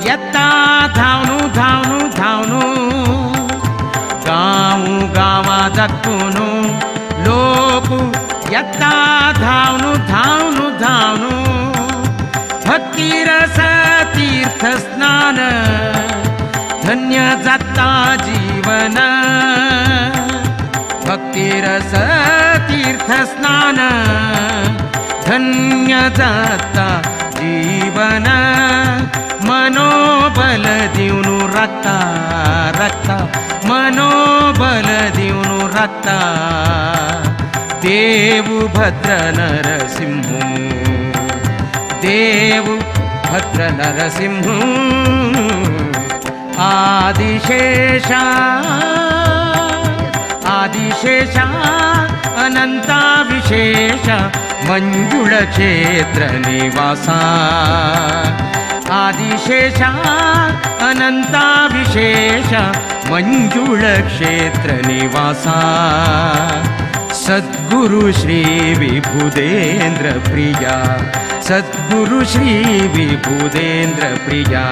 येता धावनु धावनु धावनु, गांव गांवा दाखून लोक येता धावनु धावनु धावनु। भक्तिरस तीर्थ स्नान धन्य जाता जीवन, भक्तिरस तीर्थ स्नान धन्य जाता जीवन। मनोबल दिवनु राखता राखता, मनोबल दिवनु राखता देव भद्र नरसिंह, देव भद्र नरसिंह। आदिशेषा आदिशेषा अनंता विशेष मंजुळ क्षेत्र निवासा, आदिशेषा अनंता विशेष मंजुळ क्षेत्र निवासा। सद्गुरु श्री विबुधेंद्र प्रिया, सद्गुरु श्री विबुधेंद्र प्रिया।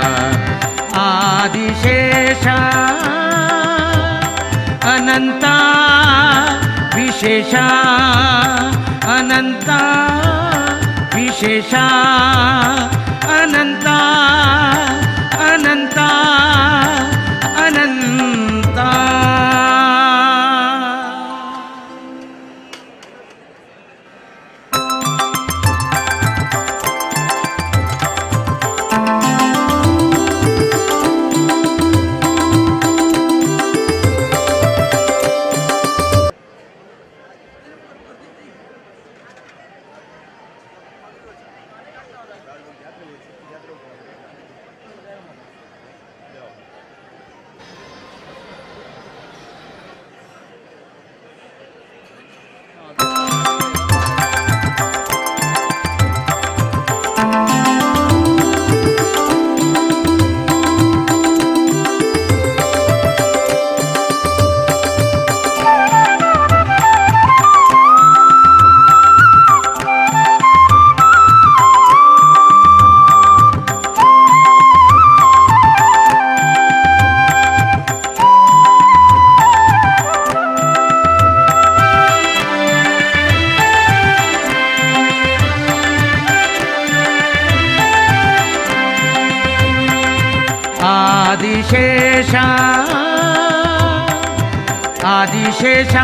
आदिशेषा अनंता विशेषा अनंता विशेषा अनंता अनंता अनंता। आदिशेषा आदिशेषा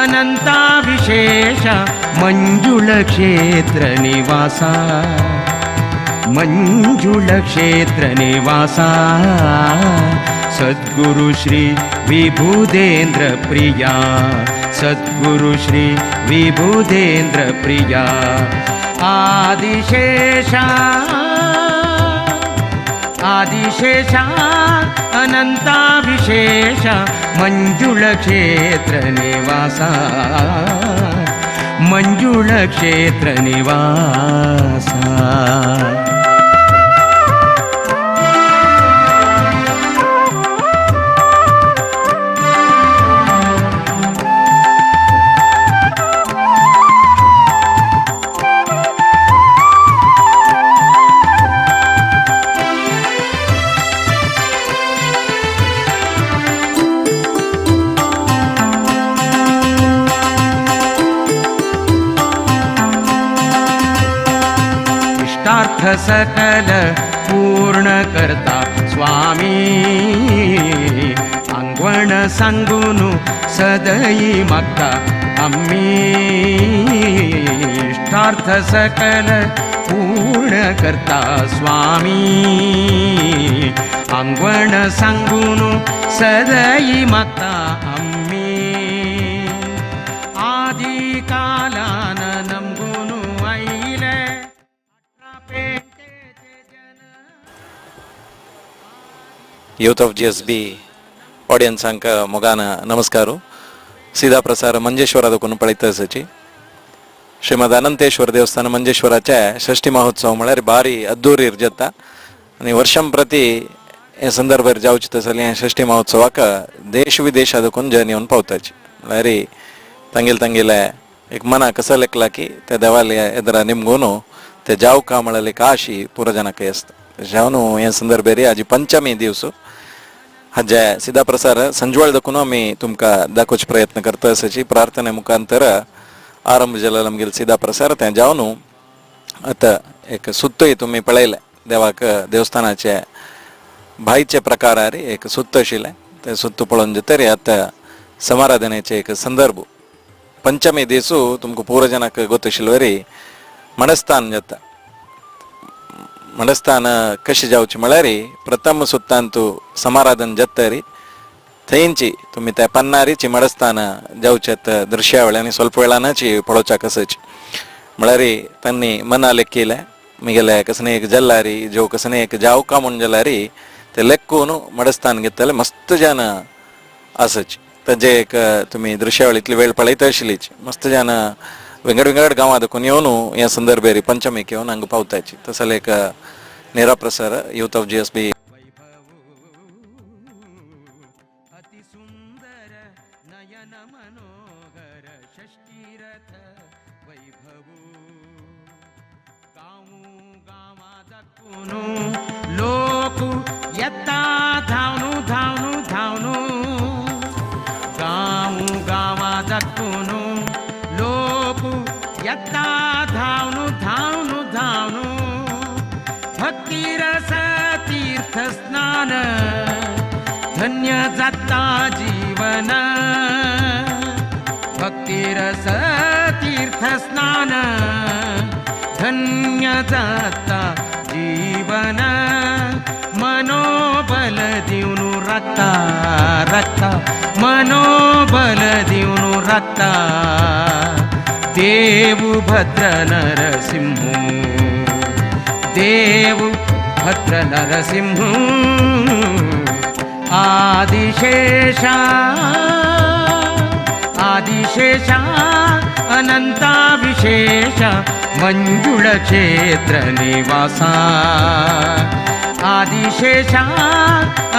अनंता विशेष मंजुळ क्षेत्र निवासा, मंजुळ क्षेत्र निवासा। सद्गुरु श्री विबुधेंद्र प्रिया, सद्गुरु श्री विबुधेंद्र प्रिया। आदिशेषा आदिशेषा अनंता विशेष मंजुळ क्षेत्र निवासा, मंजुळ क्षेत्र निवासा। इष्टार्थ सकल पूर्ण करता स्वामी आंगवण सांगून सदई मागता आम्ही इष्टार्थ सकल पूर्ण करता स्वामी आंगवण सांगून सदई मागता आम्ही आदि कालान नमगुन आयले. यूथ ऑफ GSB ऑडियन्सांक मोगान नमस्कार. सीधा प्रसार मंजेश्वरादकून पळयत आसाची. श्रीमद अनंतेश्वर देवस्थान मंजेश्वराचे षष्ठी महोत्सव म्हळ्यार भारी अद्दुरीर जाता आनी वर्षां प्रति हे संदर्भार जावचे तसले हे षष्ठी महोत्सवाक देश विदेशादकून जन येवन पावताची. म्हळ्यार तांगेले तांगेले एक मनाक कसो लेखला की त्या देवाले एदरा निमगून ते जावका म्हळ्यार एक आशी पुरो जनाकय आसता. जावन हे संदर्भेर आजी पंचमी दिवस हाजे सीधा प्रसार संजवाळ दाखोवन आमी तुमकां दाखोवचो प्रयत्न करता आसाची. प्रार्थने मुखांतर आरंभ जालो आमगेलो सीधा प्रसार. तें जावन आतां एक सुत्तूय तुमी पळयलें देवाक देवस्थानाचे भायचे प्रकार एक सुत्त आशिल्लें तें सुत्त पळोवन जातरी आतां समाराधनेचे एक संदर्भ पंचमी दिसू तुमकां पुरो जनाक गोत आशिल्ले वरी मणस्थान जाता. मणस्थान कशें जावचें म्हळ्यार प्रथम सुत्तांतू समाराधन जातरी थंयची तुमी त्या पन्नारीची मडस्थान जावचे दृश्यावळी आनी स्वल्प वेळानची पळोवच्याक आसाची. म्हळ्यार तांणी मना लेखिलें मिगेले कसने एक जल्लारी जो कसने एक जावका म्हूण जल्लारी ते लेखून मडस्थान घेतले मस्त जन आसाची. ताजे एक तुमी दृश्यावळींतली वेळ पळयत आशिल्लीच मस्त जन विंगड विंगड गांवां देखून येवन ह्या संदर्भेर पंचमीक येवन हांगा पावताची. तसले एक निराप्रसार यूथ ऑफ GSB. लोक येता धावनु धावनु धावनु गांव गांवा दाखून लोक येता धावनु धावनु धावनु भक्तिरस तीर्थ स्नान धन्य जाता जीवन भक्तिरस तीर्थ स्नान धन्य जाता जीवन मनोबल दिवन राखता राखता मनोबल दिवन राखता देव भद्र नरसिंह देव भद्र नरसिंह आदिशेषा आदिशेषा अनंता विशेष मंजुळ क्षेत्र निवासा आदिशेषा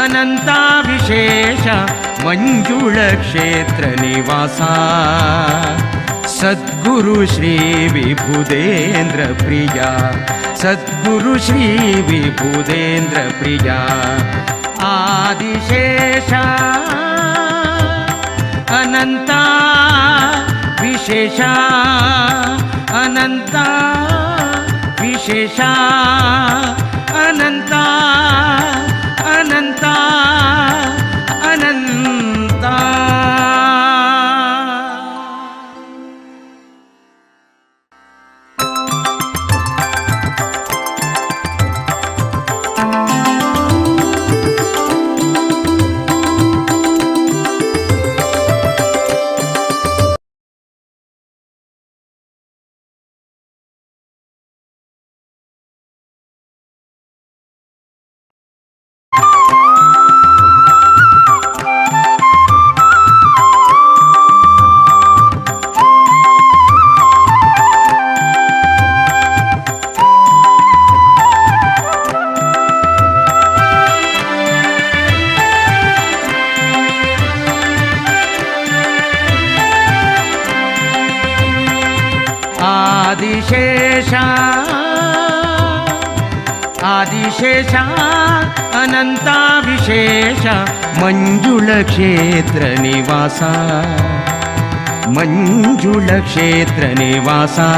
अनंता विशेष मंजुळ क्षेत्र निवासा सद्गुरु श्री विबुधेंद्र प्रिया सद्गुरु श्री विबुधेंद्र प्रिया आदिशेषा अनंता विशेषा अनंता विशेषा अनंता अनंता अनंता. आदिशेषा आदिशेषा अनंता विशेष मंजुळ क्षेत्र निवासा मंजुळ क्षेत्र निवासा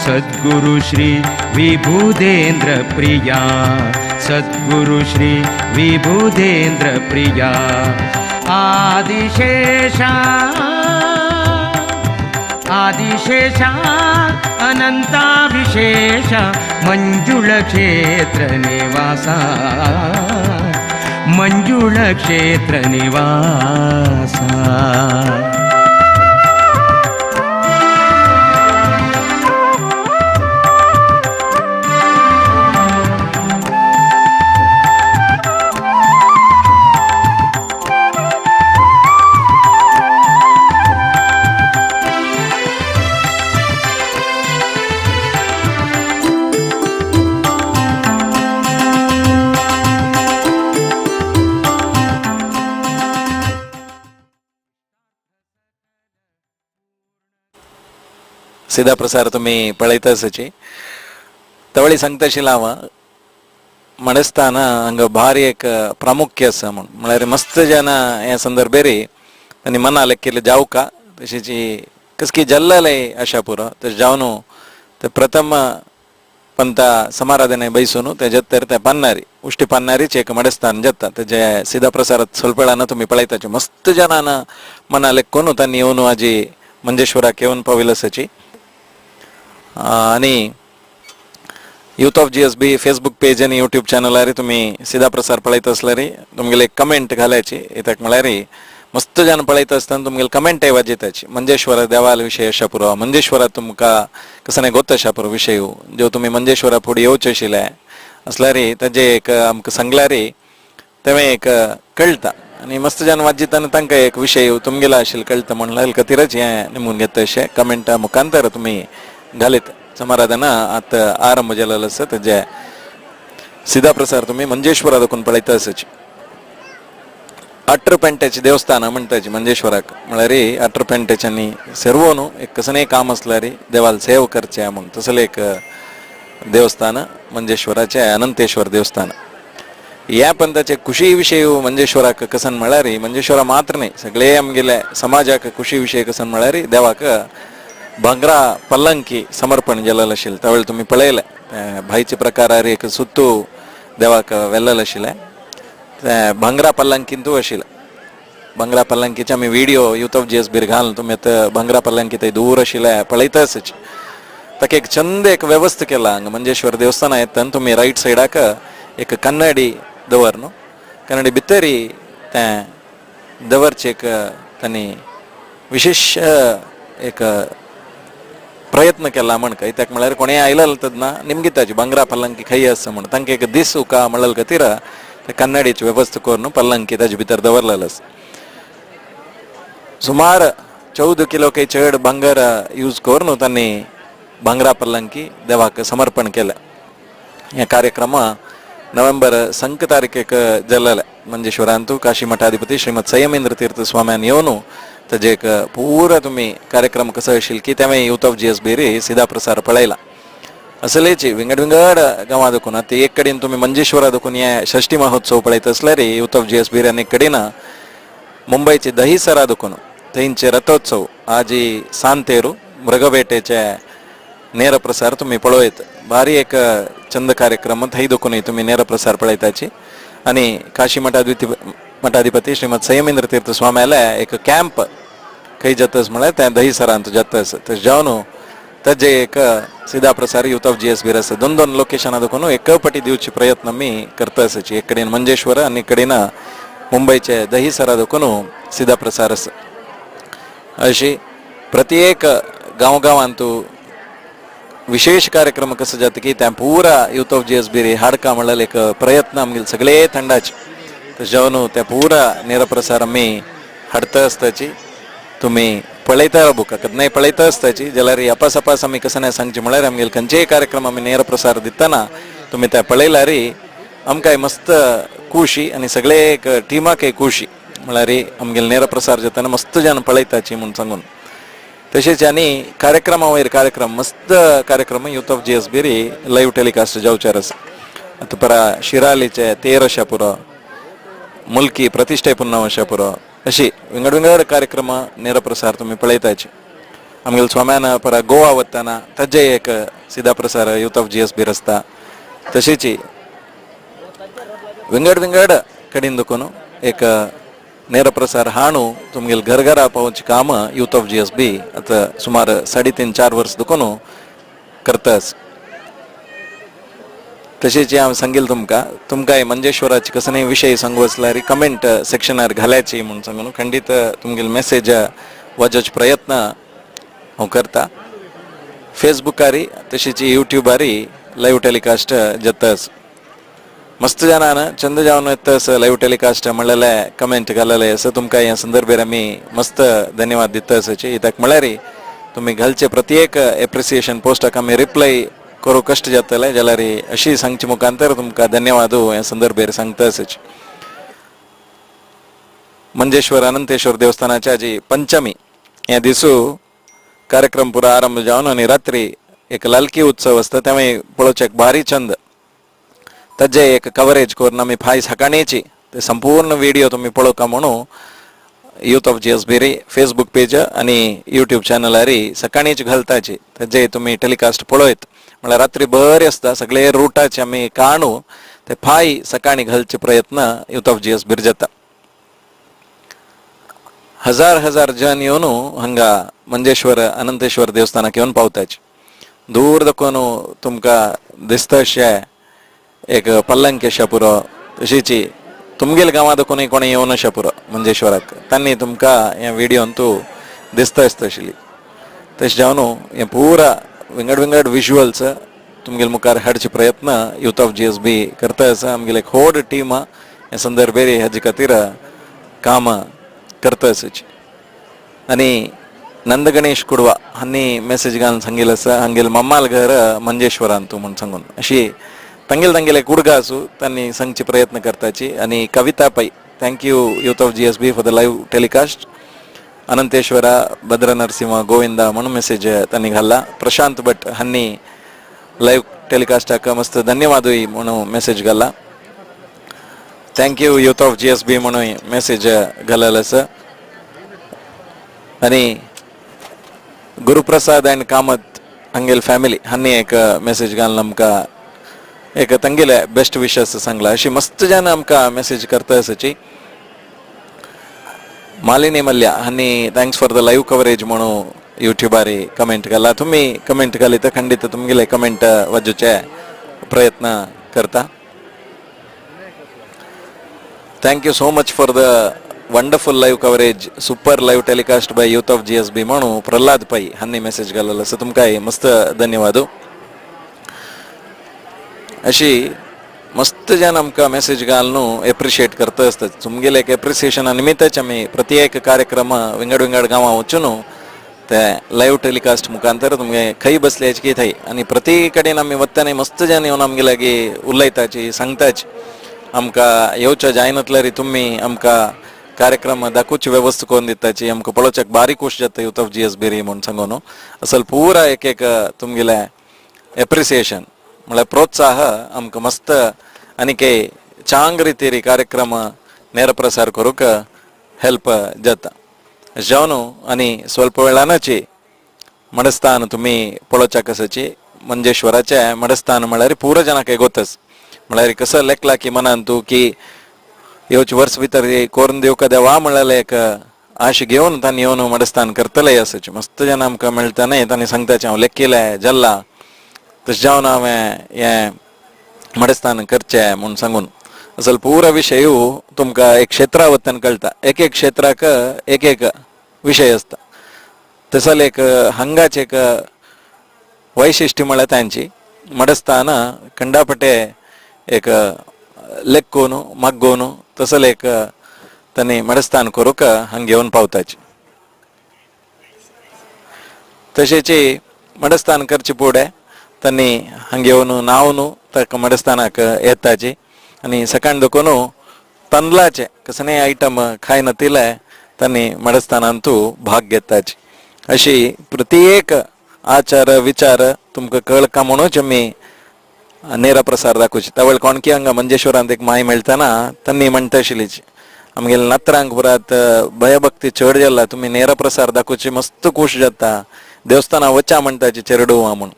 सद्गुरु श्री विबुधेंद्र प्रिया, सद्गुरु श्री विबुधेंद्र प्रिया। आदिशेषा आदिशेषा अनंता विशेष मंजुळ क्षेत्र निवासा, मंजुळ क्षेत्र निवासा। सीधा प्रसार तुम्ही पळयतासाची तवळी सांगताशिला हांव मडस्थान हांगा भारी एक प्रामुख्य आसा म्हूण, म्हळ्यार मस्त जाण हे संदर्भेर आनी मना लेखिल्लें जावका तशेंच कसकी जल्लले आशा पुरो तशें जावन ते प्रथम पंता समाराधने बैसून ते जत्तर ते पन्नारी उश्टी पन्नारीच एक मडस्थान जाता तेजे सीधा प्रसारात स्वल्प वेळान तुमी पळयताचे मस्त जाणान मना लेखून तांणी येवन आजी मंजेश्वराक येवन पाविल्लो आसाची। आणि youth of GSB Facebook page आणि यूट्यूब चॅनलार तुम्ही सीधा प्रसार पळयत असल्यार तुमगेले कमेंट घालायची, कित्याक म्हळ्यार मस्त जाण पळयत आसतना तुमगेले कमेंट वाजयताची मंजेश्वर देवाल विशय अशा पुरो, मंजेश्वरात तुमकां कसं नाही गोत अशा पुरो विशय जो तुमी मंजेश्वरा फुडें येवचे आशिल्ले असल्यार ताजे एक आमकां सांगल्यार तें एक कळटा आनी मस्त जाण वाजयतना तांकां एक विशय तुमगेलो आशिल्लो कळटा म्हणल्यार खातीरच हें निमून घेता अशें कमेंटा मुखांतर तुमी घालीत समाराधना आतां आरंभ जालेलो आसा तेजे सीधा प्रसार तुमी मंजेश्वरा देखून पळयता आसाची। अट्रपेंटेचे देवस्थान म्हणटाची मंजेश्वराक, म्हळ्यार अट्रपेंटेच्यांनी सर्व न्हू एक कसलें काम आसल्यार देवाल सेव करचें म्हूण तसलें एक देवस्थान मंजेश्वराचें अनंतेश्वर देवस्थान। ह्या पंथाचे खुशी विशय मंजेश्वराक कसन म्हळ्यार मंजेश्वरा मात्र न्ही सगळे आमगेले समाजाक खुशी विशय कसन म्हळ्यार देवाक भांगरा पल्लंकी समर्पण जालेलें आशिल्लें त्यावेळी तुमी पळयलें भायचे प्रकारार एक सुत्तू देवाक व्हेल्लेलें आशिल्लें तें भांगरा पल्लंकींतू आशिल्लें। भांगरा पल्लंकीचे आमी व्हिडियो यूथ ऑफ GSB घालून तुमी आतां भांगरा पल्लंकी थंय दूर आशिल्लें पळयता आसाची। ताका एक चंद एक व्यवस्था केला हांगा मंजेश्वर देवस्थाना येता तुमी रायट सायडाक एक कन्नडी दवर न्हू, कन्नडी भितरी तें दवरचें एक तांणी विशेश एक प्रयत्न केला म्हण कित्याक म्हळ्यार कोणें आयलेलो तेन्ना निमगिताची भांगरा पल्लंकी खंय आसा म्हूण तांकां एक दिसूका म्हणलेले खातीर ते कन्नडीची व्यवस्था करून पल्लंकी ताजे भितर दवरलेलो आसा। सुमार 14 किलो काही चड भांगर यूज करून तांणी भांगरा पल्लंकी देवाक समर्पण केलें। हे कार्यक्रम नोव्हेंबर 5 तारखेक जालेले मंजेश्वरांतू काशी मठाधिपती श्रीमद संयमेंद्र तीर्थ स्वाम्यान येवन ताजे एक पुरा तुमी कार्यक्रम कसो आशिल्लो की तें यूथ ऑफ GSB सीधा प्रसार पळयला। असलेची विंगड विंगड गांवां देखून आतां एक कडेन तुमी मंजेश्वरा देखून हे षष्ठी महोत्सव पळयत आसल्यार यूथ ऑफ GSB आनी एक कडेन मुंबयचे दहिसरा देखून थंयचे रथोत्सव आजी सांतेरू मृगबेटेचे नेर प्रसार तुमी पळयत भारी एक चंद कार्यक्रम थंय देखूनय तुमी नेर प्रसार पळयताची। आनी काशी मठाधिपती श्रीमद संयमेंद्र तीर्थ स्वाम्याले एक कॅम्प खंय जातस म्हळ्यार तें दहिसरांत जातस तशें जावन ताजे एक सीधा प्रसार यूथ ऑफ GSB आसा। दोन दोन लोकेशनां देखून एक पटी दिवचे प्रयत्न आमी करता आसाची, एक कडेन मंजेश्वर आनी एक कडेन मुंबयचे दहिसरा देखून सीधा प्रसार आसा। अशी प्रत्येक गांव गांवांत विशेष कार्यक्रम कसो जाता की त्या पुरा यूथ ऑफ GSB हाडका म्हणल्यार एक प्रयत्न आमगेले सगळे थंडाचे तशें जावन त्या पुरा नेरप्रसार आमी हाडता आसताची। तुमी पळयता राबूका केन्नाय पळयता आसताची जाल्यार अपास अपास आमी कसं नाही सांगचे म्हळ्यार आमगेले खंयचेय कार्यक्रम आमी नेरप्रसार दितना तुमी ते पळयल्यार आमकांय मस्त खुशी आनी सगळे एक टिमाकय खुशी म्हळ्यार आमगेले नेरप्रसार जातना मस्त जाण पळयताची म्हूण सांगून। तशेंच आनी कार्यक्रमा वयर कार्यक्रम मस्त कार्यक्रम youth of GSB live telecast जावचेर आसा। आतां परा शिरालीचे 13 अशा पुरो, मुलकी प्रतिश्ठे पुन्नाव अशा पुरो, अशी विंगड विंगड कार्यक्रम नेरप्रसार तुमी पळयताची। आमगेले स्वाम्यान परा गोवा वतना ताजे एक सीधा प्रसार यूथ ऑफ GSB रस्ता. तशीच विंगड विंगड कडेन दुखून एक ನೇರ प्रसार हाणू तुमगेले घर घरा पावोवचें काम यूथ ऑफ GSB आतां सुमार 3.5-4 वर्स दुखून करतास. तशेंच हांव सांगील तुमकां तुमकां मंजेश्वराचे कसलेय विशय सांगू आसल्यार कमेंट सेक्शनार घाल्याची म्हूण सांगून खंडीत तुमगेले मेसेज वाजोवचो प्रयत्न हांव करता. फेसबुकारी तशीच युट्यूबारी लायव्ह टेलिकास्ट जातास. मस्त जाणान चंद जावन येतस लायव्ह टेलिकास्ट म्हणलेले कमेंट घालले आसा. तुमकां ह्या संदर्भेर आमी मस्त धन्यवाद दिता आसाची. कित्याक म्हळ्यार तुमी घालचे प्रत्येक एप्रिसिएशन पोस्टाक आमी रिप्लाय करूं कश्ट जातले जाल्यार अशी सांगचे मुखांतर तुमकां धन्यवाद ह्या संदर्भेर सांगता आसाची. मंजेश्वर अनंतेश्वर देवस्थानाच्या जी पंचमी ह्या दिसू कार्यक्रम पुरा आरंभ जावन आनी रात्री एक लालकी उत्सव आसता तेवूय पळोवच्याक भारी चंद. ताजे एक कवरेज करून आमी फाय सकाळीची ते संपूर्ण व्हिडिओ तुमी पळोवका म्हणून यूथ ऑफ GSB री फेसबूक पेज आनी युट्यूब चॅनलारी सकाळीच घालताची. ताजे तुमी टेलिकास्ट पळयत म्हळ्यार रात्री बरी आसता सगळे रुटाचे आमी काणू ते फाय सकाळी घालचे प्रयत्न यूथ ऑफ GSB जाता. हजार हजार जन येवन हांगा मंजेश्वर अनंतेश्वर देवस्थानाक येवन पावताची. दूर दाखोवन तुमकां दिसता अशें एक पल्लंकेशा पुरो तशीच तुमगेले गांवांत कोणी कोणी येवन अशें पुरो मंजेश्वराक तांणी तुमकां हे व्हिडियोन तूं दिसता आसता आशिल्ली. तशें जावन हें पुरा विंगड विंगड विज्युअल्स तुमगेले मुखार हाडचे प्रयत्न यूथ ऑफ GSB करता आसा. आमगेले एक व्हड टीम हे संदर्भेर हेजे खातीर काम करता आसाची. आनी नंदगणेश कुडवा हांणी मेसेज घालून सांगिल्लें आसा हांगेले मम्माल घर मंजेश्वरान तूं म्हूण सांगून अशी तांगेले तांगेले कुडगा आसूं तांणी सांगचे प्रयत्न करताची. आनी Kavita Pai thank you youth of GSB for the live telecast. Ananteshwara Bhadra Narasimha Govinda म्हणून मेसेज तांणी घाल्ला. प्रशांत भट हांणी लायव्ह टेलिकास्टाक मस्त धन्यवादूय म्हणून मेसेज घाल्ला. Thank you youth of GSB म्हणून मेसेज घाल्लेलो आसा. आनी गुरुप्रसाद अँड कामत हांगेले फॅमिली हांणी एक मेसेज घालून आमकां एक तांगेले बेस्ट विशस सांगला. अशी मस्त जाण आमकां मेसेज करता आसाची. मालिनी मल्ल्या हांणी thanks for the live coverage म्हणून युट्यूबार कमेंट घाला. तुमी कमेंट घाली तर खंडीत तुमगेले कमेंट वाजोवचे प्रयत्न करता. Thank you so much for the wonderful live coverage, super live telecast by youth of GSB म्हणून प्रल्हाद पै हांणी मेसेज घाललो आसा. तुमकां मस्त धन्यवाद. अशी मस्त जाण आमकां मेसेज घालून एप्रिशिएट करता आसतात. तुमगेले एक एप्रिसिएशना निमित्तच आमी प्रत्येक कार्यक्रम विंगड विंगड गांवां वचून ते लायव्ह टेलिकास्ट मुखांतर तुमगे खंय बसल्याची की थंय आनी प्रति कडेन आमी वतना मस्त जाण येवन आमगे लागीं उलयताची सांगताची आमकां येवच्या जायनातल्यार तुमी आमकां कार्यक्रम दाखोवची वेवस्था करून दिताची आमकां पळोवच्याक बारीक खोश जाता यूथ ऑफ GSB री म्हूण सांगून असल पुरा एक एक तुमगेले एप्रिसिएशन म्हळ्यार प्रोत्साह आमकां मस्त आनीक चांग रितीरी कार्यक्रम ನೇರ प्रसार करूंक हेल्प जाता. जावन आनी स्वल्प वेळानच मडस्थान तुमी पळोवच्याक आसाची. मंजेश्वराचें मडस्थान म्हळ्यार पुरो जाणांक गोतच म्हळ्यार कसो लेखला की मनान तूं की येवचे वर्स भितर करून दिवका देवा म्हळ्यार एक आश घेवन तांणी येवन मडस्थान करतले आसाचे. मस्त जाण आमकां मेळटा न्हय तांणी सांगताचे हांव लेखिलें जल्ला तशें जावन हांवें हें मडस्थान करचें म्हूण सांगून असल पुरो विशय तुमकां एक क्षेत्रा वतन कळटा. एक एक क्षेत्राक एक एक विशय आसता. तसो एक हांगाचें एक वैशिश्ट्य म्हळ्यार तांची मडस्थान खंडापटे एक लेखून मागोवन तसो एक तांणी मडस्थान करूंक हांगा घेवन पावताची. तशेंच मडस्थान करचे फुडें तांणी हांगा येवन न्हावन ताका मडस्थानाक येताची आनी सकाळ देखून तांदळाचे कसलेय आयटम खायनातिले तांणी मडस्थानांतू भाग घेताची. अशी प्रत्येक आचार विचार तुमकां कळका म्हणूच आमी ನೇರ प्रसार दाखोवची. तवळ कोणकी हांगा मंजेश्वरांत एक माय मेळटना तांणी म्हणटा आशिल्ली आमगेले नात्रांक पुरात भयभक्ती चड जाला तुमी ನೇರ प्रसार दाखोवची मस्त खूश जाता देवस्थाना वचा म्हणटाची चेरडुवा म्हूण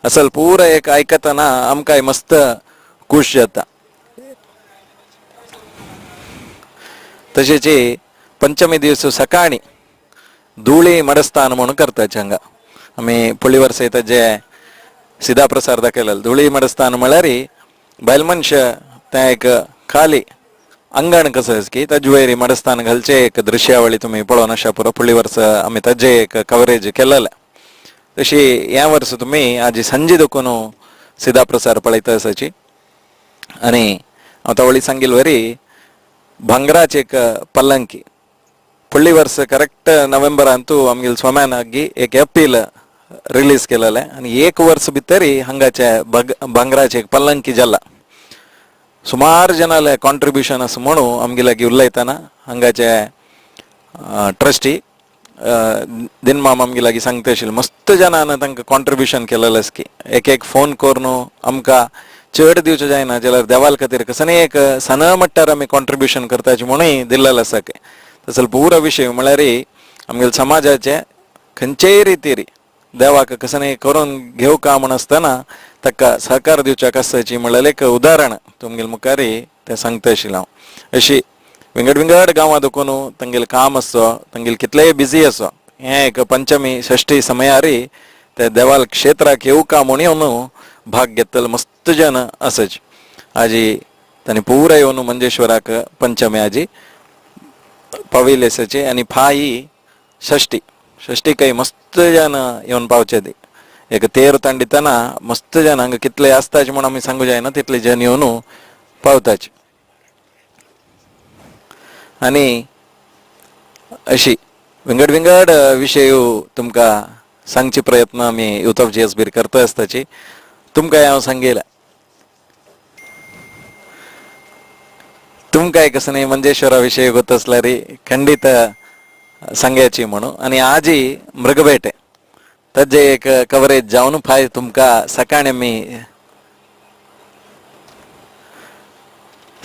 असल पुरा एक आयकतना आमकांय मस्त खूश जाता. तशेंच पंचमी दिवस सकाळी धुळी मडस्थान म्हणून करतात हांगा आमी पयली वर्सा येता जे सिधा प्रसार दाखयलेलो. धुळी मडस्थान म्हळ्यार बायल मनश तें एक खाली अंगण कसं की ताजे वयर मडस्थान घालचे एक दृश्यावळी तुमी पळोवन आशा पुरो. पयली वर्सा आमी ताजे एक कवरेज केलेलें. तशी ह्या वर्स तुमी आजी संजे देखून सिधा प्रसार पळयता आसाची. आनी हांव तवळी सांगील वरी भांगराची एक पल्लंकी पयली वर्स करेक्ट नोव्हेंबरांतू आमगेले स्वाम्यान आगी एक अपील रिलीज केलेलें आनी एक वर्स भितरी हांगाचे भांगराचे एक पल्लंकी जाला. सुमार जनाले कॉन्ट्रिब्युशन आसा म्हणून आमगे लागीं उलयतना हांगाचे ट्रस्टी दिनमाम आमगे लागीं सांगता आशिल्ले मस्त जाणान तांकां कॉन्ट्रिब्युशन केलेलें आसा की एक एक फोन करून आमकां चड दिवचें जायना जाल्यार देवाल खातीर कसलेंय एक सन मट्टार आमी कॉन्ट्रिब्युशन करताचे म्हणूय दिल्लेलें आसा की तसो पुरो विशय म्हळ्यार आमगेले समाजाचे खंयचेय रितीर देवाक कसलेंय करून घेवका म्हूण आसतना ताका सहकार दिवच्याक आसाची म्हणलेलें एक उदाहरण तुमगेले मुखार तें सांगता आशिल्लें हांव. अशी विंगड विंगड गांवां देखून तांगेलें काम आसचो तांगेले कितलेय बिजी आसो हें एक पंचमी षष्ठी समयारी ते देवाल क्षेत्राक येवका म्हूण येवन भाग घेतले मस्त जन आसाची. आजी तांणी पुरा येवन मंजेश्वराक पंचमी आजी पाविल्ले आसाची. आनी फाई षष्ठी षष्ठीकय मस्त जन येवन पावचे ती एक तेर तांडितना मस्त जन हांगा कितले आसताचे म्हूण आमी सांगू जायना तितले जन येवन पावताचे. आनी अशी विंगड विंगड विशय तुमकां सांगचे प्रयत्न आमी युथ ऑफ जीएसबीर करता आसताची. तुमकां हांव सांगेला तुमकां कसं न्ही मंजेश्वरा विशय गोत आसल्यार खंडीत सांगायची म्हणून. आनी आजी मृगभेटे ताजे एक कवरेज जावन फाय तुमकां सकाळी आमी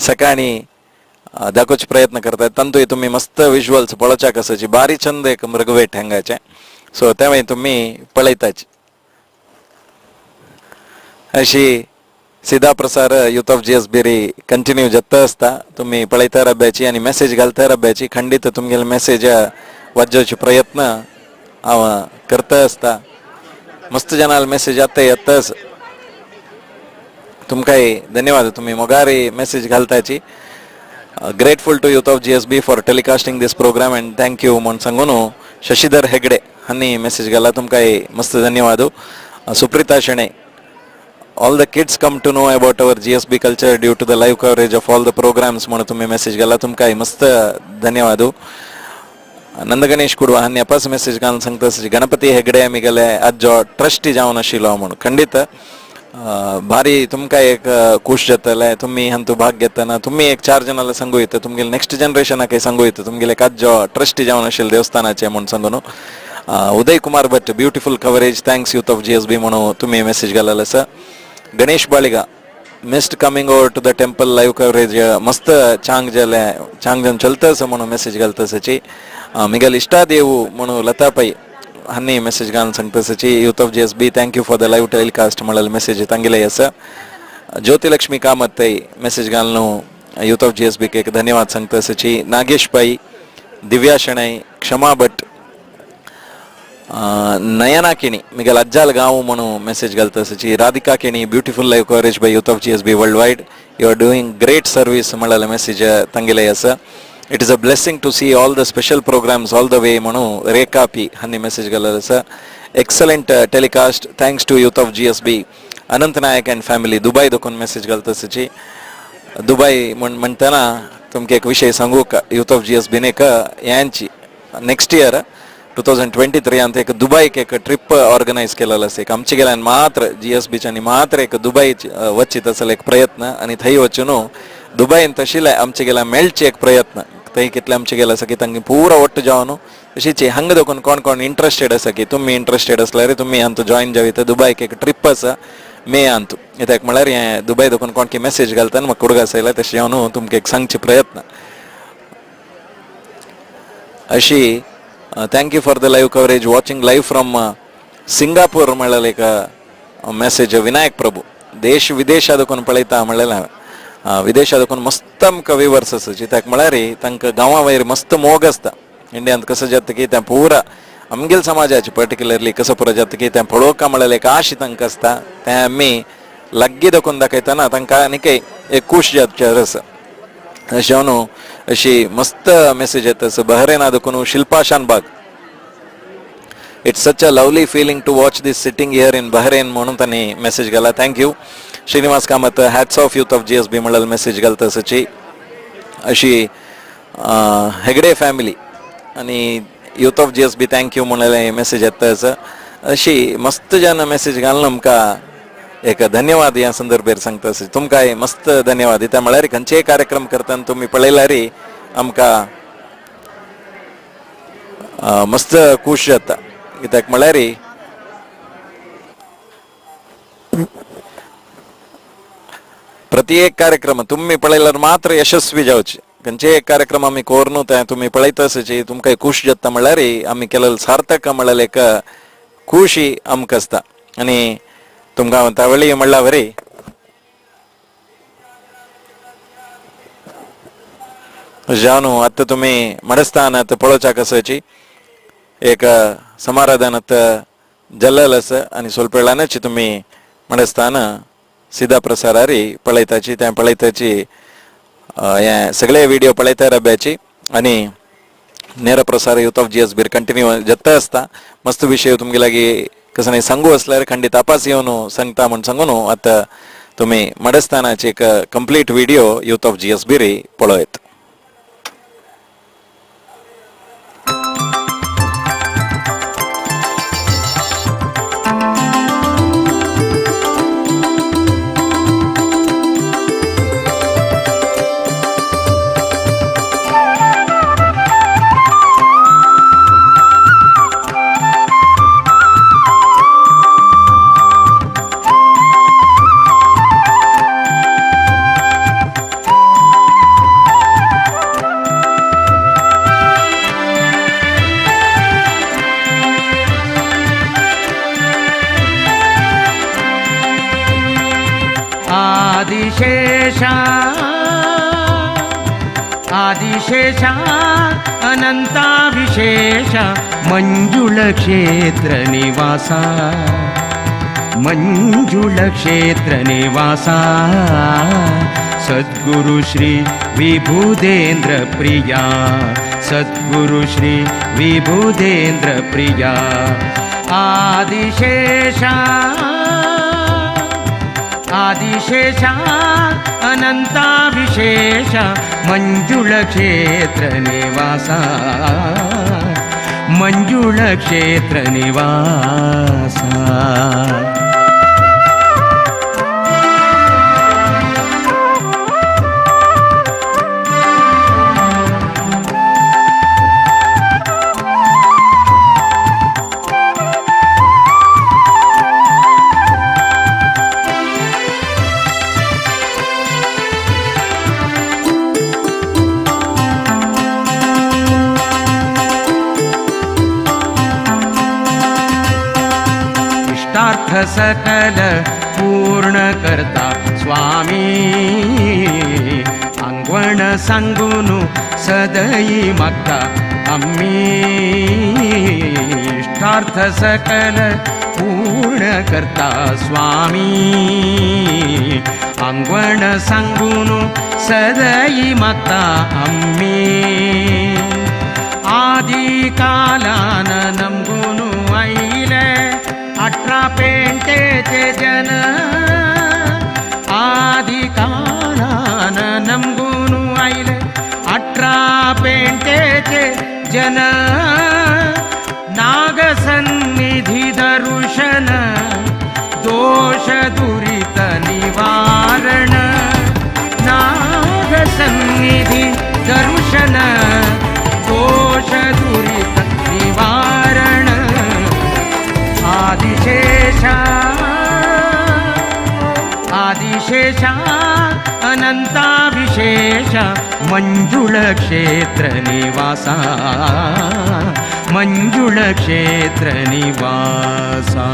सकाळी दाखोवचे प्रयत्न करतात. तांतूय तुमी मस्त विज्युअल्स पळोवच्याक आसाची बारी चंद एक मृगभेट हांगाचे सो तेंवूय तुमी पळयताची. अशी सिधा प्रसार युथ ऑफ जीएसबी कंटिन्यू जाता आसता. तुमी पळयता रब्याची आनी मेसेज घालता रब्याची खंडीत तुमगेले मेसेज वाजोवचे प्रयत्न हांव करता आसता. मस्त जनाल मेसेज येता येताच. तुमकांय धन्यवाद तुमी मोगारी message घालताची. Grateful to youth of GSB for telecasting this program and thank you म्हूण सांगून शशीधर हेगडे हांणी मेसेज घाला. तुमकांय मस्त धन्यवाद. Suprita Shenoy, all the kids come to know about our GSB culture due to the live coverage of all the programs म्हणून तुम्ही message घाला. तुमकांय मस्त धन्यवाद. नंदगणेश कुडवा हांणी अपास मेसेज घालून सांगता गणपती हेगडे आमी गेले आजो ट्रस्टी जावन आशिल्लो म्हणून. खंडीत भारी तुमकां एक खूश जातलें तुमी हांतू भाग घेतना तुमी एक चार जाणांक सांगू येता तुमगेले नेक्स्ट जनरेशनाक सांगू येता तुमगेले एक आजो ट्रस्टी जावन आशिल्ले देवस्थानाचे म्हूण सांगून. Uday Kumar Bhat beautiful coverage thanks youth of GSB म्हणून तुमी मेसेज घालेलो आसा. Ganesh Baliga missed coming over to the temple live coverage मस्त चांग जालें चांग जावन चलता आसा म्हणून मेसेज घालता आसाची. मिगेल इश्टादेव म्हणून लता पै हांणी मेसेज घालून सांगता आसाची youth of GSB thank you for the live telecast म्हणलेले मेसेज तांगेले आसा. ज्योतिलक्ष्मी कामत तै मेसेज घालून युथ ऑफ जीएसबीक एक धन्यवाद सांगता आसाची. नागेश पै, दिव्या शणै, क्षमा भट, नयना केणी मिगेल अज्जाल गांव म्हणून मेसेज घालता आसाची. Radhika Keni beautiful live coverage by youth of GSB world wide you are doing great service म्हणलेले मेसेज तांगेले आसा. It is a blessing to see all the special programs all the way म्हणून रेखा P हांणी message घालेलो आसा. Excellent telecast thanks to youth of GSB Anant Nayak and family Dubai देखून message घालता आसाची. Dubai म्हण म्हणटना तुमकां एक विशय सांगू युथ ऑफ जीएसबीन एक यांची नेक्स्ट इयर 2023 एक दुबईक एक ट्रिप ऑर्गनायज केलेलो आसा. एक आमचे गेल्यान मात्र जीएसबीच्यानी मात्र एक दुबई वच्ची तसलो एक प्रयत्न आनी थंय वचून दुबयन तशिल्ले आमचे गेल्या मेळचे एक प्रयत्न थंय कितले आमचे गेले आसा की तांकां पुरो ಒಟ್ಟು जावन तशीच हांगा देखून कोण कोण इंट्रस्टेड आसा की तुमी इंट्रस्टेड आसल्यार तुमी हांतू जॉयन जावी तर दुबयक एक ट्रिप आसा मे अंतू कित्याक म्हळ्यार हें दुबय देखून कोण की मेसेज घालता म्हाका कुडगास आयला तशें हांव तुमकां एक सांगचे प्रयत्न. अशी thank you for the live coverage watching live from Singapore म्हणलें एक मॅसेज विनायक प्रभू देश विदेशादकून पळयता म्हणलें हांवें. विदेशादकून मस्त आमकां विवर्स आसा कित्याक म्हळ्यार तांकां गांवा वयर मस्त मोग आसता. इंडियांत कसं जाता की तें पुरा आमगेल समाजाचे पर्टिक्युलरली कसं पुरो जाता की तें पळोवका म्हणलें एक आश तांकां आसता तें आमी लागीं दाखोवन दाखयतना तांकां आनीक एक खूश जावचें आसा. अशें न्हू अशी मस्त मेसेज येता बहरेना देखून Shilpa Shanbhag it's such a lovely feeling to watch this sitting here in Bahrain म्हणून तांणी मेसेज घाला. Thank you. Srinivas Kamat hats off youth of GSB म्हणलें मेसेज घालता तसची. अशी हेगडे फॅमिली आनी youth of GSB thank you म्हणलें message येता आसा. अशी मस्त जन मेसेज घालून आमकां एक धन्यवाद ह्या संदर्भार सांगता आसा. तुमकांय मस्त धन्यवाद. इत्या म्हळ्यार खंयचेय कार्यक्रम करतना तुमी पळयल्यार आमकां मस्त खूश जाता. कित्याक म्हळ्यार प्रति एक कार्यक्रम तुमी पळयल्यार मात्र यशस्वी जावचे. खंयचे एक कार्यक्रम आमी कोर तें तुमी पळयता आसची तुमकां खूश जाता म्हळ्यार आमी केलें सार्थक म्हणल्यार एक खुशी आमकां आसता. आनी तुमकां तावळी म्हणल्यार बरी जावन आतां तुमी मडस्थान आतां पळोवच्याक आसाची एक समाराधन आतां जल्लल आसा आनी स्वल्प वेळानच तुमी मडस्थान सिधा प्रसारारी पळयताची तें पळयताची हे सगळे व्हिडिओ पळयता रब्याची आनी ನೇರ प्रसार youth of GS beer continue जाता आसता. मस्त विशय तुमगे लागीं कसं नाही सांगू असल्यार खंडीत तपास येवन सांगता म्हण सांगून आतां तुमी मडस्थानाची एक complete video youth of GS beer पळयत. आदिशेषा आदिशेषा अनंताविशेष मंजुळ क्षेत्र निवासा मंजुळ क्षेत्र निवासा सद्गुरु श्री विभुदेंद्र प्रिया सद्गुरु श्री विभुदेंद्र प्रिया आदिशेषा आदिशेषा अनंताविशेष मंजुळ क्षेत्र निवासा मंजुळ क्षेत्र निवासा. सकल पूर्ण करता स्वामी आंगवण सांगून सदई मागता आम्ही इष्टार्थ सकल पूर्ण करता स्वामी आंगवण सांगून सदई मागता आम्ही आदि कालान नमगुनु आयले 18 पेंटेचे जन आदि कालान नमगुनु आयले 18 पेंटेचे जन नागसन्निधि दर्शन दोष दुरित निवारण नागसन्निधि दर्शन दोष दुरित निवारण आदिशेषा आदिशेषा अनंताविशेष मंजुळ क्षेत्र निवासा मंजुळ क्षेत्र निवासा.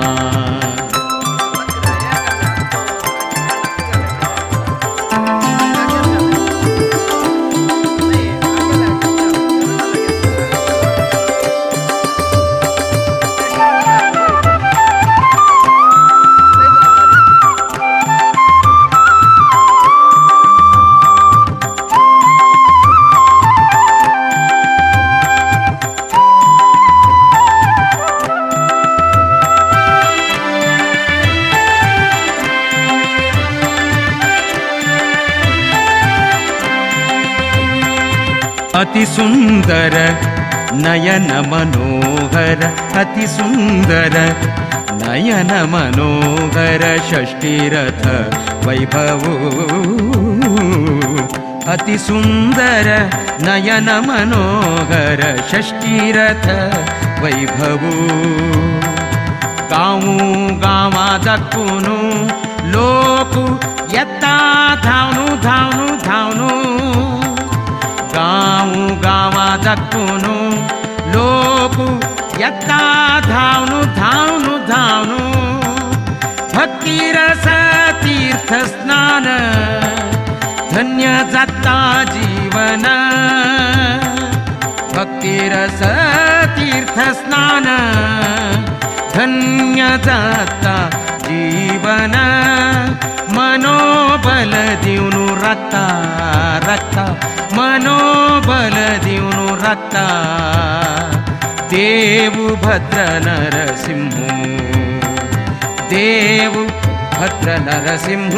अति सुंदर नयन मनोहर, अति सुंदर नयन मनोहर षष्ठीरथ वैभव. अति सुंदर नयन मनोहर षष्ठीरथ वैभव. गांव गांवा दक्कुनु लोक येता धावनु धावनु धावनु. गांव गांवा दक्कुनु लोक येता धावनु धावनु धावनु. भक्तिरस तीर्थ स्नान धन्य जाता जीवन. भक्तिरस तीर्थ स्नान धन्य जाता जीवन. मनोबल दिवनु राखता राखता, मनोबल दिवनु राखता देव भद्र नरसिंह, देव भद्र नरसिंह.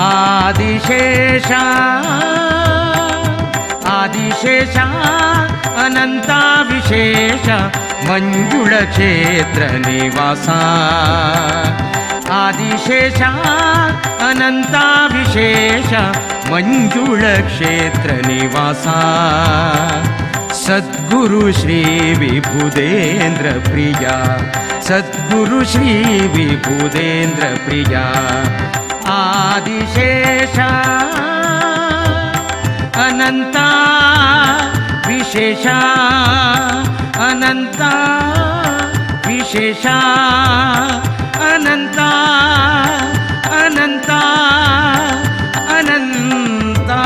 आदिशेषा आदिशेषा अनंता विशेष मंजुळ क्षेत्र निवासा. आदिशेषा अनंता विशेष मंजुळ क्षेत्र निवासा. सद्गुरु श्री विबुधेंद्र प्रिया, सद्गुरु श्री विबुधेंद्र प्रिया. आदिशेषा अनंता विशेषा अनंता विशेषा अनंता अनंता अनंता.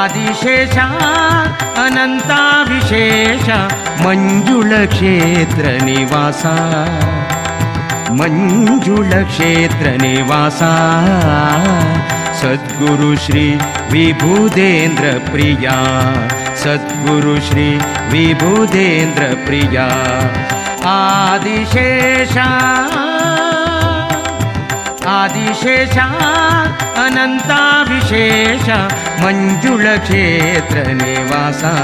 आदिशेषा अनंता विशेष मंजुळ क्षेत्र निवासा मंजुळ क्षेत्र निवासा सद्गुरु श्री विबुधेंद्र प्रिया सद्गुरु श्री विबुधेंद्र प्रिया आदिशेषा आदिशेषा अनंता विशेष मंजुळ क्षेत्र निवासा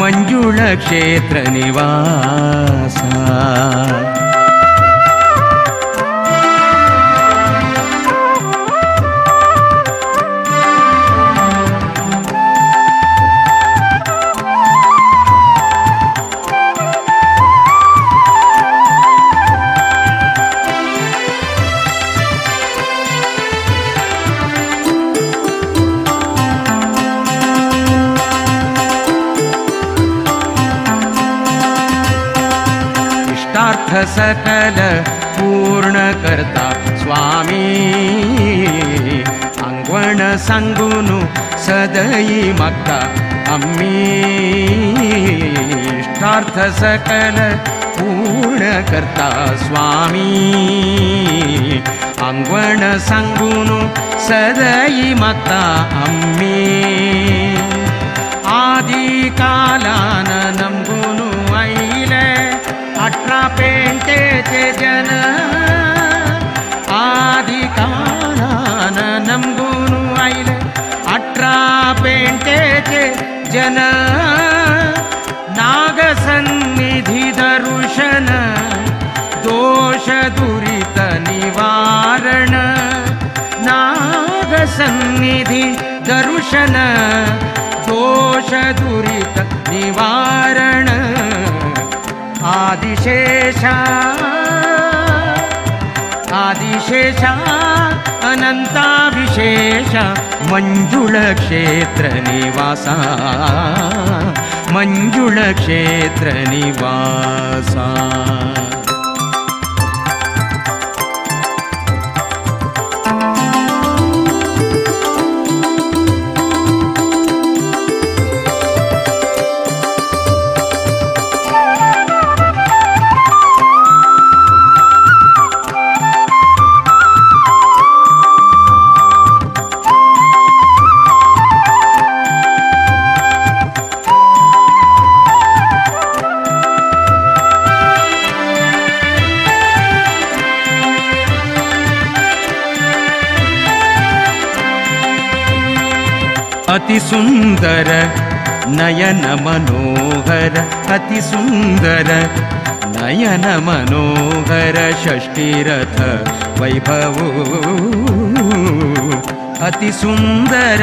मंजुळ क्षेत्र निवासा। सकल पूर्ण करता स्वामी आंगवण सांगून सदई मागता आम्ही इष्टार्थ सकल पूर्ण करता स्वामी आंगवण सांगून सदई मागता आम्ही आदि कालान नमगून आयले 18 पेंटेचे जन आदि कालान नमगून आयले 18 पेंटेचे जन नागसन्निधि दर्शन दोष दुरित निवारण नागसन्निधि दर्शन दोष दुरित निवारण आदिशेषा आदिशेषा अनंता विशेष मंजुळ क्षेत्र निवासा मंजुळ क्षेत्र निवासा। अति सुंदर नयन मनोहर अति सुंदर नयन मनोहर षष्ठीरथ वैभव अति सुंदर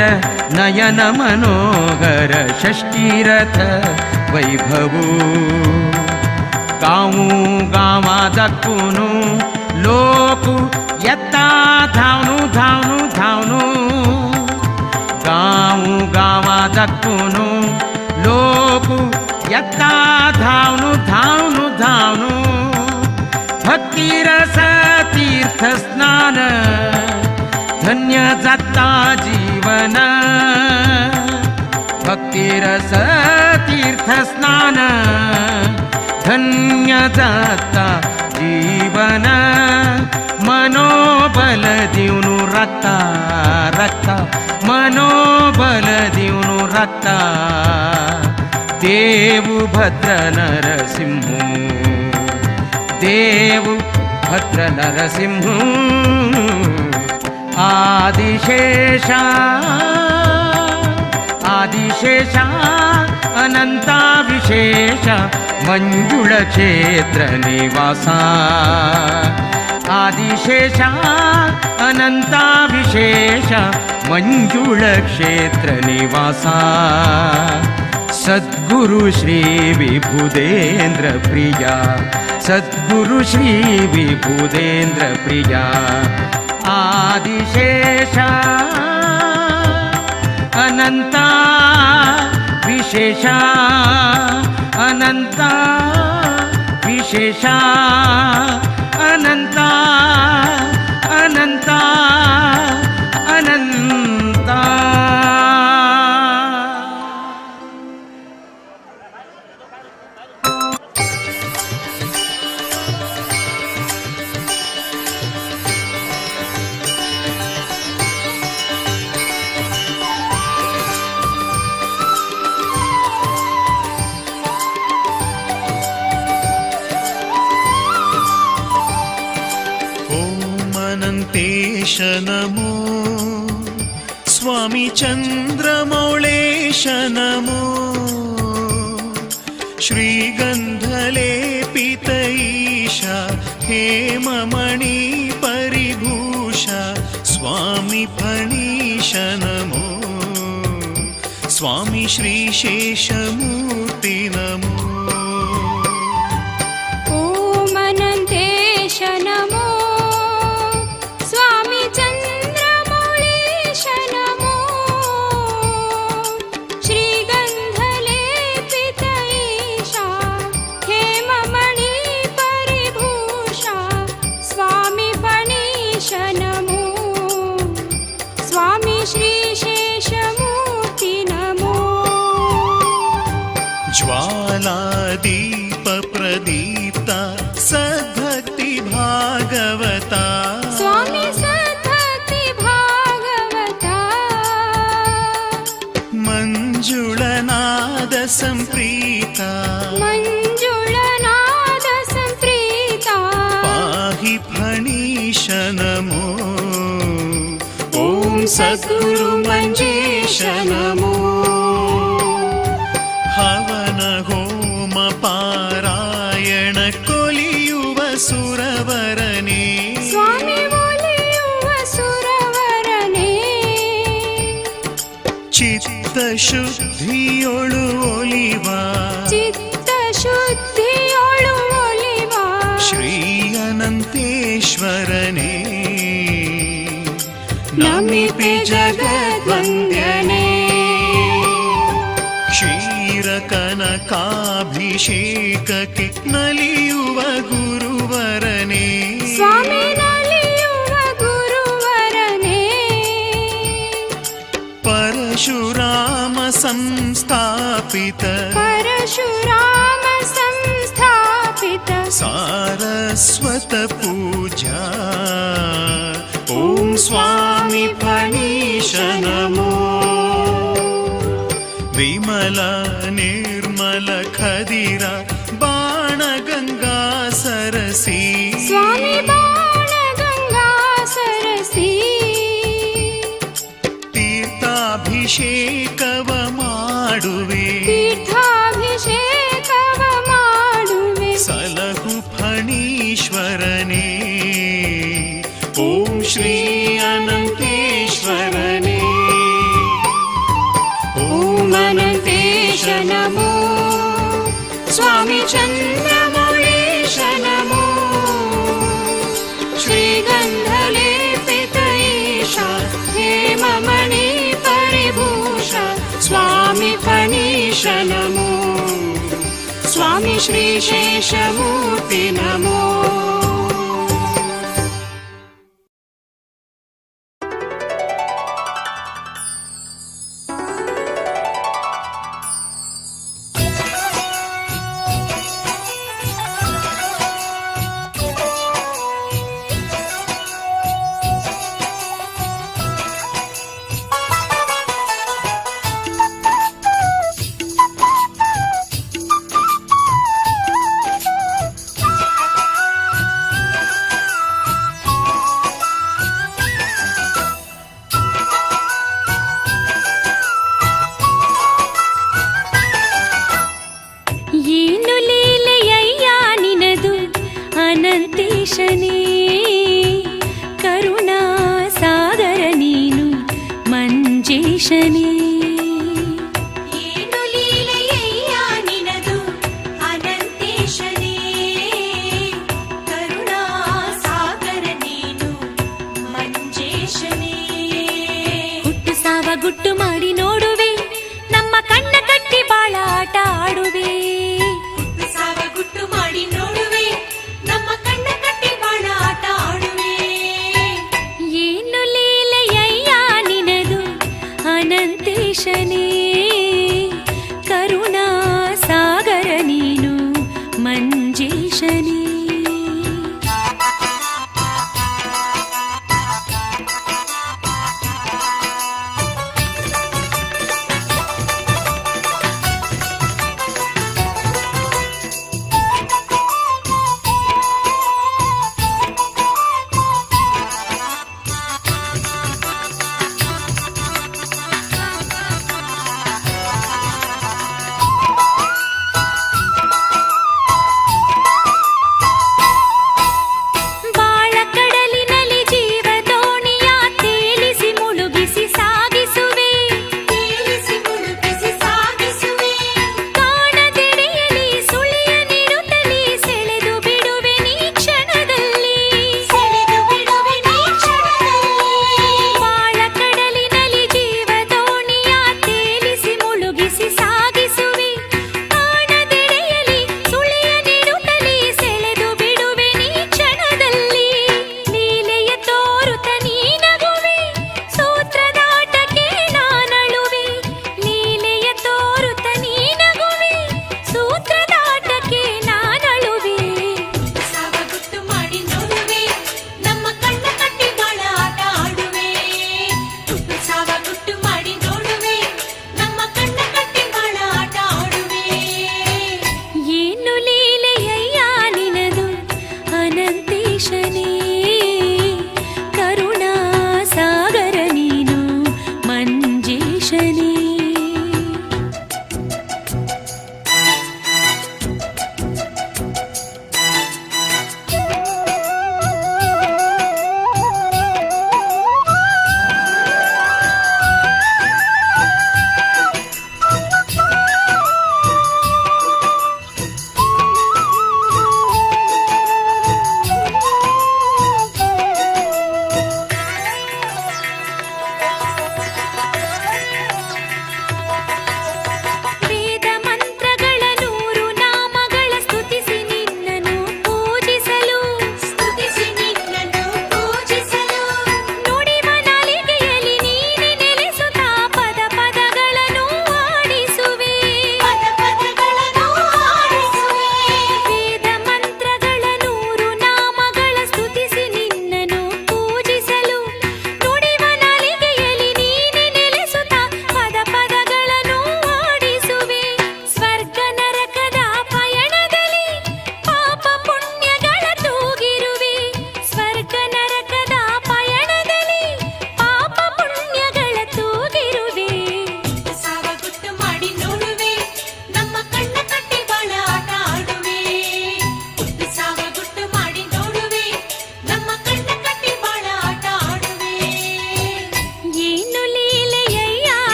नयन मनोहर षष्ठीरथ वैभव गांव गांवा दाखून लोक येता धावनु धावनु धावनु गांव गांवा दाखून लोक येता धावनु धावनु धावनु भक्तिरस तीर्थ स्नान धन्य जाता जीवन भक्तिरस तीर्थ स्नान धन्य जाता जीवन मनोबल दिवनु राखता राखता मनोबल दिवनु राखता देव भद्र नरसिंह देव भद्र नरसिंह आदिशेषा आदिशेषा अनंता विशेष मंजुळ क्षेत्र निवासा आदिशेषा अनंता विशेष मंजुळ क्षेत्र निवासा सद्गुरु श्री विबुधेंद्र प्रिया सद्गुरु श्री विबुधेंद्र प्रिया आदिशेषा अनंता विशेषा अनंता विशेषा अनंता अनंता अनंता। नमो स्वामी चंद्रमौळेश नमो श्रीगंधलेपित ईशा हेममणि परिभूषा स्वामी फणीश नमो स्वामी श्रीशेषमूर्ति नमो। ॐ अनन्तेश नमो स्वामी चन्द्रमौळेश नमो श्रीगन्धलेपित ईशा हेममणि परिभूषा स्वामी फणीश नमो स्वामी श्रीशेषमूर्ति नमो। ज्वालादीप प्रदीप्ता सद्भक्ति भागवता स्वामी सद्भक्ति भागवता मंजुळनाद संप्रीता मंजुळनाद संप्रीता पाहि फणीश नमो ॐ सद्गुरु मंजेश नमो। हवन होम पारायण कोलियुव सुरवरने स्वामी बोलियुव सुरवरने चित्त शुद्धियोळु ಒಲಿವ ಚಿತ್ತ ಶುದ್ಧಿಯೋಳು ಒಲಿವ ಶ್ರೀ ಅನಂತೇಶ್ವರನೇ ನಮಿಪೆ ಜಗದ್ವಂದ್ಯನೇ ಕ್ಷೀರಕನಕಾಭಿಷೇಕಕ್ಕೆ ನಲಿಯುವ ಗುರುವರನೇ ಸ್ವಾಮಿ ನಲಿಯುವ ಗುರುವರನೇ ಪರಶುರಾಮ ಸಂಸ್ಥಾಪಿತ ಪರಶುರಾಮ ಸಂಸ್ಥಾಪಿತ ಸಾರಸ್ವತ ಪೂಜಾ ಓಂ ಸ್ವಾಮಿ ಫಣೀಶ ನಮೋ ವಿಮಲ ನಿರ್ಮಲ ಖದಿರ ಬಾಣಗಂಗಾ ಸರಸಿ ಸ್ವಾಮಿ ಬಾಣಗಂಗಾ ಸರಸಿ ತೀರ್ಥಾಭಿಷೇಕವ ಮಾಡುವೆ ತೀರ್ಥಾಭಿಷೇಕವ ಮಾಡುವೆ ಸಲಹು ಫಣೀಶ್ವರನೇ ಓಂ ಶ್ರೀ ಅನಂತೇಶ್ವರನೇ ಓಂ ಅನಂತೇಶ ನಮೋ ಸ್ವಾಮಿ ಚಂದ್ರಮೌಳೇಶ ನಮೋ ಶ್ರೀಗಂಧಲೇಪಿತ ಈಶಾ ಹೇಮಮಣಿ ಪರಿಭೂಷಾ ಸ್ವಾಮಿ ಫಣೀಶ ನಮೋ ಸ್ವಾಮಿ ಶ್ರೀಶೇಷಮೂರ್ತಿ ನಮೋ। ಏನು ಲೀಲೆಯಯ್ಯ ನಿನದು ಅನಂತೇಶನೇ ಕರುಣಾ ಸಾಗರ ನೀನು ಮಂಜೇಶನೇ ಏನು ಲೀಲೆಯಯ್ಯ ನಿನದು ಅನಂತೇಶನೇ ಕರುಣಾ ಸಾಗರ ನೀನು ಮಂಜೇಶನೇ ಹುಟ್ಟು ಸಾವ ಗುಟ್ಟು ಮಾಡಿ ನೋಡುವೆ ನಮ್ಮ ಕಣ್ಣ ಕಟ್ಟಿ ಬಾಳ ಆಟ ಆಡುವೆ ಹುಟ್ಟು ಸಾವ ಗುಟ್ಟು ಮಾಡಿ ನೋಡುವೆ ನಮ್ಮ ಕಣ್ಣ ಕಟ್ಟಿ ಬಾಳ ಆಟ ಆಡುವೆ ಏನು ಲೀಲೆಯಯ್ಯ ನಿನದು ಅನಂತೇಶನೇ ಕರುಣಾ ಸಾಗರ ನೀನು ಮಂಜೇಶನೇ ಿ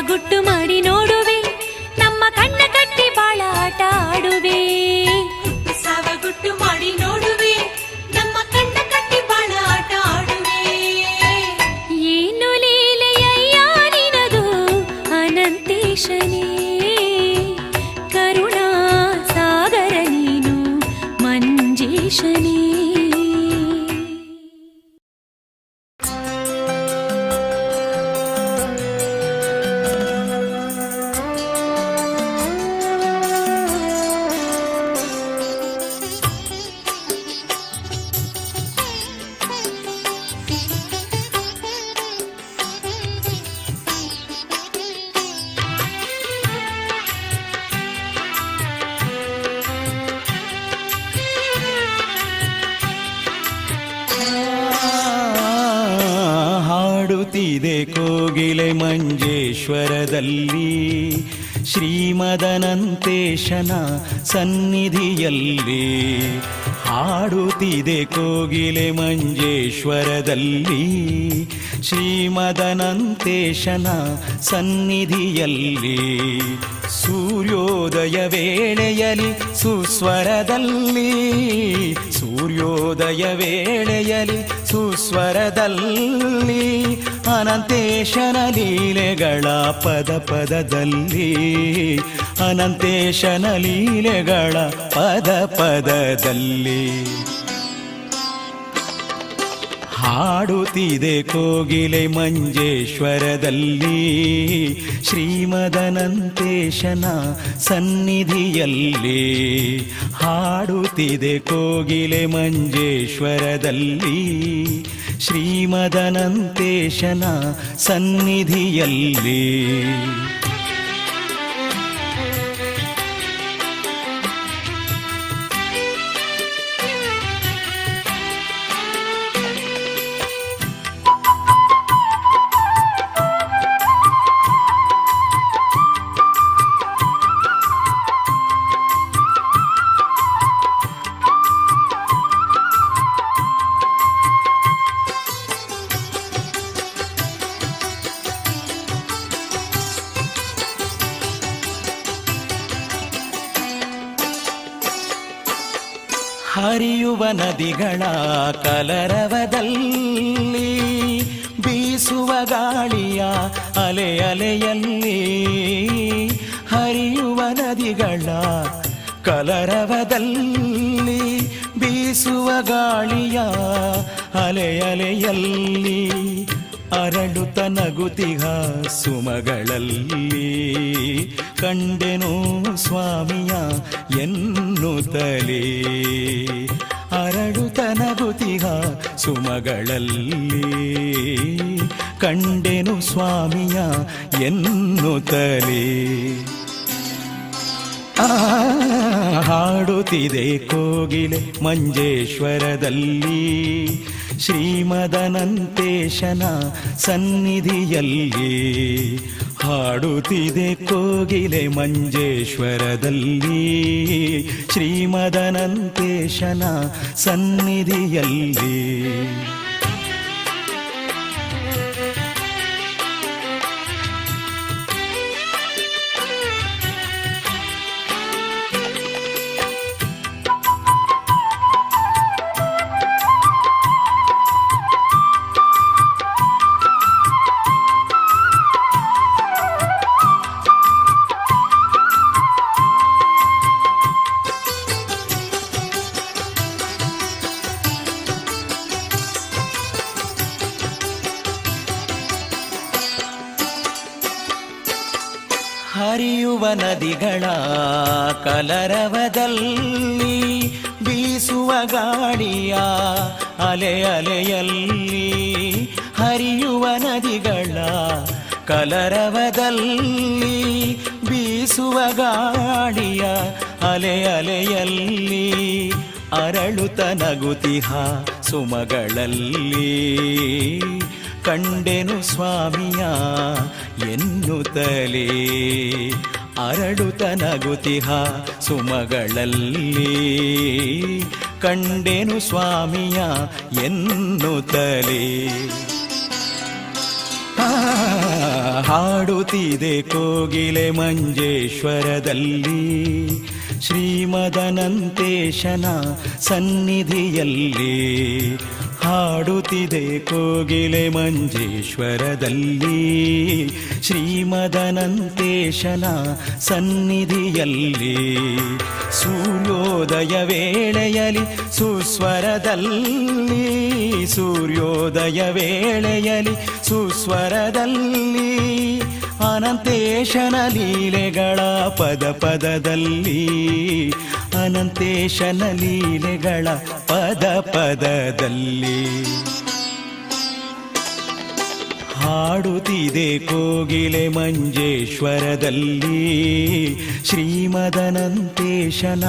ಗುಟ್ಟು ಮಾಡಿ ನೋಡುವೆ, ನಮ್ಮ ಕಣ್ಣ ಕಟ್ಟಿ ಬಾಳ ಆಟ ಆಡುವೆ. ಹುಟ್ಟು ಸಾವ ಗುಟ್ಟು ಮಾಡಿ ನೋಡುವೆ, ನಮ್ಮ ಕಣ್ಣ ಕಟ್ಟಿ ಬಾಳ ಆಟ ಆಡುವೆ. ಏನು ಲೀಲೆಯಯ್ಯ ನಿನದು ಅನಂತೇಶನೇ, ಕರುಣಾ ಸಾಗರ ನೀನು ಮಂಜೇಶನೇ. ಹಾಡುತ್ತಿದೆ ಕೋಗಿಲೆ ಮಂಜೇಶ್ವರದಲ್ಲಿ, ಶ್ರೀಮದನಂತೇಶನ ಸನ್ನಿಧಿಯಲ್ಲಿ. ಹಾಡುತ್ತಿದೆ ಕೋಗಿಲೆ ಮಂಜೇಶ್ವರದಲ್ಲಿ, ಶ್ರೀಮದನಂತೇಶನ ಸನ್ನಿಧಿಯಲ್ಲಿ. ಸೂರ್ಯೋದಯ ವೇಳೆಯಲಿ ಸುಸ್ವರದಲ್ಲಿ, ಸೂರ್ಯೋದಯ ವೇಳೆಯಲಿ ಸುಸ್ವರದಲ್ಲಿ, ಅನಂತೇಶನ ಲೀಲೆಗಳ ಪದ ಪದದಲ್ಲಿ, ಅನಂತೇಶನ ಲೀಲೆಗಳ ಪದ ಪದದಲ್ಲಿ. ಹಾಡುತ್ತಿದೆ ಕೋಗಿಲೆ ಮಂಜೇಶ್ವರದಲ್ಲಿ, ಶ್ರೀಮದನಂತೇಶನ ಸನ್ನಿಧಿಯಲ್ಲಿ. ಹಾಡುತ್ತಿದೆ ಕೋಗಿಲೆ ಮಂಜೇಶ್ವರದಲ್ಲಿ, ಶ್ರೀಮದನಂತೇಶನ ಸನ್ನಿಧಿಯಲ್ಲಿ. ಹರಿಯುವ ನದಿಗಳ ಕಲರವದಲ್ಲಿ, ಬೀಸುವ ಗಾಳಿಯ ಅಲೆ ಅಲೆಯಲ್ಲಿ, ಹರಿಯುವ ನದಿಗಳ ಕಲರವದಲ್ಲಿ, ಬೀಸುವ ಗಾಳಿಯ ಅಲೆ ಅಲೆಯಲ್ಲಿ, ಅರಳುತ್ತ ನಗುತಿಹ ಸುಮಗಳಲ್ಲಿ, ಕಂಡೆನು ಸ್ವಾಮಿಯ ಎನ್ನುತ್ತಲೇ. ಅರಳುತ್ತ ನಗುತಿಹ ಸುಮಗಳಲ್ಲಿ, ಕಂಡೆನು ಸ್ವಾಮಿಯ ಎನ್ನುತ್ತಲೇ. ಹಾಡುತ್ತಿದೆ ಕೋಗಿಲೆ ಮಂಜೇಶ್ವರದಲ್ಲಿ, ಶ್ರೀಮದನಂತೇಶನ ಸನ್ನಿಧಿಯಲ್ಲಿ. ಹಾಡುತ್ತಿದೆ ಕೋಗಿಲೆ ಮಂಜೇಶ್ವರದಲ್ಲಿ, ಶ್ರೀಮದನಂತೇಶನ ಸನ್ನಿಧಿಯಲ್ಲಿ. ಹರಿಯುವ ನದಿಗಳ ಕಲರವದಲ್ಲಿ, ಬೀಸುವ ಗಾಳಿಯ ಅಲೆ ಅಲೆಯಲ್ಲಿ, ಹರಿಯುವ ನದಿಗಳ ಕಲರವದಲ್ಲಿ, ಬೀಸುವ ಗಾಳಿಯ ಅಲೆ ಅಲೆಯಲ್ಲಿ, ಅರಳುತ್ತ ನಗುತಿಹ ಸುಮಗಳಲ್ಲಿ, ಕಂಡೆನು ಸ್ವಾಮಿಯ ಎನ್ನುತ್ತಲೇ. ಅರಳುತ್ತ ನಗುತಿಹ ಸುಮಗಳಲ್ಲಿ, ಕಂಡೆನು ಸ್ವಾಮಿಯ ಎನ್ನುತ್ತಲೇ. ಹಾಡುತ್ತಿದೆ ಕೋಗಿಲೆ ಮಂಜೇಶ್ವರದಲ್ಲಿ, ಶ್ರೀಮದನಂತೇಶನ ಸನ್ನಿಧಿಯಲ್ಲಿ. ಹಾಡುತ್ತಿದೆ ಕೋಗಿಲೆ ಮಂಜೇಶ್ವರದಲ್ಲಿ, ಶ್ರೀಮದನಂತೇಶನ ಸನ್ನಿಧಿಯಲ್ಲಿ. ಸೂರ್ಯೋದಯ ವೇಳೆಯಲಿ ಸುಸ್ವರದಲ್ಲಿ, ಸೂರ್ಯೋದಯ ವೇಳೆಯಲಿ ಸುಸ್ವರದಲ್ಲಿ, ಅನಂತೇಶನ ಲೀಲೆಗಳ ಪದ ಪದದಲ್ಲಿ, ಅನಂತೇಶನ ಲೀಲೆಗಳ ಪದ ಪದದಲ್ಲಿ. ಹಾಡುತ್ತಿದೆ ಕೋಗಿಲೆ ಮಂಜೇಶ್ವರದಲ್ಲಿ, ಶ್ರೀಮದನಂತೇಶನ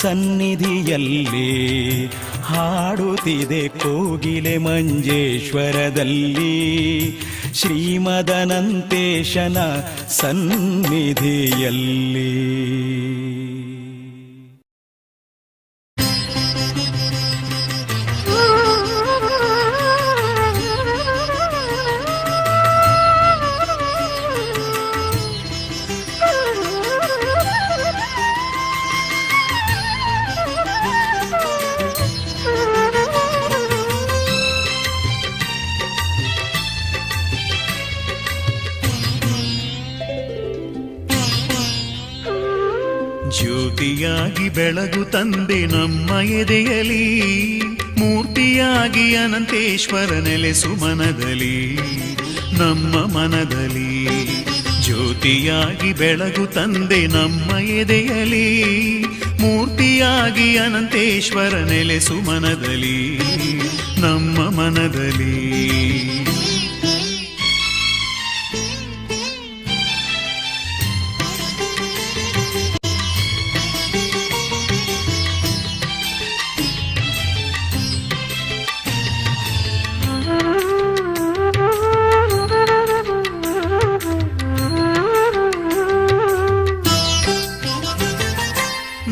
ಸನ್ನಿಧಿಯಲ್ಲಿ. ಹಾಡುತ್ತಿದೆ ಕೋಗಿಲೆ ಮಂಜೇಶ್ವರದಲ್ಲಿ, ಶ್ರೀಮದನಂತೇಶನ ಸನ್ನಿಧಿಯಲ್ಲಿ. ಜ್ಯೋತಿಯಾಗಿ ಬೆಳಗು ತಂದೆ ನಮ್ಮ ಎದೆಯಲಿ, ಮೂರ್ತಿಯಾಗಿ ಅನಂತೇಶ್ವರ ನೆಲೆಸು ಮನದಲ್ಲಿ, ನಮ್ಮ ಮನದಲ್ಲಿ. ಜ್ಯೋತಿಯಾಗಿ ಬೆಳಗು ತಂದೆ ನಮ್ಮ ಎದೆಯಲಿ, ಮೂರ್ತಿಯಾಗಿ ಅನಂತೇಶ್ವರ ನೆಲೆಸು ಮನದಲ್ಲಿ, ನಮ್ಮ ಮನದಲ್ಲಿ.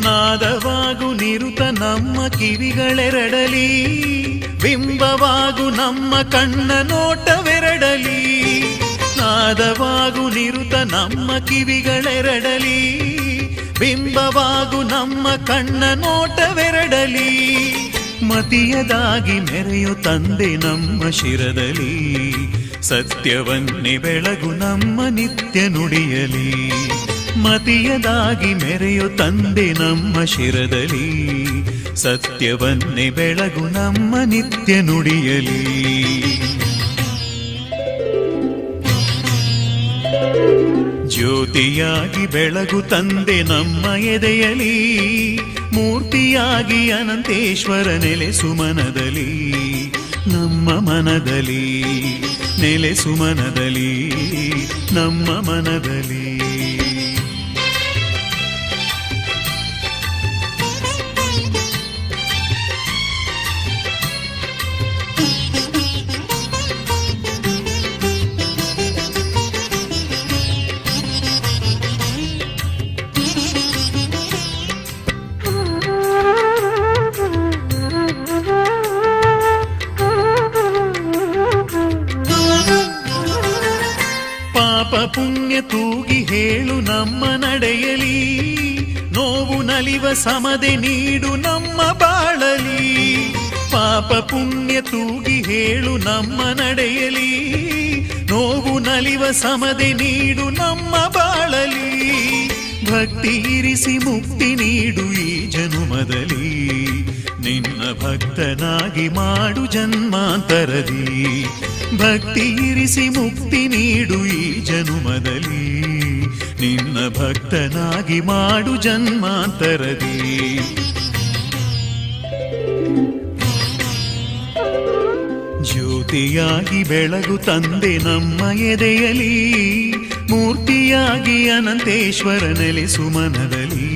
ನಾದವಾಗು ನಿರುತ ನಮ್ಮ ಕಿವಿಗಳೆರಡಲಿ, ಬಿಂಬವಾಗು ನಮ್ಮ ಕಣ್ಣ ನೋಟವೆರಡಲಿ. ನಾದವಾಗು ನಿರುತ ನಮ್ಮ ಕಿವಿಗಳೆರಡಲಿ, ಬಿಂಬವಾಗು ನಮ್ಮ ಕಣ್ಣ ನೋಟವೆರಡಲಿ. ಮತಿಯದಾಗಿ ಮೆರೆಯು ತಂದೆ ನಮ್ಮ ಶಿರದಲ್ಲಿ, ಸತ್ಯವನ್ನೇ ಬೆಳಗು ನಮ್ಮ ನಿತ್ಯ ನುಡಿಯಲಿ. ಮತಿಯದಾಗಿ ಮೆರೆಯು ತಂದೆ ನಮ್ಮ ಶಿರದಲ್ಲಿ, ಸತ್ಯವನ್ನೇ ಬೆಳಗು ನಮ್ಮ ನಿತ್ಯ ನುಡಿಯಲಿ. ಜ್ಯೋತಿಯಾಗಿ ಬೆಳಗು ತಂದೆ ನಮ್ಮ ಎದೆಯಲಿ, ಮೂರ್ತಿಯಾಗಿ ಅನಂತೇಶ್ವರ ನೆಲೆಸು ಮನದಲ್ಲಿ, ನಮ್ಮ ಮನದಲ್ಲಿ, ನೆಲೆಸು ಮನದಲ್ಲಿ, ನಮ್ಮ ಮನದಲ್ಲಿ. ಪುಣ್ಯ ತೂಗಿ ಹೇಳು ನಮ್ಮ ನಡೆಯಲಿ, ನೋವು ನಲಿವ ಸಮದೆ ನೀಡು ನಮ್ಮ ಬಾಳಲಿ. ಪಾಪ ಪುಣ್ಯ ತೂಗಿ ಹೇಳು ನಮ್ಮ ನಡೆಯಲಿ, ನೋವು ನಲಿವ ಸಮದೆ ನೀಡು ನಮ್ಮ ಬಾಳಲಿ. ಭಕ್ತಿ ಇರಿಸಿ ಮುಕ್ತಿ ನೀಡು ಈ ಜನುಮದಲ್ಲಿ, ನಿನ್ನ ಭಕ್ತನಾಗಿ ಮಾಡು ಜನ್ಮಾಂತರದಿ. ಭಕ್ತಿ ಇರಿಸಿ ಮುಕ್ತಿ ನೀಡು ಈ ಜನುಮದಲ್ಲಿ, ನಿನ್ನ ಭಕ್ತನಾಗಿ ಮಾಡು ಜನ್ಮಾಂತರದಿ. ಜ್ಯೋತಿಯಾಗಿ ಬೆಳಗು ತಂದೆ ನಮ್ಮ ಎದೆಯಲಿ, ಮೂರ್ತಿಯಾಗಿ ಅನಂತೇಶ್ವರ ನೆಲೆಸು ಮನದಲ್ಲಿ,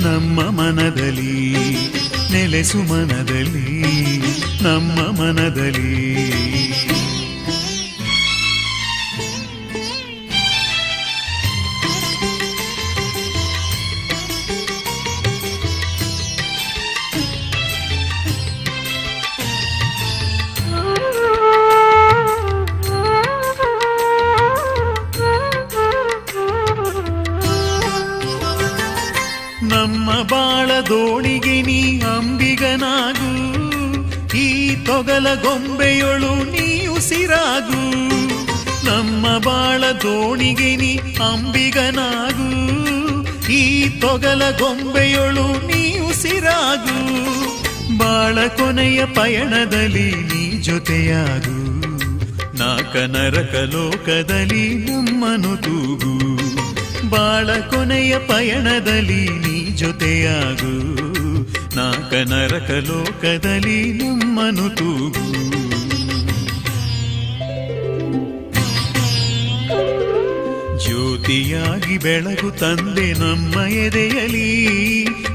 ನಮ್ಮ ಮನದಲ್ಲಿ, ನೆಲೆಸು ಮನದಲ್ಲಿ, ನಮ್ಮ ಮನದಲ್ಲಿ. ತೊಗಲ ಗೊಂಬೆಯೊಳು ನೀಯುಸಿರಾಗು, ನಮ್ಮ ಬಾಳ ದೋಣಿಗೆ ನೀ ಅಂಬಿಗನಾಗು. ಈ ತೊಗಲ ಗೊಂಬೆಯೊಳು ನೀಯುಸಿರಾಗು, ಬಾಳ ಕೊನೆಯ ಪಯಣದಲ್ಲಿ ನೀ ಜೊತೆಯಾಗು. ನಾಕ ನರಕ ಲೋಕದಲ್ಲಿ ನಮ್ಮನು ತೂಗು, ಬಾಳ ಕೊನೆಯ ಪಯಣದಲ್ಲಿ ನೀ ಜೊತೆಯಾಗು. ನಾಕ ನರಕ ಲೋಕದಲ್ಲಿ ನಮ್ಮನು ತೂಗು. ಜ್ಯೋತಿಯಾಗಿ ಬೆಳಗು ತಂದೆ ನಮ್ಮ ಎದೆಯಲಿ,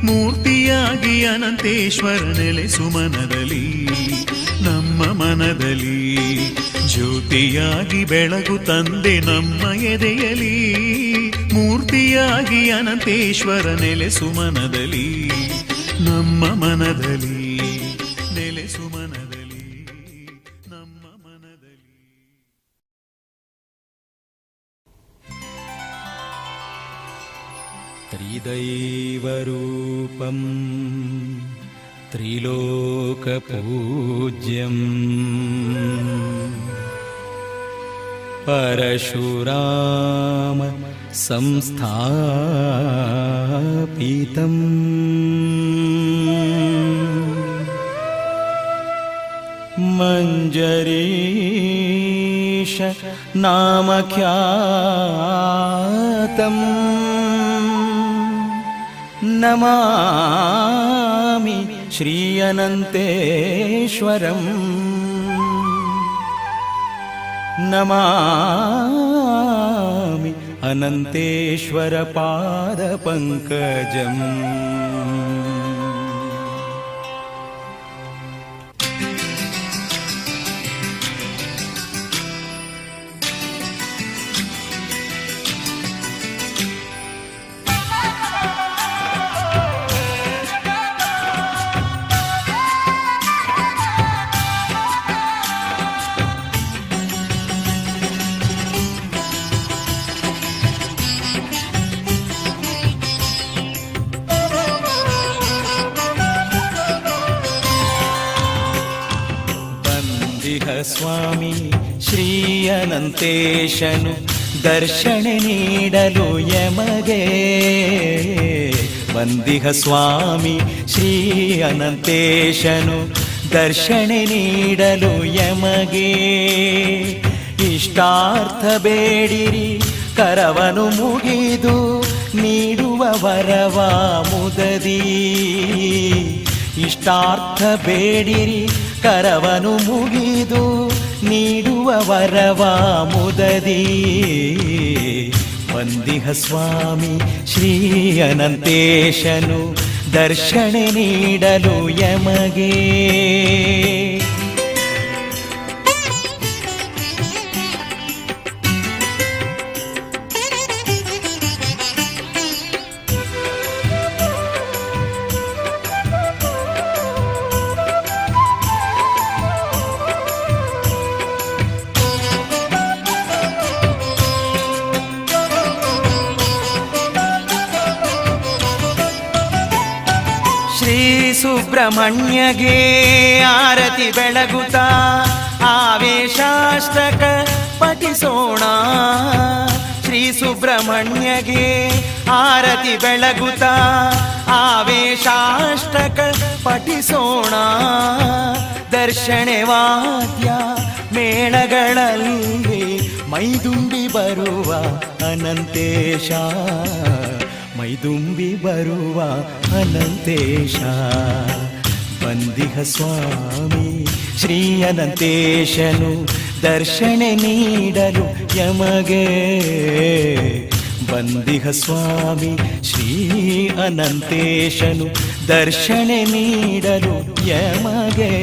ಮೂರ್ತಿಯಾಗಿ ಅನಂತೇಶ್ವರ ನೆಲೆಸು ಮನದಲ್ಲಿ, ನಮ್ಮ ಮನದಲ್ಲಿ. ಜ್ಯೋತಿಯಾಗಿ ಬೆಳಗು ತಂದೆ ನಮ್ಮ ಎದೆಯಲಿ, ಮೂರ್ತಿಯಾಗಿ ಅನಂತೇಶ್ವರ ನೆಲೆಸು ಮನದಲ್ಲಿ, ನಮ್ಮ ಮನದಲ್ಲಿ, ನೆಲೆಸು ಮನದಲ್ಲಿ, ನಮ್ಮ ಮನದಲ್ಲಿ. ತ್ರಿದೈವರೂಪಂ ತ್ರಿಲೋಕಪೂಜ್ಯಂ ಪರಶುರಾಮ ಸಂಸ್ಥಾಪಿತಂ ಮಂಜರೀಶ ನಾಮಖ್ಯಾತಂ ನಮಾಮಿ ಶ್ರೀ ಅನಂತೇಶ್ವರಂ, ನಮಾಮಿ ಅನಂತೇಶ್ವರ ಪಾದಪಂಕಜಂ. ಸ್ವಾಮಿ ಶ್ರೀ ಅನಂತೇಶನು ದರ್ಶನ ನೀಡಲು ಯಮಗೆ, ವಂದಿಹ ಸ್ವಾಮಿ ಶ್ರೀ ಅನಂತೇಶನು ದರ್ಶನ ನೀಡಲು ಯಮಗೆ. ಇಷ್ಟಾರ್ಥ ಬೇಡಿರಿ ಕರವನು ಮುಗಿದು ನೀಡುವ ವರವ ಮುದದಿ, ಇಷ್ಟಾರ್ಥ ಬೇಡಿರಿ ಕರವನು ಮುಗಿದು ನೀಡುವ ವರವ ಮುದದಿ. ವಂದಿಹ ಸ್ವಾಮಿ ಶ್ರೀ ಅನಂತೇಶನು ದರ್ಶನ ನೀಡಲು ಯಮಗೆ. ಸುಬ್ರಹ್ಮಣ್ಯಗೆ ಆರತಿ ಬೆಳಗುತ್ತಾ ಆವೇಶಾಷ್ಟಕ ಪಠಿಸೋಣ, ಶ್ರೀ ಸುಬ್ರಹ್ಮಣ್ಯಗೆ ಆರತಿ ಬೆಳಗುತ್ತಾ ಆವೇಶಾಷ್ಟಕ ಪಠಿಸೋಣ. ದರ್ಶನೆ ವಾದ್ಯ ಮೇಳಗಳಲ್ಲಿ ಮೈದುಂಬಿ ಬರುವ ಅನಂತೇಶ, ಮೈದುಂಬಿ ಬರುವ ಅನಂತೇಶ. ಬಂದಿಹ ಸ್ವಾಮಿ ಶ್ರೀ ಅನಂತೇಶನು ದರ್ಶನ ನೀಡಲು ಯಮಗೆ, ಬಂದಿಹ ಸ್ವಾಮಿ ಶ್ರೀ ಅನಂತೇಶನು ದರ್ಶನ ನೀಡಲು ಯಮಗೆ.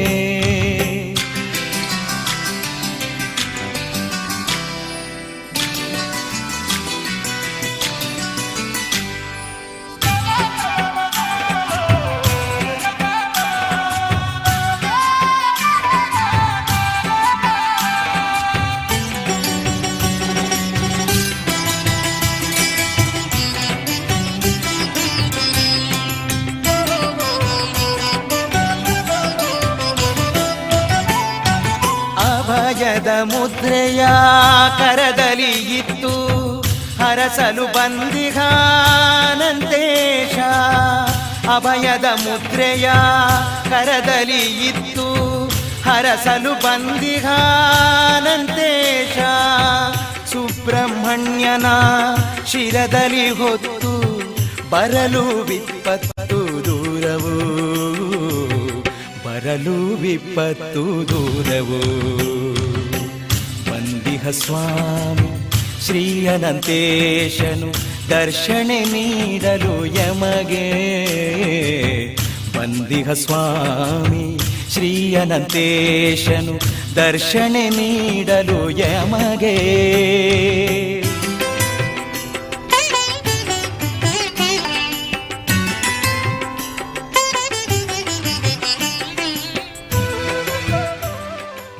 ಅಭಯದ ಮುದ್ರೆಯ ಕರದಲ್ಲಿ ಇತ್ತು ಹರಸಲು ಬಂದಿಹಾನಂತೇಶ. ಅಭಯದ ಮುದ್ರೆಯ ಕರದಲ್ಲಿ ಇತ್ತು ಹರಸಲು ಬಂದಿಹಾನಂತೇಶ. ಸುಬ್ರಹ್ಮಣ್ಯನ ಶಿರದಲ್ಲಿ ಹೊತ್ತು ಬರಲು ವಿಪತ್ತು ದೂರವು, ಬರಲು ವಿಪತ್ತು ದೂರವು. ಬಂದಿಹ ಸ್ವಾಮಿ ಶ್ರೀ ಅನಂತೇಶನು ದರ್ಶನೆ ನೀಡಲು ಯಮಗೆ. ಬಂದಿಹ ಸ್ವಾಮಿ ಶ್ರೀ ಅನಂತೇಶನು ದರ್ಶನೆ ನೀಡಲು ಯಮಗೆ.